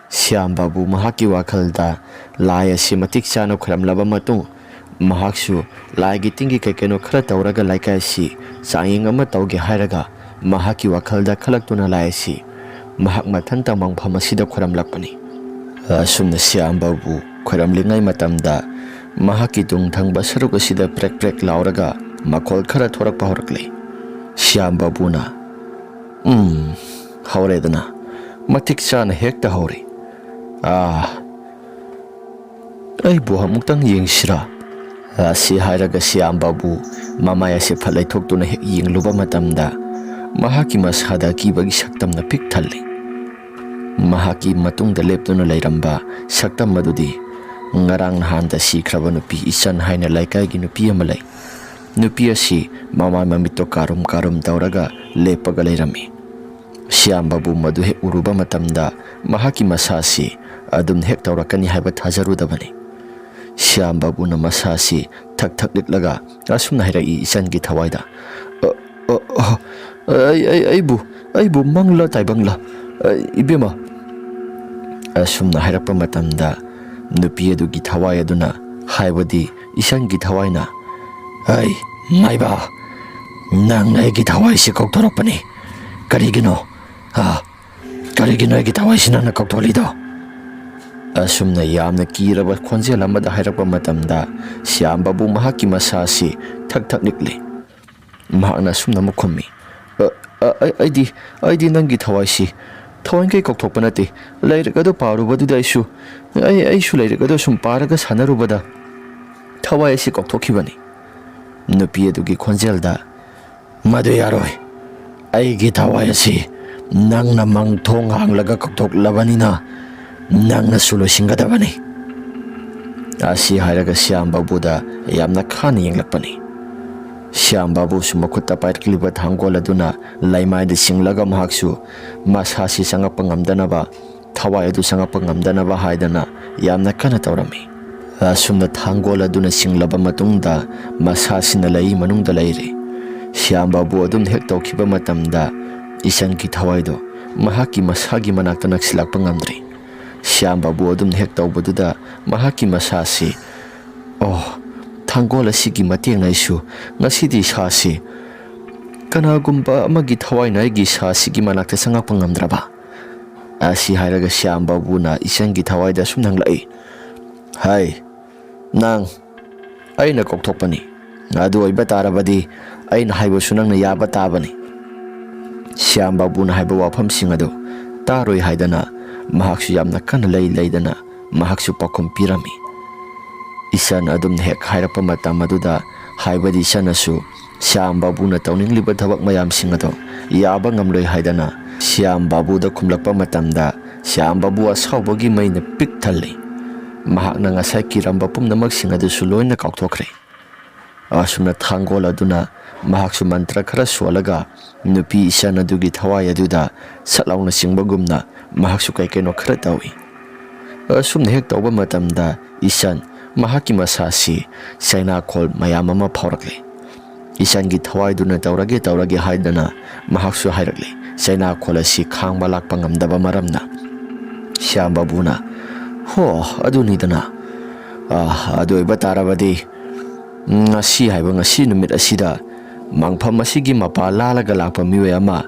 ꯁ꯭ꯌꯥꯝ ꯕꯥꯕꯨ ꯃꯍꯥꯛꯀꯤ ꯋꯥꯈꯜꯗ ꯂꯥꯏ ꯑꯁꯤ ꯃꯇꯤꯛ ꯆꯥꯅ ꯈꯨꯔꯝꯂꯕ ꯃꯇꯨꯡ, ꯃꯍꯥꯛꯁꯨ ꯂꯥꯏꯒꯤ ꯇꯤꯟꯒꯤ ꯀꯩ ꯀꯩꯅꯣ ꯈꯔ ꯇꯧꯔꯒ ꯂꯩꯀꯥꯏ ꯑꯁꯤ ꯆꯥꯡꯌꯦꯡ ꯑꯃ ꯇꯧꯒꯦ ꯍꯥꯏꯔꯒ ꯃꯍꯥꯛꯀꯤ ꯋꯥꯈꯜꯗ ꯈꯜꯂꯛꯇꯨꯅ ꯂꯥꯏ ꯑꯁꯤ ꯃꯍꯥꯛ ꯃꯊꯟꯇ ꯃꯪꯐꯝ ꯑꯁꯤꯗ ꯈꯨꯔꯝꯂꯛꯄꯅꯤ꯫ ꯑꯁꯨꯝꯅ ꯁ꯭ꯌꯥꯝ ꯕꯥꯕꯨ ꯈꯨꯔꯝꯂꯤꯉꯩ ꯃꯇꯝꯗ ꯃꯍꯥꯛꯀꯤ ꯇꯨꯡ ꯊꯪꯕ ꯁꯔꯨꯛ ꯑꯁꯤꯗ ꯄ꯭ꯔꯦꯛ ꯄ꯭ꯔꯦꯛ ꯂꯥꯎꯔꯒ ꯃꯈꯣꯜ ꯈꯔ ꯊꯣꯔꯛꯄ ꯍꯧꯔꯛꯂꯦ꯫ ꯁ꯭ꯌꯥꯝ ꯕꯥꯕꯨꯅ, "ꯎꯝ, ꯍꯧꯔꯦꯗꯅ, ꯃꯇꯤꯛ ꯆꯥꯅ ꯍꯦꯛꯇ ꯍꯧꯔꯦ꯫ ꯑꯥ, ꯑꯩꯕꯨ ꯑꯃꯨꯛꯇꯪ ꯌꯦꯡꯁꯤꯔꯥ?" ꯑꯁꯤ ꯍꯥꯏꯔꯒ ꯁ꯭ꯌꯥꯝ ꯕꯥꯕꯨ ꯃꯃꯥꯏ ꯑꯁꯤ ꯐꯠ ꯂꯩꯊꯣꯛꯇꯨꯅ ꯍꯦꯛ ꯌꯦꯡꯂꯨꯕ ꯃꯇꯝꯗ ꯃꯍꯥꯛꯀꯤ ꯃꯁꯥꯗ ꯑꯀꯤꯕꯒꯤ ꯁꯛꯇꯝꯅ ꯄꯤꯛ ꯊꯜꯂꯤ꯫ ꯃꯍꯥꯛꯀꯤ ꯃꯇꯨꯡꯗ ꯂꯦꯞꯇꯨꯅ ꯂꯩꯔꯝꯕ ꯁꯛꯇꯝ ꯑꯗꯨꯗꯤ ꯉꯔꯥꯡ ꯅꯍꯥꯟꯗ ꯁꯤꯈ꯭ꯔꯕ ꯅꯨꯄꯤ ꯏꯆꯟ ꯍꯥꯏꯅ ꯂꯩꯀꯥꯏꯒꯤ ꯅꯨꯄꯤ ꯑꯃ ꯂꯩ꯫ ꯅꯨꯄꯤ ꯑꯁꯤ ꯃꯃꯥꯏ ꯃꯃꯤꯠꯇꯣ ꯀꯥꯔꯨꯝ ꯀꯥꯔꯨꯝ ꯇꯧꯔꯒ ꯂꯦꯞꯄꯒ ꯂꯩꯔꯝꯃꯤ꯫ ꯁ꯭ꯌꯥꯝ ꯕꯥꯕꯨ ꯃꯗꯨ ꯍꯦꯛ ꯎꯔꯨꯕ ꯃꯇꯝꯗ ꯃꯍꯥꯛꯀꯤ ꯃꯁꯥꯁꯤ ꯑꯗꯨꯝ ꯍꯦꯛ ꯇꯧꯔꯛꯀꯅꯤ ꯍꯥꯏꯕ ꯊꯥꯖꯔꯨꯗꯕꯅꯤ꯫ ꯁ꯭ꯌꯥꯝ ꯕꯥꯕꯨꯅ ꯃꯁꯥꯁꯤ ꯊꯛ ꯊꯛ ꯅꯤꯛꯂꯒ ꯑꯁꯨꯝꯅ ꯍꯥꯏꯔꯛꯏ ꯏꯆꯟꯒꯤ ꯊꯋꯥꯏꯗ, "ꯑ, ꯑ, ꯑ, ꯑꯩ, ꯑꯩ, ꯑꯩꯕꯨ, ꯑꯩꯕꯨ ꯃꯪꯂ ꯇꯥꯏꯕꯪꯂ, ꯑ, ꯏꯕꯦꯝꯃ?" ꯑꯁꯨꯝꯅ ꯍꯥꯏꯔꯛꯄ ꯃꯇꯝꯗ ꯅꯨꯄꯤ ꯑꯗꯨꯒꯤ ꯊꯋꯥꯏ ꯑꯗꯨꯅ, ꯍꯥꯏꯕꯗꯤ ꯏꯆꯟꯒꯤ ꯊꯋꯥꯏꯅ, "ꯑꯩ, ꯃꯥꯏꯕ, ꯅꯪꯅ ꯑꯩꯒꯤ ꯊꯋꯥꯏꯁꯤ ꯀꯧꯊꯣꯔꯛꯄꯅꯤ꯫ ꯀꯔꯤꯒꯤꯅꯣ? ꯑ, ꯀꯔꯤꯒꯤꯅꯣ ꯑꯩꯒꯤ ꯊꯋꯥꯏꯁꯤ ꯅꯪꯅ ꯀꯧꯊꯣꯛꯂꯤꯗꯣ?" ꯑꯁꯨꯝꯅ ꯌꯥꯝꯅ ꯀꯤꯔꯕ ꯈꯣꯟꯖꯦꯜ ꯑꯃꯗ ꯍꯥꯏꯔꯛꯄ ꯃꯇꯝꯗ ꯁ꯭ꯌꯥꯝ ꯕꯥꯕꯨ ꯃꯍꯥꯛꯀꯤ ꯃꯁꯥ ꯑꯁꯤ ꯊꯛ ꯊꯛ ꯅꯤꯛꯂꯤ꯫ ꯃꯍꯥꯛꯅ ꯑꯁꯨꯝꯅ ꯑꯃꯨꯛ ꯈꯨꯝꯃꯤ, "ꯑ, ꯑ, ꯑꯩ-, ꯑꯩꯗꯤ, ꯑꯩꯗꯤ ꯅꯪꯒꯤ ꯊꯋꯥꯏꯁꯤ ꯊꯋꯥꯏꯈꯩ ꯀꯧꯊꯣꯛꯄ ꯅꯠꯇꯦ꯫ ꯂꯥꯏꯔꯤꯛ ꯑꯗꯨ ꯄꯥꯔꯨꯕꯗꯨꯗ ꯑꯩꯁꯨ, ꯑꯩ, ꯑꯩꯁꯨ ꯂꯥꯏꯔꯤꯛ ꯑꯗꯨ ꯁꯨꯝ ꯄꯥꯔꯒ ꯁꯥꯟꯅꯔꯨꯕꯗ ꯊꯋꯥꯏ ꯑꯁꯤ ꯀꯧꯊꯣꯛꯈꯤꯕꯅꯤ꯫" ꯅꯨꯄꯤ ꯑꯗꯨꯒꯤ ꯈꯣꯟꯖꯦꯜꯗ, "ꯃꯗꯨ ꯌꯥꯔꯣꯏ꯫ ꯑꯩꯒꯤ ꯊꯋꯥꯏ ꯑꯁꯤ ꯅꯪꯅ ꯃꯪ ꯊꯣꯡ ꯍꯥꯡꯂꯒ ꯀꯧꯊꯣꯛꯂꯕꯅꯤꯅ ꯅꯪꯅꯁꯨ ꯂꯣꯏꯁꯤꯟꯒꯗꯕꯅꯤ꯫" ꯑꯁꯤ ꯍꯥꯏꯔꯒ ꯁ꯭ꯌꯥꯝ ꯕꯥꯕꯨꯗ ꯌꯥꯝꯅ ꯈꯥꯅ ꯌꯦꯡꯂꯛꯄꯅꯤ꯫ ꯁ꯭ꯌꯥꯝ ꯕꯥꯕꯨꯁꯨ ꯃꯈꯨꯠꯇ ꯄꯥꯏꯔꯛꯂꯤꯕ ꯊꯥꯡꯒꯣꯜ ꯑꯗꯨꯅ ꯂꯩꯃꯥꯏꯗ ꯆꯤꯡꯂꯒ ꯃꯍꯥꯛꯁꯨ ꯃꯁꯥꯁꯤ ꯆꯪꯉꯛꯄ ꯉꯝꯗꯅꯕ, ꯊꯋꯥꯏ ꯑꯗꯨ ꯆꯪꯉꯛꯄ ꯉꯝꯗꯅꯕ ꯍꯥꯏꯗꯅ ꯌꯥꯝꯅ ꯀꯟꯅ ꯇꯧꯔꯝꯃꯤ꯫ ꯑꯁꯨꯝꯅ ꯊꯥꯡꯒꯣꯜ ꯑꯗꯨꯅ ꯆꯤꯡꯂꯕ ꯃꯇꯨꯡꯗ ꯃꯁꯥꯁꯤꯅ ꯂꯩ ꯃꯅꯨꯡꯗ ꯂꯩꯔꯦ꯫ ꯁ꯭ꯌꯥꯝ ꯕꯥꯕꯨ ꯑꯗꯨꯝ ꯍꯦꯛ ꯇꯧꯈꯤꯕ ꯃꯇꯝꯗ ꯏꯆꯟꯒꯤ ꯊꯋꯥꯏꯗꯨ ꯃꯍꯥꯛꯀꯤ ꯃꯁꯥꯒꯤ ꯃꯅꯥꯛꯇ ꯅꯛꯁꯤꯜꯂꯛꯄ ꯉꯝꯗ꯭ꯔꯦ꯫ ꯁ꯭ꯌꯥꯝ ꯕꯥꯕꯨ ꯑꯗꯨꯝ ꯍꯦꯛ ꯇꯧꯕꯗꯨꯗ ꯃꯍꯥꯛꯀꯤ ꯃꯁꯥꯁꯤ, "ꯑꯣ, ꯊꯥꯡꯒꯣꯜ ꯑꯁꯤꯒꯤ ꯃꯇꯦꯡꯅ ꯑꯩꯁꯨ ꯉꯁꯤꯗꯤ ꯏꯁꯥꯁꯤ, ꯀꯅꯥꯒꯨꯝꯕ ꯑꯃꯒꯤ ꯊꯋꯥꯏꯅ ꯑꯩꯒꯤ ꯏꯁꯥꯁꯤꯒꯤ ꯃꯅꯥꯛꯇ ꯆꯪꯉꯛꯄ ꯉꯝꯗ꯭ꯔꯕ?" ꯑꯁꯤ ꯍꯥꯏꯔꯒ ꯁ꯭ꯌꯥꯝ ꯕꯥꯕꯨꯅ ꯏꯆꯟꯒꯤ ꯊꯋꯥꯏꯗ ꯑꯁꯨꯝ ꯍꯪꯂꯛꯏ, "ꯍꯥꯏ, ꯅꯪ, ꯑꯩꯅ ꯀꯧꯊꯣꯛꯄꯅꯤ꯫ ꯑꯗꯨ ꯑꯣꯏꯕ ꯇꯥꯔꯕꯗꯤ ꯑꯩꯅ ꯍꯥꯏꯕꯁꯨ ꯅꯪꯅ ꯌꯥꯕ ꯇꯥꯕꯅꯤ꯫" ꯁ꯭ꯌꯥꯝ ꯕꯥꯕꯨꯅ ꯍꯥꯏꯕ ꯋꯥꯐꯝꯁꯤꯡ ꯑꯗꯨ ꯇꯥꯔꯣꯏ ꯍꯥꯏꯗꯅ ꯃꯍꯥꯛꯁꯨ ꯌꯥꯝꯅ ꯀꯟꯅ ꯂꯩ ꯂꯩꯗꯅ ꯃꯍꯥꯛꯁꯨ ꯄꯥꯎꯈꯨꯝ ꯄꯤꯔꯝꯃꯤ꯫ ꯏꯆꯟ ꯑꯗꯨꯝ ꯍꯦꯛ ꯍꯥꯏꯔꯛꯄ ꯃꯇꯝ ꯑꯗꯨꯗ, ꯍꯥꯏꯕꯗꯤ ꯏꯆꯟꯅꯁꯨ ꯁ꯭ꯌꯥꯝ ꯕꯥꯕꯨꯅ ꯇꯧꯅꯤꯡꯂꯤꯕ ꯊꯕꯛ ꯃꯌꯥꯝꯁꯤꯡ ꯑꯗꯨ ꯌꯥꯕ ꯉꯝꯂꯣꯏ ꯍꯥꯏꯗꯅ ꯁ꯭ꯌꯥꯝ ꯕꯥꯕꯨꯗ ꯈꯨꯝꯂꯛꯄ ꯃꯇꯝꯗ, ꯁ꯭ꯌꯥꯝ ꯕꯥꯕꯨ ꯑꯁꯥꯎꯕꯒꯤ ꯃꯩꯅ ꯄꯤꯛ ꯊꯜꯂꯤ꯫ ꯃꯍꯥꯛꯅ ꯉꯁꯥꯏ ꯀꯤꯔꯝꯕ ꯄꯨꯝꯅꯃꯛꯁꯤꯡ ꯑꯗꯨꯁꯨ ꯂꯣꯏꯅ ꯀꯥꯎꯊꯣꯛꯈ꯭ꯔꯦ꯫ ꯑꯁꯨꯝꯅ ꯊꯥꯡꯒꯣꯜ ꯑꯗꯨꯅ ꯃꯍꯥꯛꯁꯨ ꯃꯟꯇ꯭ꯔ ꯈꯔ ꯁꯣꯜꯂꯒ ꯅꯨꯄꯤ ꯏꯁꯟ ꯑꯗꯨꯒꯤ ꯊꯋꯥꯏ ꯑꯗꯨꯗ ꯁꯠ ꯂꯥꯎꯅ ꯆꯤꯡꯕꯒꯨꯝꯅ ꯃꯍꯥꯛꯁꯨ ꯀꯩ ꯀꯩꯅꯣ ꯈꯔ ꯇꯧꯏ꯫ ꯑꯁꯨꯝꯅ ꯍꯦꯛ ꯇꯧꯕ ꯃꯇꯝꯗ ꯏꯁꯟ ꯃꯍꯥꯛꯀꯤ ꯃꯁꯥꯁꯤ ꯆꯩꯅꯥꯈꯣꯜ ꯃꯌꯥꯝ ꯑꯃ ꯐꯥꯎꯔꯛꯂꯦ꯫ ꯏꯁꯟꯒꯤ ꯊꯋꯥꯏꯗꯨꯅ ꯇꯧꯔꯒꯦ ꯇꯧꯔꯒꯦ ꯍꯥꯏꯗꯅ ꯃꯍꯥꯛꯁꯨ ꯍꯥꯏꯔꯛꯂꯦ, ꯆꯩꯅꯥꯈꯣꯜ ꯑꯁꯤ ꯈꯥꯡꯕ ꯂꯥꯛꯄ ꯉꯝꯗꯕ ꯃꯔꯝꯅ꯫ ꯁ꯭ꯌꯥꯝ ꯕꯥꯕꯨꯅ, "ꯍꯣ, ꯑꯗꯨꯅꯤꯗꯅ꯫ ꯑꯥ, ꯑꯗꯨ ꯑꯣꯏꯕ ꯇꯥꯔꯕꯗꯤ ꯉꯁꯤ ꯍꯥꯏꯕ ꯉꯁꯤ ꯅꯨꯃꯤꯠ ꯑꯁꯤꯗ ꯃꯪꯐꯝ ꯑꯁꯤꯒꯤ ꯃꯄꯥ ꯂꯥꯜꯂꯒ ꯂꯥꯛꯄ ꯃꯤꯑꯣꯏ ꯑꯃ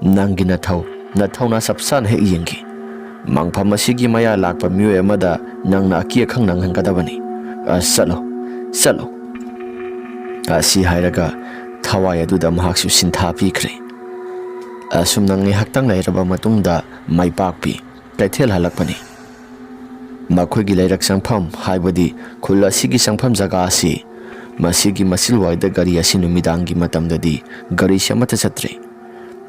ꯅꯪꯒꯤ ꯅꯊꯧ, ꯅꯊꯧꯅ ꯆꯞ ꯆꯥꯅ ꯍꯦꯛ ꯌꯦꯡꯈꯤ꯫ ꯃꯪꯐꯝ ꯑꯁꯤꯒꯤ ꯃꯌꯥ ꯂꯥꯛꯄ ꯃꯤꯑꯣꯏ ꯑꯃꯗ ꯅꯪꯅ ꯑꯀꯤ ꯑꯈꯪ ꯅꯪꯍꯟꯒꯗꯕꯅꯤ꯫ ꯑ, ꯆꯠꯂꯣ, ꯆꯠꯂꯣ꯫" ꯑꯁꯤ ꯍꯥꯏꯔꯒ ꯊꯋꯥꯏ ꯑꯗꯨꯗ ꯃꯍꯥꯛꯁꯨ ꯁꯤꯟꯊꯥ ꯄꯤꯈ꯭ꯔꯦ꯫ ꯑꯁꯨꯝꯅ ꯉꯥꯏꯍꯥꯛꯇꯪ ꯂꯩꯔꯕ ꯃꯇꯨꯡꯗ ꯃꯥꯏꯄꯥꯛꯄꯤ ꯀꯩꯊꯦꯜ ꯍꯜꯂꯛꯄꯅꯤ꯫ ꯃꯈꯣꯏꯒꯤ ꯂꯩꯔꯛ ꯆꯪꯐꯝ, ꯍꯥꯏꯕꯗꯤ ꯈꯨꯜ ꯑꯁꯤꯒꯤ ꯆꯪꯐꯝ ꯖꯒꯥ ꯑꯁꯤ, ꯃꯁꯤꯒꯤ ꯃꯆꯤꯜꯋꯥꯏꯗ ꯒꯥꯔꯤ ꯑꯁꯤ ꯅꯨꯃꯤꯗꯥꯡꯒꯤ ꯃꯇꯝꯗꯗꯤ ꯒꯥꯔꯤꯁꯤ ꯑꯃꯠꯇ ꯆꯠꯇ꯭ꯔꯦ꯫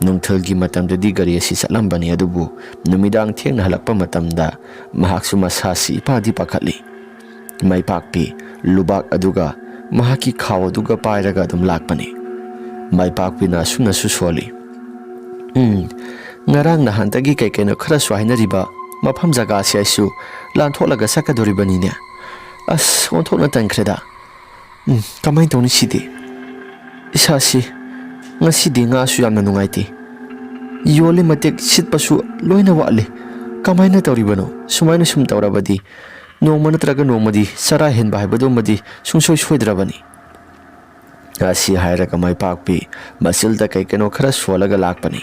ꯅꯨꯡꯊꯤꯜꯒꯤ ꯃꯇꯝꯗꯗꯤ ꯒꯥꯔꯤ ꯑꯁꯤ ꯆꯠꯂꯝꯕꯅꯤ, ꯑꯗꯨꯕꯨ ꯅꯨꯃꯤꯗꯥꯡ ꯊꯦꯡꯅ ꯍꯜꯂꯛꯄ ꯃꯇꯝꯗ ꯃꯍꯥꯛꯁꯨ ꯃꯁꯥꯁꯤ ꯏꯄꯥꯗꯤ ꯄꯥꯈꯠꯂꯤ꯫ ꯃꯥꯏꯄꯥꯛꯄꯤ ꯂꯨꯕꯥꯛ ꯑꯗꯨꯒ ꯃꯍꯥꯛꯀꯤ ꯈꯥꯎ ꯑꯗꯨꯒ ꯄꯥꯏꯔꯒ ꯑꯗꯨꯝ ꯂꯥꯛꯄꯅꯤ꯫ ꯃꯥꯏꯄꯥꯛꯄꯤꯅ ꯑꯁꯨꯝꯅꯁꯨ ꯁꯣꯜꯂꯤ, "ꯎꯝ, ꯉꯔꯥꯡ ꯅꯍꯥꯟꯗꯒꯤ ꯀꯩ ꯀꯩꯅꯣ ꯈꯔꯁꯨ ꯍꯥꯏꯅꯔꯤꯕ ꯃꯐꯝ ꯖꯒꯥꯁꯦ ꯑꯩꯁꯨ ꯂꯥꯟꯊꯣꯛꯂꯒ ꯆꯠꯀꯗꯧꯔꯤꯕꯅꯤꯅꯦ꯫ ꯑꯁ, ꯑꯣꯟꯊꯣꯛꯅ ꯇꯟꯈ꯭ꯔꯦꯗ꯫ ꯎꯝ, ꯀꯃꯥꯏꯅ ꯇꯧꯅꯤ ꯁꯤꯗꯤ? ꯏꯁꯥꯁꯤ ꯉꯁꯤꯗꯤ ꯉꯥꯁꯨ ꯌꯥꯝꯅ ꯅꯨꯡꯉꯥꯏꯇꯦ꯫ ꯌꯣꯜꯂꯤ ꯃꯇꯤꯛ ꯁꯤꯠꯄꯁꯨ ꯂꯣꯏꯅ ꯋꯥꯠꯂꯤ꯫ ꯀꯃꯥꯏꯅ ꯇꯧꯔꯤꯕꯅꯣ? ꯁꯨꯃꯥꯏꯅ ꯁꯨꯝ ꯇꯧꯔꯕꯗꯤ ꯅꯣꯡꯃ ꯅꯠꯇ꯭ꯔꯒ ꯅꯣꯡꯃꯗꯤ ꯆꯔꯥ ꯍꯦꯟꯕ ꯍꯥꯏꯕꯗꯨꯃꯗꯤ ꯁꯨꯡꯁꯣꯏ ꯁꯣꯏꯗ꯭ꯔꯕꯅꯤ꯫" ꯑꯁꯤ ꯍꯥꯏꯔꯒ ꯃꯥꯏꯄꯥꯛꯄꯤ ꯃꯆꯤꯜꯗ ꯀꯩ ꯀꯩꯅꯣ ꯈꯔ ꯁꯣꯜꯂꯒ ꯂꯥꯛꯄꯅꯤ꯫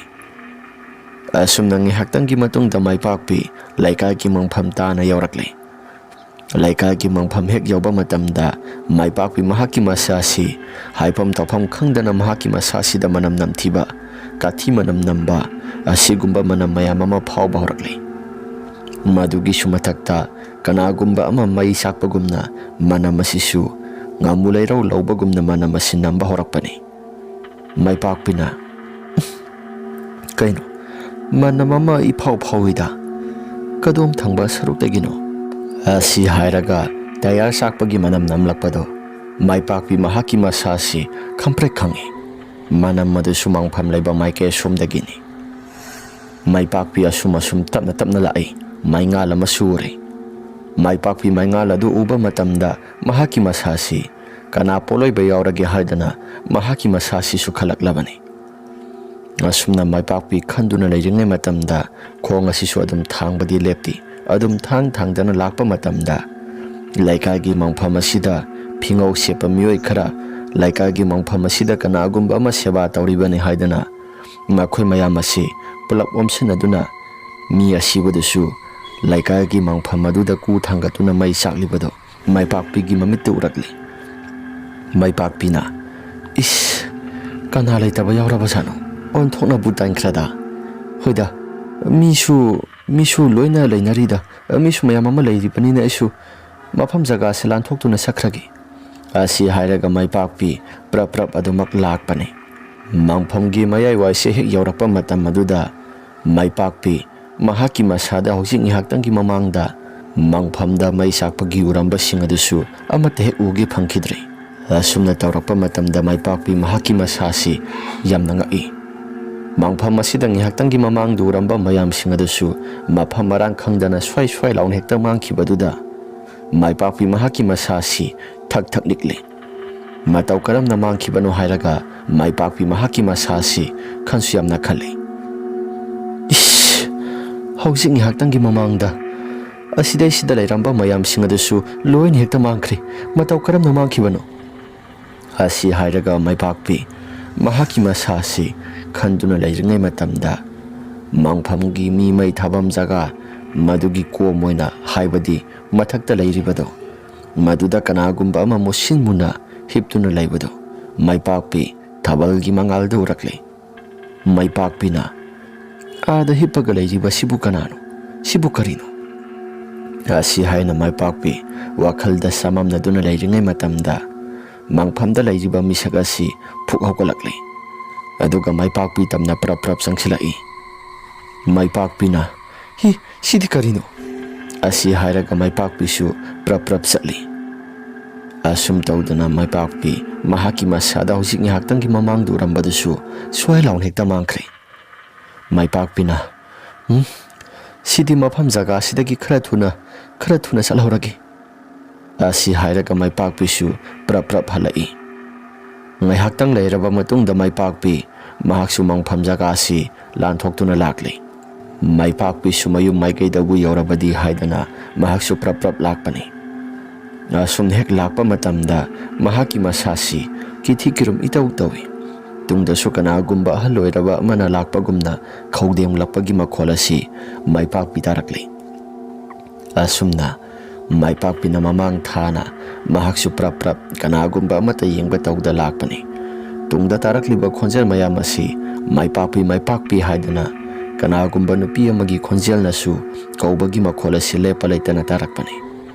ꯑꯁꯨꯝꯅ ꯉꯥꯏꯍꯥꯛꯇꯪꯒꯤ ꯃꯇꯨꯡꯗ ꯃꯥꯏꯄꯥꯛꯄꯤ ꯂꯩꯀꯥꯏꯒꯤ ꯃꯪꯐꯝ ꯇꯥꯅ ꯌꯧꯔꯛꯂꯦ꯫ ꯂꯩꯀꯥꯏꯒꯤ ꯃꯪꯐꯝ ꯍꯦꯛ ꯌꯧꯕ ꯃꯇꯝꯗ ꯃꯥꯏꯄꯥꯛꯄꯤ ꯃꯍꯥꯛꯀꯤ ꯃꯁꯥꯁꯤ ꯍꯥꯏꯐꯝ ꯇꯧꯐꯝ ꯈꯪꯗꯅ ꯃꯍꯥꯛꯀꯤ ꯃꯁꯥꯁꯤꯗ ꯃꯅꯝ ꯅꯝꯊꯤꯕ, ꯀꯥꯊꯤ ꯃꯅꯝ ꯅꯝꯕ, ꯑꯁꯤꯒꯨꯝꯕ ꯃꯅꯝ ꯃꯌꯥꯝ ꯑꯃ ꯐꯥꯎꯕ ꯍꯧꯔꯛꯂꯦ꯫ ꯃꯗꯨꯒꯤꯁꯨ ꯃꯊꯛꯇ ꯀꯅꯥꯒꯨꯝꯕ ꯑꯃ ꯃꯩ ꯆꯥꯛꯄꯒꯨꯝꯅ ꯃꯅꯝ ꯑꯁꯤꯁꯨ ꯉꯥꯃꯨ ꯂꯩꯔꯧ ꯂꯧꯕꯒꯨꯝꯅ ꯃꯅꯝ ꯑꯁꯤ ꯅꯝꯕ ꯍꯧꯔꯛꯄꯅꯤ꯫ ꯃꯥꯏꯄꯥꯛꯄꯤꯅ, "ꯀꯩꯅꯣ, ꯃꯅꯝ ꯑꯃ ꯏꯐꯥꯎ ꯐꯥꯎꯏꯗ, ꯀꯗꯣꯝ ꯊꯪꯕ ꯁꯔꯨꯛꯇꯒꯤꯅꯣ?" ꯑꯁꯤ ꯍꯥꯏꯔꯒ ꯇꯌꯥꯔ ꯆꯥꯛꯄꯒꯤ ꯃꯅꯝ ꯅꯝꯂꯛꯄꯗꯣ ꯃꯥꯏꯄꯥꯛꯄꯤ ꯃꯍꯥꯛꯀꯤ ꯃꯁꯥꯁꯤ ꯈꯪꯄ꯭ꯔꯦꯛ ꯈꯪꯉꯤ꯫ ꯃꯅꯝ ꯑꯗꯨꯁꯨ ꯃꯪꯐꯝ ꯂꯩꯕ ꯃꯥꯏꯀꯩ ꯑꯁꯣꯝꯗꯒꯤꯅꯤ꯫ ꯃꯥꯏꯄꯥꯛꯄꯤ ꯑꯁꯨꯝ ꯑꯁꯨꯝ ꯇꯞꯅ ꯇꯞꯅ ꯂꯥꯛꯏ꯫ ꯃꯩꯉꯥꯜ ꯑꯃꯁꯨ ꯎꯔꯦ꯫ ꯃꯥꯏꯄꯥꯛꯄꯤ ꯃꯩꯉꯥꯜ ꯑꯗꯨ ꯎꯕ ꯃꯇꯝꯗ ꯃꯍꯥꯛꯀꯤ ꯃꯁꯥꯁꯤ ꯀꯅꯥ ꯄꯣꯠꯂꯣꯏꯕ ꯌꯥꯎꯔꯒꯦ ꯍꯥꯏꯗꯅ ꯃꯍꯥꯛꯀꯤ ꯃꯁꯥꯁꯤꯁꯨ ꯈꯜꯂꯛꯂꯕꯅꯤ꯫ ꯑꯁꯨꯝꯅ ꯃꯥꯏꯄꯥꯛꯄꯤ ꯈꯟꯗꯨꯅ ꯂꯩꯔꯤꯉꯩ ꯃꯇꯝꯗ ꯈꯣꯡ ꯑꯁꯤꯁꯨ ꯑꯗꯨꯝ ꯊꯥꯡꯕꯗꯤ ꯂꯦꯞꯇꯦ꯫ ꯑꯗꯨꯝ ꯊꯥꯡ ꯊꯥꯡꯗꯅ ꯂꯥꯛꯄ ꯃꯇꯝꯗ ꯂꯩꯀꯥꯏꯒꯤ ꯃꯪꯐꯝ ꯑꯁꯤꯗ ꯐꯤꯉꯧ ꯁꯦꯠꯄ ꯃꯤꯑꯣꯏ ꯈꯔ ꯂꯩꯀꯥꯏꯒꯤ ꯃꯪꯐꯝ ꯑꯁꯤꯗ ꯀꯅꯥꯒꯨꯝꯕ ꯑꯃ ꯁꯦꯕꯥ ꯇꯧꯔꯤꯕꯅꯤ ꯍꯥꯏꯗꯅ ꯃꯈꯣꯏ ꯃꯌꯥꯝ ꯑꯁꯤ ꯄꯨꯂꯞ ꯑꯣꯝꯁꯤꯟꯅꯗꯨꯅ ꯃꯤ ꯑꯁꯤꯕꯗꯨꯁꯨ ꯂꯩꯀꯥꯏꯒꯤ ꯃꯪꯐꯝ ꯑꯗꯨꯗ ꯀꯨ ꯊꯥꯡꯒꯠꯇꯨꯅ ꯃꯩ ꯆꯥꯛꯂꯤꯕꯗꯨ ꯃꯥꯏꯄꯥꯛꯄꯤꯒꯤ ꯃꯃꯤꯠꯇ ꯎꯔꯛꯂꯤ꯫ ꯃꯥꯏꯄꯥꯛꯄꯤꯅ, "ꯏꯁ, ꯀꯅꯥ ꯂꯩꯇꯕ ꯌꯥꯎꯔꯕꯖꯥꯠꯅꯣ? ꯑꯣꯟꯊꯣꯛꯅꯕꯨ ꯇꯟꯈ꯭ꯔꯗ꯫ ꯍꯣꯏꯗ, ꯃꯤꯁꯨ, ꯃꯤꯁꯨ ꯂꯣꯏꯅ ꯂꯩꯅꯔꯤꯗ, ꯃꯤꯁꯨ ꯃꯌꯥꯝ ꯑꯃ ꯂꯩꯔꯤꯕꯅꯤꯅ ꯑꯩꯁꯨ ꯃꯐꯝ ꯖꯒꯥꯁꯦ ꯂꯥꯟꯊꯣꯛꯇꯨꯅ ꯆꯠꯈ꯭ꯔꯒꯦ" ꯑꯁꯤ ꯍꯥꯏꯔꯒ ꯃꯥꯏꯄꯥꯛꯄꯤ ꯄ꯭ꯔꯞ ꯄ꯭ꯔꯞ ꯑꯗꯨꯃꯛ ꯂꯥꯛꯄꯅꯤ꯫ ꯃꯪꯐꯝꯒꯤ ꯃꯌꯥꯏ ꯋꯥꯏꯁꯦ ꯍꯦꯛ ꯌꯧꯔꯛꯄ ꯃꯇꯝ ꯑꯗꯨꯗ ꯃꯥꯏꯄꯥꯛꯄꯤ ꯃꯍꯥꯛꯀꯤ ꯃꯁꯥꯗ ꯍꯧꯖꯤꯛ ꯉꯥꯏꯍꯥꯛꯇꯪꯒꯤ ꯃꯃꯥꯡꯗ ꯃꯪꯐꯝꯗ ꯃꯩ ꯆꯥꯛꯄꯒꯤ ꯎꯔꯝꯕꯁꯤꯡ ꯑꯗꯨꯁꯨ ꯑꯃꯠꯇ ꯍꯦꯛ ꯎꯒꯦ ꯐꯪꯈꯤꯗ꯭ꯔꯦ꯫ ꯑꯁꯨꯝꯅ ꯇꯧꯔꯛꯄ ꯃꯇꯝꯗ ꯃꯥꯏꯄꯥꯛꯄꯤ ꯃꯍꯥꯛꯀꯤ ꯃꯁꯥꯁꯤ ꯌꯥꯝꯅ ꯉꯛꯏ꯫ ꯃꯪꯐꯝ ꯑꯁꯤꯗ ꯉꯥꯏꯍꯥꯛꯇꯪꯒꯤ ꯃꯃꯥꯡꯗ ꯎꯔꯝꯕ ꯃꯌꯥꯝꯁꯤꯡ ꯑꯗꯨꯁꯨ ꯃꯐꯝ ꯃꯔꯥꯡ ꯈꯪꯗꯅ ꯁ꯭ꯋꯥꯏ ꯁ꯭ꯋꯥꯏ ꯂꯥꯎꯅ ꯍꯦꯛꯇ ꯃꯥꯡꯈꯤꯕꯗꯨꯗ ꯃꯥꯏꯄꯥꯛꯄꯤ ꯃꯍꯥꯛꯀꯤ ꯃꯁꯥꯁꯤ ꯊꯛ ꯊꯛ ꯅꯤꯛꯂꯤ꯫ ꯃꯇꯧ ꯀꯔꯝꯅ ꯃꯥꯡꯈꯤꯕꯅꯣ ꯍꯥꯏꯔꯒ ꯃꯥꯏꯄꯥꯛꯄꯤ ꯃꯍꯥꯛꯀꯤ ꯃꯁꯥꯁꯤ ꯈꯟꯁꯨ ꯌꯥꯝꯅ ꯈꯜꯂꯤ꯫ "ꯏꯁ! ꯍꯧꯖꯤꯛ ꯉꯥꯏꯍꯥꯛꯇꯪꯒꯤ ꯃꯃꯥꯡꯗ ꯑꯁꯤꯗꯩꯁꯤꯗ ꯂꯩꯔꯝꯕ ꯃꯌꯥꯝꯁꯤꯡ ꯑꯗꯨꯁꯨ ꯂꯣꯏꯅ ꯍꯦꯛꯇ ꯃꯥꯡꯈ꯭ꯔꯦ꯫ ꯃꯇꯧ ꯀꯔꯝꯅ ꯃꯥꯡꯈꯤꯕꯅꯣ?" ꯑꯁꯤ ꯍꯥꯏꯔꯒ ꯃꯥꯏꯄꯥꯛꯄꯤ ꯃꯍꯥꯛꯀꯤ ꯃꯁꯥꯁꯤ ꯈꯟꯗꯨꯅ ꯂꯩꯔꯤꯉꯩ ꯃꯇꯝꯗ ꯃꯪꯐꯝꯒꯤ ꯃꯤ ꯃꯩ ꯊꯥꯐꯝ ꯖꯒꯥ ꯃꯗꯨꯒꯤ ꯀꯣꯝ ꯑꯣꯏꯅ, ꯍꯥꯏꯕꯗꯤ ꯃꯊꯛꯇ ꯂꯩꯔꯤꯕꯗꯣ, ꯃꯗꯨꯗ ꯀꯅꯥꯒꯨꯝꯕ ꯑꯃ ꯃꯨꯁꯤꯟ ꯃꯨꯅ ꯍꯤꯞꯇꯨꯅ ꯂꯩꯕꯗꯣ ꯃꯥꯏꯄꯥꯛꯄꯤ ꯊꯥꯕꯜꯒꯤ ꯃꯉꯥꯜꯗ ꯎꯔꯛꯂꯦ꯫ ꯃꯥꯏꯄꯥꯛꯄꯤꯅ, "ꯑꯥꯗ ꯍꯤꯞꯄꯒ ꯂꯩꯔꯤꯕꯁꯤꯕꯨ ꯀꯅꯥꯅꯣ? ꯁꯤꯕꯨ ꯀꯔꯤꯅꯣ?" ꯑꯁꯤ ꯍꯥꯏꯅ ꯃꯥꯏꯄꯥꯛꯄꯤ ꯋꯥꯈꯜꯗ ꯆꯃꯝꯅꯗꯨꯅ ꯂꯩꯔꯤꯉꯩ ꯃꯇꯝꯗ ꯃꯪꯐꯝꯗ ꯂꯩꯔꯤꯕ ꯃꯤꯁꯛ ꯑꯁꯤ ꯐꯨꯛ ꯍꯧꯒꯠꯂꯛꯂꯦ꯫ ꯑꯗꯨꯒ ꯃꯥꯏꯄꯥꯛꯄꯤ ꯇꯝꯅ ꯄ꯭ꯔꯞ ꯄ꯭ꯔꯞ ꯆꯪꯁꯤꯜꯂꯛꯏ꯫ ꯃꯥꯏꯄꯥꯛꯄꯤꯅ, "ꯍꯤ, ꯁꯤꯗꯤ ꯀꯔꯤꯅꯣ?" ꯑꯁꯤ ꯍꯥꯏꯔꯒ ꯃꯥꯏꯄꯥꯛꯄꯤꯁꯨ ꯄ꯭ꯔꯞ ꯄ꯭ꯔꯞ ꯆꯠꯂꯤ꯫ ꯑꯁꯨꯝ ꯇꯧꯗꯅ ꯃꯥꯏꯄꯥꯛꯄꯤ ꯃꯍꯥꯛꯀꯤ ꯃꯁꯥꯗ ꯍꯧꯖꯤꯛ ꯉꯥꯏꯍꯥꯛꯇꯪꯒꯤ ꯃꯃꯥꯡꯗ ꯎꯔꯝꯕꯗꯨꯁꯨ ꯁ꯭ꯋꯥꯏ ꯂꯥꯎꯅ ꯍꯦꯛꯇ ꯃꯥꯡꯈ꯭ꯔꯦ꯫ ꯃꯥꯏꯄꯥꯛꯄꯤꯅ, "ꯎꯝ, ꯁꯤꯗꯤ ꯃꯐꯝ ꯖꯒꯥꯁꯤꯗꯒꯤ ꯈꯔ ꯊꯨꯅ, ꯈꯔ ꯊꯨꯅ ꯆꯠꯍꯧꯔꯒꯦ" ꯑꯁꯤ ꯍꯥꯏꯔꯒ ꯃꯥꯏꯄꯥꯛꯄꯤꯁꯨ ꯄ꯭ꯔꯞ ꯄ꯭ꯔꯞ ꯍꯜꯂꯛꯏ꯫ ꯉꯥꯏꯍꯥꯛꯇꯪ ꯂꯩꯔꯕ ꯃꯇꯨꯡꯗ ꯃꯥꯏꯄꯥꯛꯄꯤ ꯃꯍꯥꯛꯁꯨ ꯃꯪꯐꯝ ꯖꯒꯥꯁꯤ ꯂꯥꯟꯊꯣꯛꯇꯨꯅ ꯂꯥꯛꯂꯤ꯫ ꯃꯥꯏꯄꯥꯛꯄꯤꯁꯨ ꯃꯌꯨꯝ ꯃꯥꯏꯀꯩꯗꯕꯨ ꯌꯧꯔꯕꯗꯤ ꯍꯥꯏꯗꯅ ꯃꯍꯥꯛꯁꯨ ꯄ꯭ꯔꯞ ꯄ꯭ꯔꯞ ꯂꯥꯛꯄꯅꯤ꯫ ꯑꯁꯨꯝ ꯍꯦꯛ ꯂꯥꯛꯄ ꯃꯇꯝꯗ ꯃꯍꯥꯛꯀꯤ ꯃꯁꯥꯁꯤ ꯀꯤꯊꯤ ꯀꯤꯔꯨꯝ ꯏꯇꯧ ꯇꯧꯏ꯫ ꯇꯨꯡꯗꯁꯨ ꯀꯅꯥꯒꯨꯝꯕ ꯑꯍꯜ ꯑꯣꯏꯔꯕ ꯑꯃꯅ ꯂꯥꯛꯄꯒꯨꯝꯅ ꯈꯧꯗꯦꯡꯂꯛꯄꯒꯤ ꯃꯈꯣꯜ ꯑꯁꯤ ꯃꯥꯏꯄꯥꯛꯄꯤ ꯇꯥꯔꯛꯂꯤ꯫ ꯑꯁꯨꯝꯅ ꯃꯥꯏꯄꯥꯛꯄꯤꯅ ꯃꯃꯥꯡ ꯊꯥꯅ ꯃꯍꯥꯛꯁꯨ ꯄ꯭ꯔꯞ ꯄ꯭ꯔꯞ ꯀꯅꯥꯒꯨꯝꯕ ꯑꯃꯠꯇ ꯌꯦꯡꯕ ꯇꯧꯗ ꯂꯥꯛꯄꯅꯤ꯫ ꯇꯨꯡꯗ ꯇꯥꯔꯛꯂꯤꯕ ꯈꯣꯟꯖꯦꯜ ꯃꯌꯥꯝ ꯑꯁꯤ ꯃꯥꯏꯄꯥꯛꯄꯤ, ꯃꯥꯏꯄꯥꯛꯄꯤ ꯍꯥꯏꯗꯨꯅ ꯀꯅꯥꯒꯨꯝꯕ ꯅꯨꯄꯤ ꯑꯃꯒꯤ ꯈꯣꯟꯖꯦꯜꯅꯁꯨ ꯀꯧꯕꯒꯤ ꯃꯈꯣꯜ ꯑꯁꯤ ꯂꯦꯞꯄ ꯂꯩꯇꯅ ꯇꯥꯔꯛꯄꯅꯤ꯫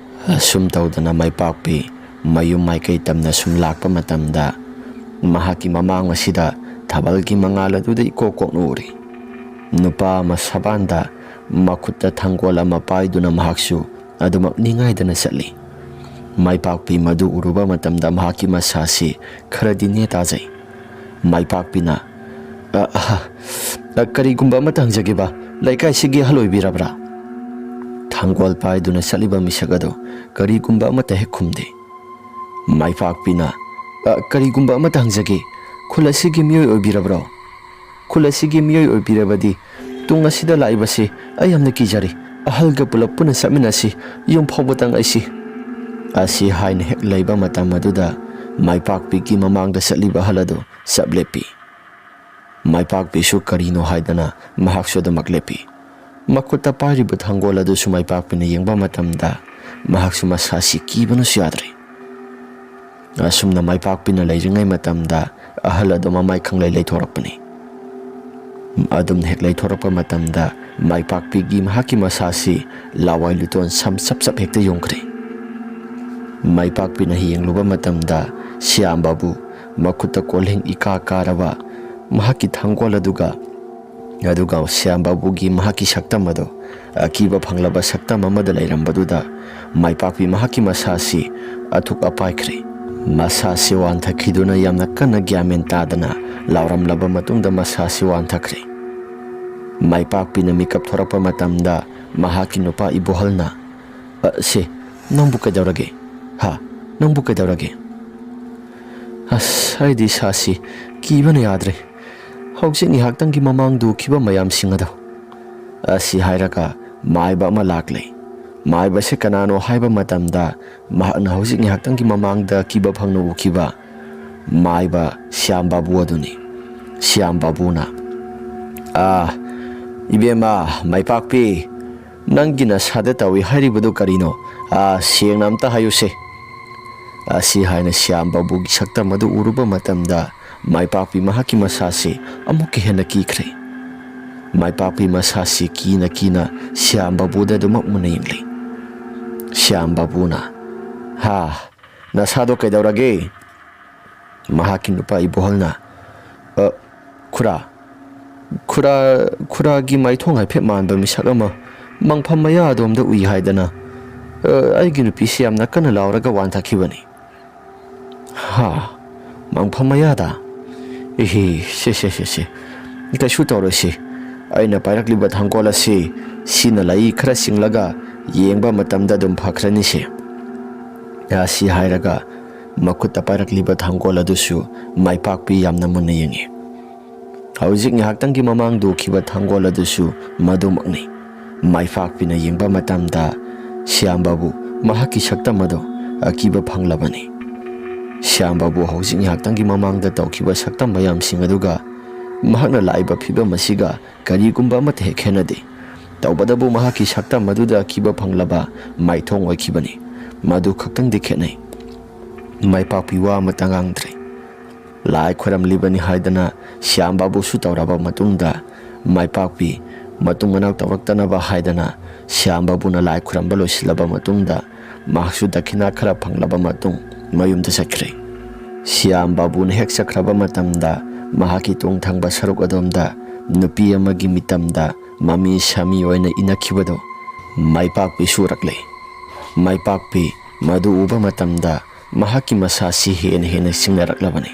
ꯑꯁꯨꯝ ꯇꯧꯗꯅ ꯃꯥꯏꯄꯥꯛꯄꯤ ꯃꯌꯨꯝ ꯃꯥꯏꯀꯩ ꯇꯝꯅ ꯁꯨꯝ ꯂꯥꯛꯄ ꯃꯇꯝꯗ ꯃꯍꯥꯛꯀꯤ ꯃꯃꯥꯡ ꯑꯁꯤꯗ ꯊꯥꯕꯜꯒꯤ ꯃꯉꯥꯜ ꯑꯗꯨꯗ ꯏꯀꯣꯛ ꯀꯣꯛꯅ ꯎꯔꯤ꯫ ꯅꯨꯄꯥ ꯑꯃ ꯁꯕꯥꯟꯗ ꯃꯈꯨꯠꯇ ꯊꯥꯡꯒꯣꯜ ꯑꯃ ꯄꯥꯏꯗꯨꯅ ꯃꯍꯥꯛꯁꯨ ꯑꯗꯨꯃꯛ ꯅꯤꯡꯉꯥꯏꯗꯅ ꯆꯠꯂꯤ꯫ ꯃꯥꯏꯄꯥꯛꯄꯤ ꯃꯗꯨ ꯎꯔꯨꯕ ꯃꯇꯝꯗ ꯃꯍꯥꯛꯀꯤ ꯃꯁꯥꯁꯤ ꯈꯔꯗꯤ ꯅꯦ ꯇꯥꯖꯩ꯫ ꯃꯥꯏꯄꯥꯛꯄꯤꯅ, "ꯑ, ꯑꯍ, ꯑ, ꯀꯔꯤꯒꯨꯝꯕ ꯑꯃꯇ ꯍꯪꯖꯒꯦꯕ, ꯂꯩꯀꯥꯏꯁꯤꯒꯤ ꯑꯍꯜ ꯑꯣꯏꯕꯤꯔꯕ꯭ꯔꯥ?" ꯊꯥꯡꯒꯣꯜ ꯄꯥꯏꯗꯨꯅ ꯆꯠꯂꯤꯕ ꯃꯤꯁꯛ ꯑꯗꯨ ꯀꯔꯤꯒꯨꯝꯕ ꯑꯃꯠꯇ ꯍꯦꯛ ꯈꯨꯝꯗꯦ꯫ ꯃꯥꯏꯄꯥꯛꯄꯤꯅ, "ꯑ, ꯀꯔꯤꯒꯨꯝꯕ ꯑꯃꯠꯇ ꯍꯪꯖꯒꯦ, ꯈꯨꯜ ꯑꯁꯤꯒꯤ ꯃꯤꯑꯣꯏ ꯑꯣꯏꯕꯤꯔꯕ꯭ꯔꯣ? ꯈꯨꯜ ꯑꯁꯤꯒꯤ ꯃꯤꯑꯣꯏ ꯑꯣꯏꯕꯤꯔꯕꯗꯤ ꯇꯨꯡ ꯑꯁꯤꯗ ꯂꯥꯛꯏꯕꯁꯤ ꯑꯩ ꯌꯥꯝꯅ ꯀꯤꯖꯔꯤ꯫ ꯑꯍꯜꯒ ꯄꯨꯂꯞ ꯄꯨꯟꯅ ꯆꯠꯃꯤꯟꯅꯁꯤ, ꯌꯨꯝ ꯐꯥꯎꯕꯇꯪ ꯑꯩꯁꯤ" ꯑꯁꯤ ꯍꯥꯏꯅ ꯍꯦꯛ ꯂꯩꯕ ꯃꯇꯝ ꯑꯗꯨꯗ ꯃꯥꯏꯄꯥꯛꯄꯤꯒꯤ ꯃꯃꯥꯡꯗ ꯆꯠꯂꯤꯕ ꯑꯍꯜ ꯑꯗꯨ ꯆꯞ ꯂꯦꯞꯄꯤ꯫ ꯃꯥꯏꯄꯥꯛꯄꯤꯁꯨ ꯀꯔꯤꯅꯣ ꯍꯥꯏꯗꯅ ꯃꯍꯥꯛꯁꯨ ꯑꯗꯨꯃꯛ ꯂꯦꯞꯄꯤ꯫ ꯃꯈꯨꯠꯇ ꯄꯥꯏꯔꯤꯕ ꯊꯥꯡꯒꯣꯜ ꯑꯗꯨꯁꯨ ꯃꯥꯏꯄꯥꯛꯄꯤꯅ ꯌꯦꯡꯕ ꯃꯇꯝꯗ ꯃꯍꯥꯛꯁꯨ ꯃꯁꯥꯁꯤ ꯀꯤꯕꯅꯁꯨ ꯌꯥꯗ꯭ꯔꯦ꯫ ꯑꯁꯨꯝꯅ ꯃꯥꯏꯄꯥꯛꯄꯤꯅ ꯂꯩꯔꯤꯉꯩ ꯃꯇꯝꯗ ꯑꯍꯜ ꯑꯗꯨ ꯃꯃꯥꯏ ꯈꯪꯂꯩ ꯂꯩꯊꯣꯔꯛꯄꯅꯤ꯫ ꯑꯗꯨꯝꯅ ꯍꯦꯛ ꯂꯩꯊꯣꯔꯛꯄ ꯃꯇꯝꯗ ꯃꯥꯏꯄꯥꯛꯄꯤꯒꯤ ꯃꯍꯥꯛꯀꯤ ꯃꯁꯥꯁꯤ ꯂꯋꯥꯏ ꯂꯨꯇꯣꯟ ꯁꯝ ꯆꯞ ꯆꯞ ꯍꯦꯛꯇ ꯌꯨꯡꯈ꯭ꯔꯦ꯫ ꯃꯥꯏꯄꯥꯛꯄꯤꯅ ꯌꯦꯡꯂꯨꯕ ꯃꯇꯝꯗ ꯁ꯭ꯌꯥꯝ ꯕꯥꯕꯨ ꯃꯈꯨꯠꯇ ꯀꯣꯜꯍꯤꯡ ꯏꯀꯥ ꯀꯥꯔꯕ ꯃꯍꯥꯛꯀꯤ ꯊꯥꯡꯒꯣꯜ ꯑꯗꯨꯒ, ꯑꯗꯨꯒ ꯁ꯭ꯌꯥꯝ ꯕꯥꯕꯨꯒꯤ ꯃꯍꯥꯛꯀꯤ ꯁꯛꯇꯝ ꯑꯗꯨ ꯑꯀꯤꯕ ꯐꯪꯂꯕ ꯁꯛꯇꯝ ꯑꯃꯗ ꯂꯩꯔꯝꯕꯗꯨꯗ ꯃꯥꯏꯄꯥꯛꯄꯤ ꯃꯍꯥꯛꯀꯤ ꯃꯁꯥꯁꯤ ꯑꯊꯨꯛ ꯑꯄꯥꯏꯈ꯭ꯔꯦ꯫ ꯃꯁꯥꯁꯤ ꯋꯥꯟꯊꯈꯤꯗꯨꯅ ꯌꯥꯝꯅ ꯀꯟꯅ ꯒ꯭ꯌꯥꯟ ꯃꯦꯟ ꯇꯥꯗꯅ ꯂꯥꯎꯔꯝꯂꯕ ꯃꯇꯨꯡꯗ ꯃꯁꯥꯁꯤ ꯋꯥꯟꯊꯈ꯭ꯔꯦ꯫ ꯃꯥꯏꯄꯥꯛꯄꯤꯅ ꯃꯤꯀꯞ ꯊꯣꯔꯛꯄ ꯃꯇꯝꯗ ꯃꯍꯥꯛꯀꯤ ꯅꯨꯄꯥ ꯏꯕꯣꯍꯜꯅ, "ꯑ, ꯁꯦ, ꯅꯪꯕꯨ ꯀꯩꯗꯧꯔꯒꯦ? ꯍꯥ? ꯅꯪꯕꯨ ꯀꯩꯗꯧꯔꯒꯦ?" "ꯑꯁ, ꯑꯩꯗꯤ ꯏꯁꯥꯁꯤ ꯀꯤꯕꯅ ꯌꯥꯗ꯭ꯔꯦ꯫ ꯍꯧꯖꯤꯛ ꯉꯥꯏꯍꯥꯛꯇꯪꯒꯤ ꯃꯃꯥꯡꯗ ꯎꯈꯤꯕ ꯃꯌꯥꯝꯁꯤꯡ ꯑꯗꯣ", ꯑꯁꯤ ꯍꯥꯏꯔꯒ ꯃꯥꯏꯕ ꯑꯃ ꯂꯥꯛꯂꯦ꯫ ꯃꯥꯏꯕꯁꯦ ꯀꯅꯥꯅꯣ ꯍꯥꯏꯕ ꯃꯇꯝꯗ, ꯃꯍꯥꯛꯅ ꯍꯧꯖꯤꯛ ꯉꯥꯏꯍꯥꯛꯇꯪꯒꯤ ꯃꯃꯥꯡꯗ ꯀꯤꯕ ꯐꯪꯅ ꯎꯈꯤꯕ ꯃꯥꯏꯕ ꯁ꯭ꯌꯥꯝ ꯕꯥꯕꯨ ꯑꯗꯨꯅꯤ꯫ ꯁ꯭ꯌꯥꯝ ꯕꯥꯕꯨꯅ, "ꯑꯥ, ꯏꯕꯦꯝꯃ ꯃꯥꯏꯄꯥꯛꯄꯤ, ꯅꯪꯒꯤ ꯅꯁꯥꯗ ꯇꯧꯏ ꯍꯥꯏꯔꯤꯕꯗꯨ ꯀꯔꯤꯅꯣ? ꯑꯥ, ꯁꯦꯡꯅ ꯑꯝꯇ ꯍꯥꯏꯌꯨꯁꯦ", ꯑꯁꯤ ꯍꯥꯏꯅ ꯁ꯭ꯌꯥꯝ ꯕꯥꯕꯨꯒꯤ ꯁꯛꯇꯝ ꯑꯗꯨ ꯎꯔꯨꯕ ꯃꯇꯝꯗ, ꯃꯥꯏꯄꯥꯛꯄꯤ ꯃꯍꯥꯛꯀꯤ ꯃꯁꯥꯁꯤ ꯑꯃꯨꯛꯀ ꯍꯦꯟꯅ ꯀꯤꯈ꯭ꯔꯦ꯫ ꯃꯥꯏꯄꯥꯛꯄꯤ ꯃꯁꯥꯁꯤ ꯀꯤꯅ ꯀꯤꯅ ꯁ꯭ꯌꯥꯝ ꯕꯥꯕꯨꯗ ꯑꯗꯨꯃꯛ ꯃꯨꯟꯅ ꯌꯦꯡꯂꯤ꯫ ꯁ꯭ꯌꯥꯝ ꯕꯥꯕꯨꯅ, "ꯍꯥ, ꯅꯁꯥꯗꯣ ꯀꯩꯗꯧꯔꯒꯦ?" ꯃꯍꯥꯛꯀꯤ ꯅꯨꯄꯥ ꯏꯕꯣꯍꯜꯅ, "ꯑ, ꯈꯨꯔꯥ, ꯈꯨꯔꯥ, ꯈꯨꯔꯥꯒꯤ ꯃꯥꯏꯊꯣꯡ ꯍꯥꯏꯐꯦꯠ ꯃꯥꯟꯕ ꯃꯤꯁꯛ ꯑꯃ ꯃꯪꯐꯝ ꯃꯌꯥ ꯑꯗꯣꯝꯗ ꯎꯏ ꯍꯥꯏꯗꯅ, ꯑ, ꯑꯩꯒꯤ ꯅꯨꯄꯤꯁꯤ ꯌꯥꯝꯅ ꯀꯟꯅ ꯂꯥꯎꯔꯒ ꯋꯥꯟꯊꯈꯤꯕꯅꯤ"꯫ "ꯍꯥ, ꯃꯪꯐꯝ ꯃꯌꯥꯗ? ꯏꯍꯤ, ꯁꯦ, ꯁꯦ, ꯁꯦ, ꯁꯦ, ꯀꯩꯁꯨ ꯇꯧꯔꯣꯏꯁꯤ꯫ ꯑꯩꯅ ꯄꯥꯏꯔꯛꯂꯤꯕ ꯊꯥꯡꯒꯣꯜ ꯑꯁꯤ ꯁꯤꯅ ꯂꯩ ꯈꯔ ꯆꯤꯡꯂꯒ ꯌꯦꯡꯕ ꯃꯇꯝꯗ ꯑꯗꯨꯝ ꯐꯈ꯭ꯔꯅꯤꯁꯦ"꯫ ꯑꯁꯤ ꯍꯥꯏꯔꯒ ꯃꯈꯨꯠꯇ ꯄꯥꯏꯔꯛꯂꯤꯕ ꯊꯥꯡꯒꯣꯜ ꯑꯗꯨꯁꯨ ꯃꯥꯏꯄꯥꯛꯄꯤ ꯌꯥꯝꯅ ꯃꯨꯟꯅ ꯌꯦꯡꯉꯤ꯫ ꯍꯧꯖꯤꯛ ꯉꯥꯏꯍꯥꯛꯇꯪꯒꯤ ꯃꯃꯥꯡꯗ ꯎꯈꯤꯕ ꯊꯥꯡꯒꯣꯜ ꯑꯗꯨꯁꯨ ꯃꯗꯨꯃꯛꯅꯤ꯫ ꯃꯥꯏꯄꯥꯛꯄꯤꯅ ꯌꯦꯡꯕ ꯃꯇꯝꯗ ꯁ꯭ꯌꯥꯝ ꯕꯥꯕꯨ ꯃꯍꯥꯛꯀꯤ ꯁꯛꯇꯝ ꯑꯗꯨ ꯑꯀꯤꯕ ꯐꯪꯂꯕꯅꯤ꯫ ꯁ꯭ꯌꯥꯝ ꯕꯥꯕꯨ ꯍꯧꯖꯤꯛ ꯉꯥꯏꯍꯥꯛꯇꯪꯒꯤ ꯃꯃꯥꯡꯗ ꯇꯧꯈꯤꯕ ꯁꯛꯇꯝ ꯃꯌꯥꯝꯁꯤꯡ ꯑꯗꯨꯒ ꯃꯍꯥꯛꯅ ꯂꯥꯛꯏꯕ ꯐꯤꯕꯝ ꯑꯁꯤꯒ ꯀꯔꯤꯒꯨꯝꯕ ꯑꯃꯠꯇ ꯍꯦꯛ ꯈꯦꯠꯅꯗꯦ꯫ ꯇꯧꯕꯇꯕꯨ ꯃꯍꯥꯛꯀꯤ ꯁꯛꯇꯝ ꯑꯗꯨꯗ ꯑꯀꯤꯕ ꯐꯪꯂꯕ ꯃꯥꯏꯊꯣꯡ ꯑꯣꯏꯈꯤꯕꯅꯤ꯫ ꯃꯗꯨ ꯈꯛꯇꯪꯗꯤ ꯈꯦꯠꯅꯩ꯫ ꯃꯥꯏꯄꯥꯛꯄꯤ ꯋꯥ ꯑꯃꯠꯇ ꯉꯥꯡꯗ꯭ꯔꯦ꯫ ꯂꯥꯏ ꯈꯣꯏꯔꯝꯂꯤꯕꯅꯤ ꯍꯥꯏꯗꯅ ꯁ꯭ꯌꯥꯝ ꯕꯥꯕꯨꯁꯨ ꯇꯧꯔꯕ ꯃꯇꯨꯡꯗ, ꯃꯥꯏꯄꯥꯛꯄꯤ ꯃꯇꯨꯡ ꯃꯅꯥꯎ ꯇꯧꯔꯛꯇꯅꯕ ꯍꯥꯏꯗꯅ ꯁ꯭ꯌꯥꯝ ꯕꯥꯕꯨꯅ ꯂꯥꯏ ꯈꯣꯏꯔꯝꯕ ꯂꯣꯏꯁꯤꯜꯂꯕ ꯃꯇꯨꯡꯗ, ꯃꯍꯥꯛꯁꯨ ꯗꯈꯤꯅꯥ ꯈꯔ ꯐꯪꯂꯕ ꯃꯇꯨꯡ ꯃꯌꯨꯝꯗ ꯆꯠꯈ꯭ꯔꯦ꯫ ꯁ꯭ꯌꯥꯝ ꯕꯥꯕꯨꯅ ꯍꯦꯛ ꯆꯠꯈ꯭ꯔꯕ ꯃꯇꯝꯗ, ꯃꯍꯥꯛꯀꯤ ꯇꯨꯡ ꯊꯪꯕ ꯁꯔꯨꯛ ꯑꯗꯣꯝꯗ ꯅꯨꯄꯤ ꯑꯃꯒꯤ ꯃꯤꯇꯝꯗ ꯃꯃꯤ ꯁꯥꯃꯤ ꯑꯣꯏꯅ ꯏꯅꯈꯤꯕꯗꯨ ꯃꯥꯏꯄꯥꯛꯄꯤꯁꯨ ꯎꯔꯛꯂꯦ꯫ ꯃꯥꯏꯄꯥꯛꯄꯤ ꯃꯗꯨ ꯎꯕ ꯃꯇꯝꯗ ꯃꯍꯥꯛꯀꯤ ꯃꯁꯥꯁꯤ ꯍꯦꯟꯅ ꯍꯦꯟꯅ ꯁꯤꯡꯅꯔꯛꯂꯕꯅꯤ꯫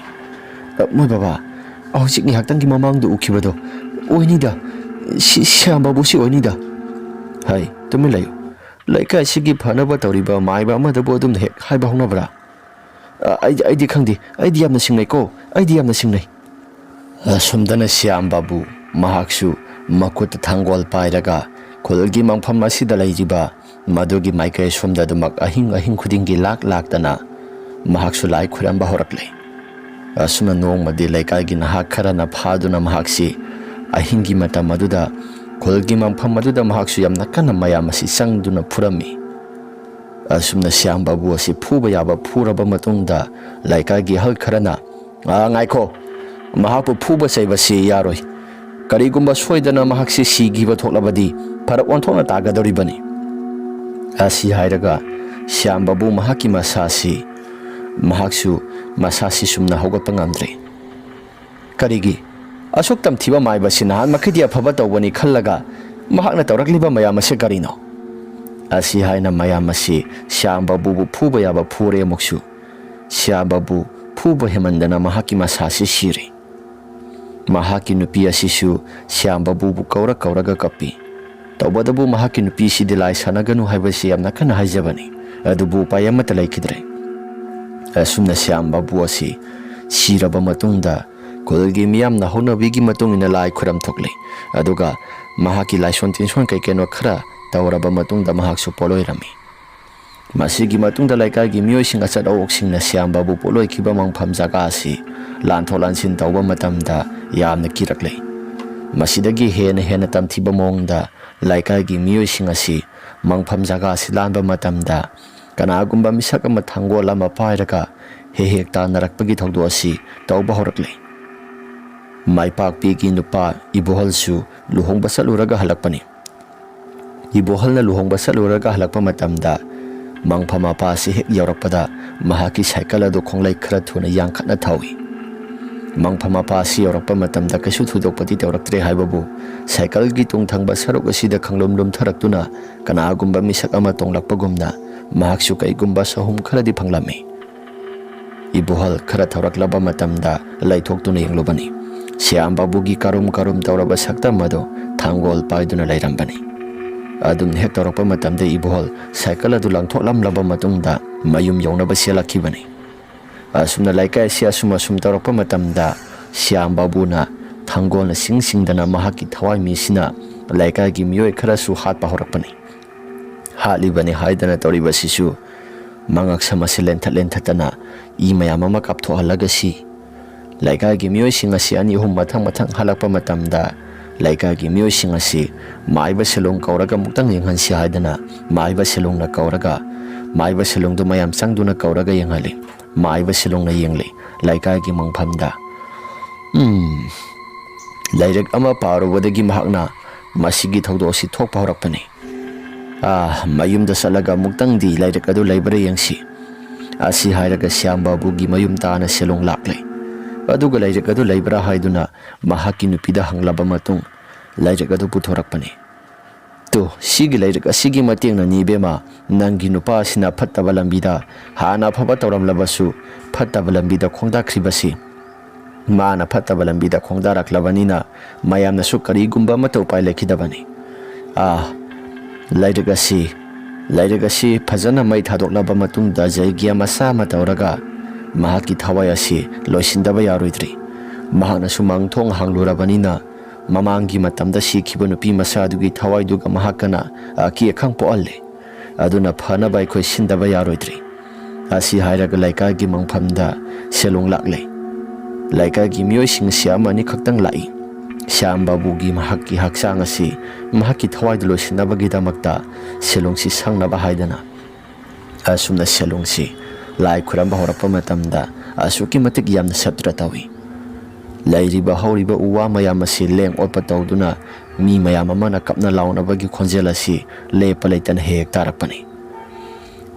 "ꯑ, ꯃꯣꯏ ꯕꯕꯥ, ꯍꯧꯖꯤꯛ ꯉꯥꯏꯍꯥꯛꯇꯪꯒꯤ ꯃꯃꯥꯡꯗ ꯎꯈꯤꯕꯗꯣ ꯑꯣꯏꯅꯤꯗ꯫ ꯁꯤ ꯁ꯭ꯌꯥꯝ ꯕꯥꯕꯨꯁꯤ ꯑꯣꯏꯅꯤꯗ꯫" "ꯍꯩ, ꯇꯨꯃꯤꯟ ꯂꯩꯌꯨ꯫ ꯂꯩꯀꯥꯏꯁꯤꯒꯤ ꯐꯅꯕ ꯇꯧꯔꯤꯕ ꯃꯥꯏꯕ ꯑꯃꯗꯕꯨ ꯑꯗꯨꯝꯅ ꯍꯦꯛ ꯍꯥꯏꯕ ꯍꯧꯅꯕ꯭ꯔꯥ?" "ꯑ, ꯑꯩꯗꯤ, ꯑꯩꯗꯤ ꯈꯪꯗꯦ꯫ ꯑꯩꯗꯤ ꯌꯥꯝꯅ ꯁꯤꯡꯅꯩꯀꯣ꯫ ꯑꯩꯗꯤ ꯌꯥꯝꯅ ꯁꯤꯡꯅꯩ꯫" ꯑꯁꯨꯝꯗꯅ ꯁ꯭ꯌꯥꯝ ꯕꯥꯕꯨ ꯃꯍꯥꯛꯁꯨ ꯃꯈꯨꯠꯇ ꯊꯥꯡꯒꯣꯜ ꯄꯥꯏꯔꯒ ꯈꯨꯜꯒꯤ ꯃꯪꯐꯝ ꯑꯁꯤꯗ ꯂꯩꯔꯤꯕ ꯃꯗꯨꯒꯤ ꯃꯥꯏꯀꯩ ꯑꯁꯣꯝꯗ ꯑꯗꯨꯃꯛ ꯑꯍꯤꯡ ꯑꯍꯤꯡ ꯈꯨꯗꯤꯡꯒꯤ ꯂꯥꯛ ꯂꯥꯛꯇꯅ ꯃꯍꯥꯛꯁꯨ ꯂꯥꯏ ꯈꯨꯔꯝꯕ ꯍꯧꯔꯛꯂꯦ꯫ ꯑꯁꯨꯝꯅ ꯅꯣꯡꯃꯗꯤ ꯂꯩꯀꯥꯏꯒꯤ ꯅꯍꯥ ꯈꯔꯅ ꯐꯥꯗꯨꯅ ꯃꯍꯥꯛꯁꯤ ꯑꯍꯤꯡꯒꯤ ꯃꯇꯝ ꯑꯗꯨꯗ ꯈꯨꯜꯒꯤ ꯃꯪꯐꯝ ꯑꯗꯨꯗ ꯃꯍꯥꯛꯁꯨ ꯌꯥꯝꯅ ꯀꯟꯅ ꯃꯌꯥꯝ ꯑꯁꯤ ꯆꯪꯗꯨꯅ ꯐꯨꯔꯝꯃꯤ꯫ ꯑꯁꯨꯝꯅ ꯁ꯭ꯌꯥꯝ ꯕꯥꯕꯨ ꯑꯁꯤ ꯐꯨꯕ ꯌꯥꯕ ꯐꯨꯔꯕ ꯃꯇꯨꯡꯗ ꯂꯩꯀꯥꯏꯒꯤ ꯑꯍꯜ ꯈꯔꯅ, "ꯑ, ꯉꯥꯏꯈꯣ, ꯃꯍꯥꯛꯄꯨ ꯐꯨꯕ ꯆꯩꯕꯁꯤ ꯌꯥꯔꯣꯏ꯫ ꯀꯔꯤꯒꯨꯝꯕ ꯁꯣꯏꯗꯅ ꯃꯍꯥꯛꯁꯤ ꯁꯤꯈꯤꯕ ꯊꯣꯛꯂꯕꯗꯤ ꯐꯔꯛ ꯑꯣꯟꯊꯣꯛꯅ ꯇꯥꯒꯗꯧꯔꯤꯕꯅꯤ꯫" ꯑꯁꯤ ꯍꯥꯏꯔꯒ ꯁ꯭ꯌꯥꯝ ꯕꯥꯕꯨ ꯃꯍꯥꯛꯀꯤ ꯃꯁꯥꯁꯤ, ꯃꯍꯥꯛꯁꯨ ꯃꯁꯥꯁꯤ ꯁꯨꯝꯅ ꯍꯧꯒꯠꯄ ꯉꯝꯗ꯭ꯔꯦ꯫ "ꯀꯔꯤꯒꯤ? ꯑꯁꯨꯛ ꯇꯝꯊꯤꯕ ꯃꯥꯏꯕꯁꯤ ꯅꯍꯥꯟ ꯃꯈꯩꯗꯤ ꯑꯐꯕ ꯇꯧꯕꯅꯤ ꯈꯜꯂꯒ ꯃꯍꯥꯛꯅ ꯇꯧꯔꯛꯂꯤꯕ ꯃꯌꯥꯝ ꯑꯁꯤ ꯀꯔꯤꯅꯣ?" ꯑꯁꯤ ꯍꯥꯏꯅ ꯃꯌꯥꯝ ꯑꯁꯤ ꯁ꯭ꯌꯥꯝ ꯕꯥꯕꯨꯕꯨ ꯐꯨꯕ ꯌꯥꯕ ꯐꯨꯔꯦ꯫ ꯑꯃꯨꯛꯁꯨ ꯁ꯭ꯌꯥꯝ ꯕꯥꯕꯨ ꯐꯨꯕ ꯍꯦꯟꯃꯟꯗꯅ ꯃꯍꯥꯛꯀꯤ ꯃꯁꯥꯁꯤ ꯁꯤꯔꯦ꯫ ꯃꯍꯥꯛꯀꯤ ꯅꯨꯄꯤ ꯑꯁꯤꯁꯨ ꯁ꯭ꯌꯥꯝ ꯕꯥꯕꯨꯕꯨ ꯀꯧꯔ ꯀꯧꯔꯒ ꯀꯞꯄꯤ꯫ ꯇꯧꯕꯇꯕꯨ ꯃꯍꯥꯛꯀꯤ ꯅꯨꯄꯤꯁꯤꯗꯤ ꯂꯥꯏ ꯁꯥꯟꯅꯒꯅꯨ ꯍꯥꯏꯕꯁꯤ ꯌꯥꯝꯅ ꯀꯟꯅ ꯍꯥꯏꯖꯕꯅꯤ, ꯑꯗꯨꯕꯨ ꯎꯄꯥꯏ ꯑꯃꯠꯇ ꯂꯩꯈꯤꯗ꯭ꯔꯦ꯫ ꯑꯁꯨꯝꯅ ꯁ꯭ꯌꯥꯝ ꯕꯥꯕꯨ ꯑꯁꯤ ꯁꯤꯔꯕ ꯃꯇꯨꯡꯗ ꯈꯨꯜꯒꯤ ꯃꯤꯌꯥꯝꯅ ꯍꯧꯅꯕꯤꯒꯤ ꯃꯇꯨꯡ ꯏꯟꯅ ꯂꯥꯏ ꯈꯨꯔꯝ ꯊꯣꯛꯂꯦ, ꯑꯗꯨꯒ ꯃꯍꯥꯛꯀꯤ ꯂꯥꯏꯁꯣꯟ ꯇꯤꯟꯁꯣꯟ ꯀꯩ ꯀꯩꯅꯣ ꯈꯔ ꯇꯧꯔꯕ ꯃꯇꯨꯡꯗ ꯃꯍꯥꯛꯁꯨ ꯄꯣꯠꯂꯣꯏꯔꯝꯃꯤ꯫ ꯃꯁꯤꯒꯤ ꯃꯇꯨꯡꯗ ꯂꯩꯀꯥꯏꯒꯤ ꯃꯤꯑꯣꯏꯁꯤꯡ ꯑꯆꯠ ꯑꯋꯣꯛꯁꯤꯡꯅ ꯁ꯭ꯌꯥꯝ ꯕꯥꯕꯨ ꯄꯣꯠꯂꯣꯏꯈꯤꯕ ꯃꯪꯐꯝ ꯖꯒꯥ ꯑꯁꯤ ꯂꯥꯟꯊꯣꯛ ꯂꯥꯟꯁꯤꯟ ꯇꯧꯕ ꯃꯇꯝꯗ ꯌꯥꯝꯅ ꯀꯤꯔꯛꯂꯦ꯫ ꯃꯁꯤꯗꯒꯤ ꯍꯦꯟꯅ ꯍꯦꯟꯅ ꯇꯝꯊꯤꯕ ꯃꯑꯣꯡꯗ ꯂꯩꯀꯥꯏꯒꯤ ꯃꯤꯑꯣꯏꯁꯤꯡ ꯑꯁꯤ ꯃꯪꯐꯝ ꯖꯒꯥ ꯑꯁꯤ ꯂꯥꯟꯕ ꯃꯇꯝꯗ ꯀꯅꯥꯒꯨꯝꯕ ꯃꯤꯁꯛ ꯑꯃ ꯊꯥꯡꯒꯣꯜ ꯑꯃ ꯄꯥꯏꯔꯒ ꯍꯦꯛ ꯍꯦꯛ ꯇꯥꯟꯅꯔꯛꯄꯒꯤ ꯊꯧꯗꯣꯛ ꯑꯁꯤ ꯇꯧꯕ ꯍꯧꯔꯛꯂꯦ꯫ ꯃꯥꯏꯄꯥꯛꯄꯤꯒꯤ ꯅꯨꯄꯥ ꯏꯕꯣꯍꯜꯁꯨ ꯂꯨꯍꯣꯡꯕ ꯆꯠꯂꯨꯔꯒ ꯍꯜꯂꯛꯄꯅꯤ꯫ ꯏꯕꯣꯍꯜꯅ ꯂꯨꯍꯣꯡꯕ ꯆꯠꯂꯨꯔꯒ ꯍꯜꯂꯛꯄ ꯃꯇꯝꯗ ꯃꯪꯐꯝ ꯃꯄꯥ ꯑꯁꯤ ꯍꯦꯛ ꯌꯧꯔꯛꯄꯗ ꯃꯍꯥꯛꯀꯤ ꯁꯥꯏꯀꯜ ꯑꯗꯨ ꯈꯣꯡꯂꯩ ꯈꯔ ꯊꯨꯅ ꯌꯥꯡꯈꯠꯅ ꯊꯧꯏ꯫ ꯃꯪꯐꯝ ꯃꯄꯥ ꯑꯁꯤ ꯌꯧꯔꯛꯄ ꯃꯇꯝꯗ ꯀꯩꯁꯨ ꯊꯣꯏꯗꯣꯛꯄꯗꯤ ꯇꯧꯔꯛꯇ꯭ꯔꯦ ꯍꯥꯏꯕꯕꯨ ꯁꯥꯏꯀꯜꯒꯤ ꯇꯨꯡ ꯊꯪꯕ ꯁꯔꯨꯛ ꯑꯁꯤꯗ ꯈꯪꯂꯨꯝ ꯂꯨꯝꯊꯔꯛꯇꯨꯅ ꯀꯅꯥꯒꯨꯝꯕ ꯃꯤꯁꯛ ꯑꯃ ꯇꯣꯡꯂꯛꯄꯒꯨꯝꯅ ꯃꯍꯥꯛꯁꯨ ꯀꯩꯒꯨꯝꯕ ꯁꯍꯨꯝ ꯈꯔꯗꯤ ꯐꯪꯂꯝꯃꯤ꯫ ꯏꯕꯣꯍꯜ ꯈꯔ ꯊꯧꯔꯛꯂꯕ ꯃꯇꯝꯗ ꯂꯩꯊꯣꯛꯇꯨꯅ ꯌꯦꯡꯂꯨꯕꯅꯤ꯫ ꯁ꯭ꯌꯥꯝ ꯕꯥꯕꯨꯒꯤ ꯀꯔꯨꯝ ꯀꯔꯨꯝ ꯇꯧꯔꯕ ꯁꯛꯇꯝ ꯑꯗꯨ ꯊꯥꯡꯒꯣꯜ ꯄꯥꯏꯗꯨꯅ ꯂꯩꯔꯝꯕꯅꯤ꯫ ꯑꯗꯨꯝ ꯍꯦꯛ ꯇꯧꯔꯛꯄ ꯃꯇꯝꯗ ꯏꯕꯣꯍꯜ ꯁꯥꯏꯀꯜ ꯑꯗꯨ ꯂꯪꯊꯣꯛꯂꯝꯂꯕ ꯃꯇꯨꯡꯗ ꯃꯌꯨꯝ ꯌꯧꯅꯕ ꯆꯦꯜꯂꯛꯈꯤꯕꯅꯤ꯫ ꯑꯁꯨꯝꯅ ꯂꯩꯀꯥꯏ ꯑꯁꯤ ꯑꯁꯨꯝ ꯑꯁꯨꯝ ꯇꯧꯔꯛꯄ ꯃꯇꯝꯗ ꯁ꯭ꯌꯥꯝ ꯕꯥꯕꯨꯅ ꯊꯥꯡꯒꯣꯜꯅ ꯁꯤꯡ ꯁꯤꯡꯗꯅ ꯃꯍꯥꯛꯀꯤ ꯊꯋꯥꯏ ꯃꯤꯁꯤꯅ ꯂꯩꯀꯥꯏꯒꯤ ꯃꯤꯑꯣꯏ ꯈꯔꯁꯨ ꯍꯥꯠꯄ ꯍꯧꯔꯛꯄꯅꯤ꯫ ꯍꯥꯠꯂꯤꯕꯅꯤ ꯍꯥꯏꯗꯅ ꯇꯧꯔꯤꯕꯁꯤꯁꯨ ꯃꯉꯛꯁꯝ ꯑꯁꯤ ꯂꯦꯟꯊꯠ ꯂꯦꯟꯊꯠꯇꯅ ꯏ ꯃꯌꯥꯝ ꯑꯃ ꯀꯥꯞꯊꯣꯛꯍꯜꯂꯒ ꯁꯤ꯫ ꯂꯩꯀꯥꯏꯒꯤ ꯃꯤꯑꯣꯏꯁꯤꯡ ꯑꯁꯤ ꯑꯅꯤ ꯑꯍꯨꯝ ꯃꯊꯪ ꯃꯊꯪ ꯍꯜꯂꯛꯄ ꯃꯇꯝꯗ ꯂꯩꯀꯥꯏꯒꯤ ꯃꯤꯑꯣꯏꯁꯤꯡ ꯑꯁꯤ ꯃꯥꯏꯕ ꯁꯦꯂꯣꯡ ꯀꯧꯔꯒ ꯑꯃꯨꯛꯇꯪ ꯌꯦꯡꯍꯟꯁꯤ ꯍꯥꯏꯗꯅ ꯃꯥꯏꯕ ꯁꯦꯂꯣꯡꯅ ꯀꯧꯔꯒ ꯃꯥꯏꯕ ꯁꯦꯂꯣꯡꯗꯨ ꯃꯌꯥꯝ ꯆꯪꯗꯨꯅ ꯀꯧꯔꯒ ꯌꯦꯡꯍꯜꯂꯤ꯫ ꯃꯥꯏꯕ ꯁꯦꯂꯣꯡꯅ ꯌꯦꯡꯂꯤ꯫ ꯂꯩꯀꯥꯏꯒꯤ ꯃꯪꯐꯝꯗ ꯎꯝ ꯂꯥꯏꯔꯤꯛ ꯑꯃ ꯄꯥꯔꯨꯕꯗꯒꯤ ꯃꯍꯥꯛꯅ ꯃꯁꯤꯒꯤ ꯊꯧꯗꯣꯛ ꯑꯁꯤ ꯊꯣꯛꯄ ꯍꯧꯔꯛꯄꯅꯤ꯫ ꯑꯥ, ꯃꯌꯨꯝꯗ ꯆꯠꯂꯒ ꯑꯃꯨꯛꯇꯪꯗꯤ ꯂꯥꯏꯔꯤꯛ ꯑꯗꯨ ꯂꯩꯕ꯭ꯔꯥ ꯌꯦꯡꯁꯤ꯫ ꯑꯁꯤ ꯍꯥꯏꯔꯒ ꯁ꯭ꯌꯥꯝ ꯕꯥꯕꯨꯒꯤ ꯃꯌꯨꯝ ꯇꯥꯅ ꯁꯦꯂꯣꯡ ꯂꯥꯛꯂꯦ꯫ ꯑꯗꯨꯒ ꯂꯥꯏꯔꯤꯛ ꯑꯗꯨ ꯂꯩꯕ꯭ꯔꯥ ꯍꯥꯏꯗꯨꯅ ꯃꯍꯥꯛꯀꯤ ꯅꯨꯄꯤꯗ ꯍꯪꯂꯕ ꯃꯇꯨꯡ ꯂꯥꯏꯔꯤꯛ ꯑꯗꯨ ꯄꯨꯊꯣꯔꯛꯄꯅꯤ꯫ ꯇꯨ, ꯁꯤꯒꯤ ꯂꯥꯏꯔꯤꯛ ꯑꯁꯤꯒꯤ ꯃꯇꯦꯡꯅꯅꯤ ꯏꯕꯦꯝꯃ, ꯅꯪꯒꯤ ꯅꯨꯄꯥ ꯑꯁꯤꯅ ꯐꯠꯇꯕ ꯂꯝꯕꯤꯗ, ꯍꯥꯟꯅ ꯑꯐꯕ ꯇꯧꯔꯝꯂꯕꯁꯨ ꯐꯠꯇꯕ ꯂꯝꯕꯤꯗ ꯈꯣꯡꯗꯥꯈ꯭ꯔꯤꯕꯁꯤ꯫ ꯃꯥꯅ ꯐꯠꯇꯕ ꯂꯝꯕꯤꯗ ꯈꯣꯡꯗꯥꯔꯛꯂꯕꯅꯤꯅ ꯃꯌꯥꯝꯅꯁꯨ ꯀꯔꯤꯒꯨꯝꯕ ꯑꯃꯠꯇ ꯎꯄꯥꯏ ꯂꯩꯈꯤꯗꯕꯅꯤ꯫ ꯑꯥ, ꯂꯥꯏꯔꯤꯛ ꯑꯁꯤ, ꯂꯥꯏꯔꯤꯛ ꯑꯁꯤ ꯐꯖꯅ ꯃꯩ ꯊꯥꯗꯣꯛꯂꯕ ꯃꯇꯨꯡꯗ ꯖꯩꯒ꯭ꯌꯥ ꯃꯆꯥ ꯑꯃ ꯇꯧꯔꯒ ꯃꯍꯥꯛꯀꯤ ꯊꯋꯥꯏ ꯑꯁꯤ ꯂꯣꯏꯁꯤꯟꯗꯕ ꯌꯥꯔꯣꯏꯗ꯭ꯔꯤ꯫ ꯃꯍꯥꯛꯅꯁꯨ ꯃꯥꯡꯊꯣꯡ ꯍꯥꯡꯂꯨꯔꯕꯅꯤꯅ ꯃꯃꯥꯡꯒꯤ ꯃꯇꯝꯗ ꯁꯤꯈꯤꯕ ꯅꯨꯄꯤ ꯃꯆꯥ ꯑꯗꯨꯒꯤ ꯊꯋꯥꯏꯗꯨꯒ ꯃꯍꯥꯛꯀꯅ ꯑꯀꯤ ꯑꯈꯪ ꯄꯣꯛꯍꯜꯂꯦ꯫ ꯑꯗꯨꯅ ꯐꯅꯕ ꯑꯩꯈꯣꯏ ꯁꯤꯟꯗꯕ ꯌꯥꯔꯣꯏꯗ꯭ꯔꯤ꯫ ꯑꯁꯤ ꯍꯥꯏꯔꯒ ꯂꯩꯀꯥꯏꯒꯤ ꯃꯪꯐꯝꯗ ꯁꯦꯂꯣꯡ ꯂꯥꯛꯂꯦ꯫ ꯂꯩꯀꯥꯏꯒꯤ ꯃꯤꯑꯣꯏꯁꯤꯡ ꯑꯁꯤ ꯑꯃ ꯑꯅꯤꯈꯛꯇꯪ ꯂꯥꯛꯏ꯫ ꯁ꯭ꯌꯥꯝ ꯕꯥꯕꯨꯒꯤ ꯃꯍꯥꯛꯀꯤ ꯍꯛꯆꯥꯡ ꯑꯁꯤ ꯃꯍꯥꯛꯀꯤ ꯊꯋꯥꯏꯗ ꯂꯣꯏꯁꯤꯟꯅꯕꯒꯤꯗꯃꯛꯇ ꯁꯦꯂꯣꯡꯁꯤ ꯁꯪꯅꯕ ꯍꯥꯏꯗꯅ꯫ ꯑꯁꯨꯝꯅ ꯁꯦꯂꯣꯡꯁꯤ ꯂꯥꯏ ꯈꯨꯔꯝꯕ ꯍꯧꯔꯛꯄ ꯃꯇꯝꯗ ꯑꯁꯨꯛꯀꯤ ꯃꯇꯤꯛ ꯌꯥꯝꯅ ꯁꯥꯇ꯭ꯔ ꯇꯧꯏ꯫ ꯂꯩꯔꯤꯕ ꯍꯧꯔꯤꯕ ꯎ ꯋꯥ ꯃꯌꯥꯝ ꯑꯁꯤ ꯂꯦꯡ ꯑꯣꯠꯄ ꯇꯧꯗꯨꯅ ꯃꯤ ꯃꯌꯥꯝ ꯑꯃꯅ ꯀꯞꯅ ꯂꯥꯎꯅꯕꯒꯤ ꯈꯣꯟꯖꯦꯜ ꯑꯁꯤ ꯂꯦꯞꯄ ꯂꯩꯇꯅ ꯍꯦꯛ ꯍꯦꯛ ꯇꯥꯔꯛꯄꯅꯤ꯫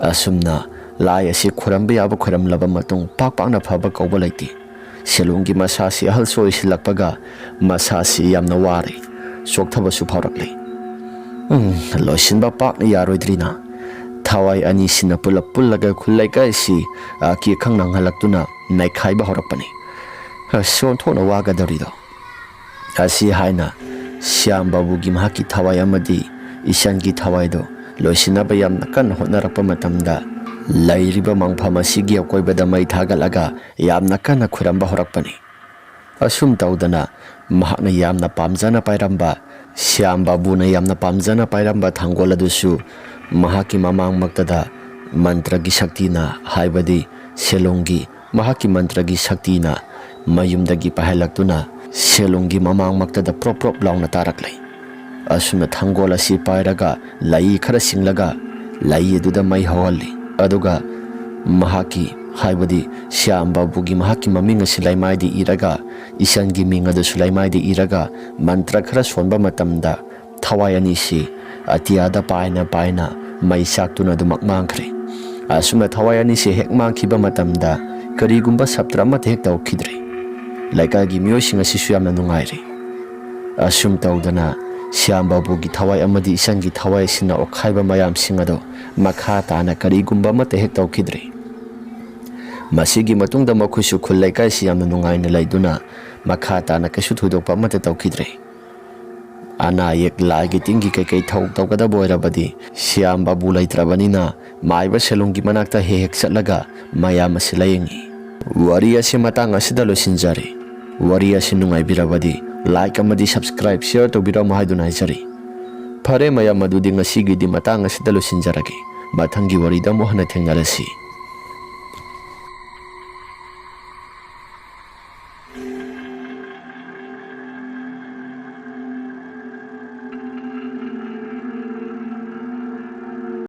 ꯑꯁꯨꯝꯅ ꯂꯥꯏ ꯑꯁꯤ ꯈꯨꯔꯝꯕ ꯌꯥꯕ ꯈꯨꯔꯝꯂꯕ ꯃꯇꯨꯡ ꯄꯥꯛ ꯄꯥꯛꯅ ꯐꯕ ꯀꯧꯕ ꯂꯩꯇꯦ꯫ ꯁꯦꯂꯣꯡꯒꯤ ꯃꯁꯥꯁꯤ ꯑꯍꯜꯁꯨ ꯑꯣꯏꯁꯤꯜꯂꯛꯄꯒ ꯃꯁꯥꯁꯤ ꯌꯥꯝꯅ ꯋꯥꯔꯦ꯫ ꯆꯣꯛꯊꯕꯁꯨ ꯐꯥꯎꯔꯛꯂꯦ꯫ "ꯎꯝ, ꯂꯣꯏꯁꯤꯟꯕ ꯄꯥꯛꯅ ꯌꯥꯔꯣꯏꯗ꯭ꯔꯤꯅ꯫ ꯊꯋꯥꯏ ꯑꯅꯤꯁꯤꯅ ꯄꯨꯂꯞ ꯄꯨꯜꯂꯒ ꯈꯨꯜ ꯂꯩꯀꯥꯏꯁꯤ ꯑꯀꯤ ꯑꯈꯪ ꯅꯪꯍꯜꯂꯛꯇꯨꯅ ꯅꯩꯈꯥꯏꯕ ꯍꯧꯔꯛꯄꯅꯤ꯫ ꯑꯁ, ꯑꯣꯟꯊꯣꯛꯅ ꯋꯥꯒꯗꯧꯔꯤꯗꯣ꯫ ꯑꯁꯤ ꯍꯥꯏꯅ ꯁ꯭ꯌꯥꯝ ꯕꯥꯕꯨꯒꯤ ꯃꯍꯥꯛꯀꯤ ꯊꯋꯥꯏ ꯑꯃꯗꯤ ꯏꯆꯟꯒꯤ ꯊꯋꯥꯏꯗꯣ ꯂꯣꯏꯁꯤꯟꯅꯕ ꯌꯥꯝꯅ ꯀꯟꯅ ꯍꯣꯠꯅꯔꯛꯄ ꯃꯇꯝꯗ, ꯂꯩꯔꯤꯕ ꯃꯪꯐꯝ ꯑꯁꯤꯒꯤ ꯑꯀꯣꯏꯕꯗ ꯃꯩ ꯊꯥꯒꯠꯂꯒ ꯌꯥꯝꯅ ꯀꯟꯅ ꯈꯨꯔꯝꯕ ꯍꯧꯔꯛꯄꯅꯤ꯫ ꯑꯁꯨꯝ ꯇꯧꯗꯅ ꯃꯍꯥꯛꯅ ꯌꯥꯝꯅ ꯄꯥꯝꯖꯅ ꯄꯥꯏꯔꯝꯕ, ꯁ꯭ꯌꯥꯝ ꯕꯥꯕꯨꯅ ꯌꯥꯝꯅ ꯄꯥꯝꯖꯅ ꯄꯥꯏꯔꯝꯕ ꯊꯥꯡꯒꯣꯜ ꯑꯗꯨꯁꯨ ꯃꯍꯥꯛꯀꯤ ꯃꯃꯥꯡꯃꯛꯇꯗ ꯃꯟꯇ꯭ꯔꯒꯤ ꯁꯛꯇꯤꯅ, ꯍꯥꯏꯕꯗꯤ ꯁꯦꯂꯣꯡꯒꯤ ꯃꯍꯥꯛꯀꯤ ꯃꯟꯇ꯭ꯔꯒꯤ ꯁꯛꯇꯤꯅ ꯃꯌꯨꯝꯗꯒꯤ ꯄꯥꯏꯍꯜꯂꯛꯇꯨꯅ ꯁꯦꯂꯣꯡꯒꯤ ꯃꯃꯥꯡꯃꯛꯇꯗ ꯄ꯭ꯔꯣꯞ ꯄ꯭ꯔꯣꯞ ꯂꯥꯎꯅ ꯇꯥꯔꯛꯂꯦ꯫ ꯑꯁꯨꯝꯅ ꯊꯥꯡꯒꯣꯜ ꯑꯁꯤ ꯄꯥꯏꯔꯒ ꯂꯩ ꯈꯔ ꯆꯤꯡꯂꯒ ꯂꯩ ꯑꯗꯨꯗ ꯃꯩ ꯍꯧꯍꯜꯂꯤ꯫ ꯑꯗꯨꯒ ꯃꯍꯥꯛꯀꯤ, ꯍꯥꯏꯕꯗꯤ ꯁ꯭ꯌꯥꯝ ꯕꯥꯕꯨꯒꯤ ꯃꯍꯥꯛꯀꯤ ꯃꯃꯤꯡ ꯑꯁꯤ ꯂꯩꯃꯥꯏꯗ ꯏꯔꯒ, ꯏꯆꯟꯒꯤ ꯃꯤꯡ ꯑꯗꯨꯁꯨ ꯂꯩꯃꯥꯏꯗ ꯏꯔꯒ, ꯃꯟꯇ꯭ꯔ ꯈꯔ ꯁꯣꯟꯕ ꯃꯇꯝꯗ ꯊꯋꯥꯏ ꯑꯅꯤꯁꯤ ꯑꯇꯤꯌꯥꯗ ꯄꯥꯏꯅ ꯄꯥꯏꯅ ꯃꯩ ꯆꯥꯛꯇꯨꯅ ꯑꯗꯨꯃꯛ ꯃꯥꯡꯈ꯭ꯔꯦ꯫ ꯑꯁꯨꯝꯅ ꯊꯋꯥꯏ ꯑꯅꯤꯁꯤ ꯍꯦꯛ ꯃꯥꯡꯈꯤꯕ ꯃꯇꯝꯗ ꯀꯔꯤꯒꯨꯝꯕ ꯁꯞꯇ꯭ꯔ ꯑꯃꯠꯇ ꯍꯦꯛ ꯇꯧꯈꯤꯗ꯭ꯔꯦ꯫ ꯂꯩꯀꯥꯏꯒꯤ ꯃꯤꯑꯣꯏꯁꯤꯡ ꯑꯁꯤꯁꯨ ꯌꯥꯝꯅ ꯅꯨꯡꯉꯥꯏꯔꯦ꯫ ꯑꯁꯨꯝ ꯇꯧꯗꯅ ꯁ꯭ꯌꯥꯝ ꯕꯥꯕꯨꯒꯤ ꯊꯋꯥꯏ ꯑꯃꯗꯤ ꯏꯆꯟꯒꯤ ꯊꯋꯥꯏ ꯑꯁꯤꯅ ꯑꯣꯛꯈꯥꯏꯕ ꯃꯌꯥꯝꯁꯤꯡ ꯑꯗꯣ ꯃꯈꯥ ꯇꯥꯅ ꯀꯔꯤꯒꯨꯝꯕ ꯑꯃꯠꯇ ꯍꯦꯛ ꯇꯧꯈꯤꯗ꯭ꯔꯦ꯫ ꯃꯁꯤꯒꯤ ꯃꯇꯨꯡꯗ ꯃꯈꯣꯏꯁꯨ ꯈꯨꯜ ꯂꯩꯀꯥꯏꯁꯤ ꯌꯥꯝꯅ ꯅꯨꯡꯉꯥꯏꯅ ꯂꯩꯗꯨꯅ ꯃꯈꯥ ꯇꯥꯅ ꯀꯩꯁꯨ ꯊꯣꯏꯗꯣꯛꯄ ꯑꯃꯠꯇ ꯇꯧꯈꯤꯗ꯭ꯔꯦ꯫ ꯑꯅꯥ ꯑꯌꯦꯛ, ꯂꯥꯏꯒꯤ ꯇꯤꯟꯒꯤ ꯀꯩꯀꯩ ꯊꯧ ꯇꯧꯒꯗꯕ ꯑꯣꯏꯔꯕꯗꯤ ꯁ꯭ꯌꯥꯝ ꯕꯥꯕꯨ ꯂꯩꯇ꯭ꯔꯕꯅꯤꯅ ꯃꯥꯏꯕ ꯁꯦꯂꯨꯡꯒꯤ ꯃꯅꯥꯛꯇ ꯍꯦꯛ ꯍꯦꯛ ꯆꯠꯂꯒ ꯃꯌꯥꯝ ꯑꯁꯤ ꯂꯥꯌꯦꯡꯉꯤ꯫ ꯋꯥꯔꯤ ꯑꯁꯤ ꯃꯇꯥꯡ ꯑꯁꯤꯗ ꯂꯣꯏꯁꯤꯟꯖꯔꯦ꯫ ꯋꯥꯔꯤ ꯑꯁꯤ ꯅꯨꯡꯉꯥꯏꯕꯤꯔꯕꯗꯤ like ꯑꯃꯗꯤ subscribe, share ꯇꯧꯕꯤꯔꯝꯃꯨ ꯍꯥꯏꯗꯨꯅ ꯍꯥꯏꯖꯔꯤ꯫ ꯐꯔꯦ ꯃꯌꯥꯝ, ꯑꯗꯨꯗꯤ ꯉꯁꯤꯒꯤꯗꯤ ꯃꯇꯥꯡ ꯑꯁꯤꯗ ꯂꯣꯏꯁꯤꯟꯖꯔꯒꯦ꯫ ꯃꯊꯪꯒꯤ ꯋꯥꯔꯤꯗ ꯑꯃꯨꯛ ꯍꯟꯅ ꯊꯦꯡꯅꯔꯁꯤ꯫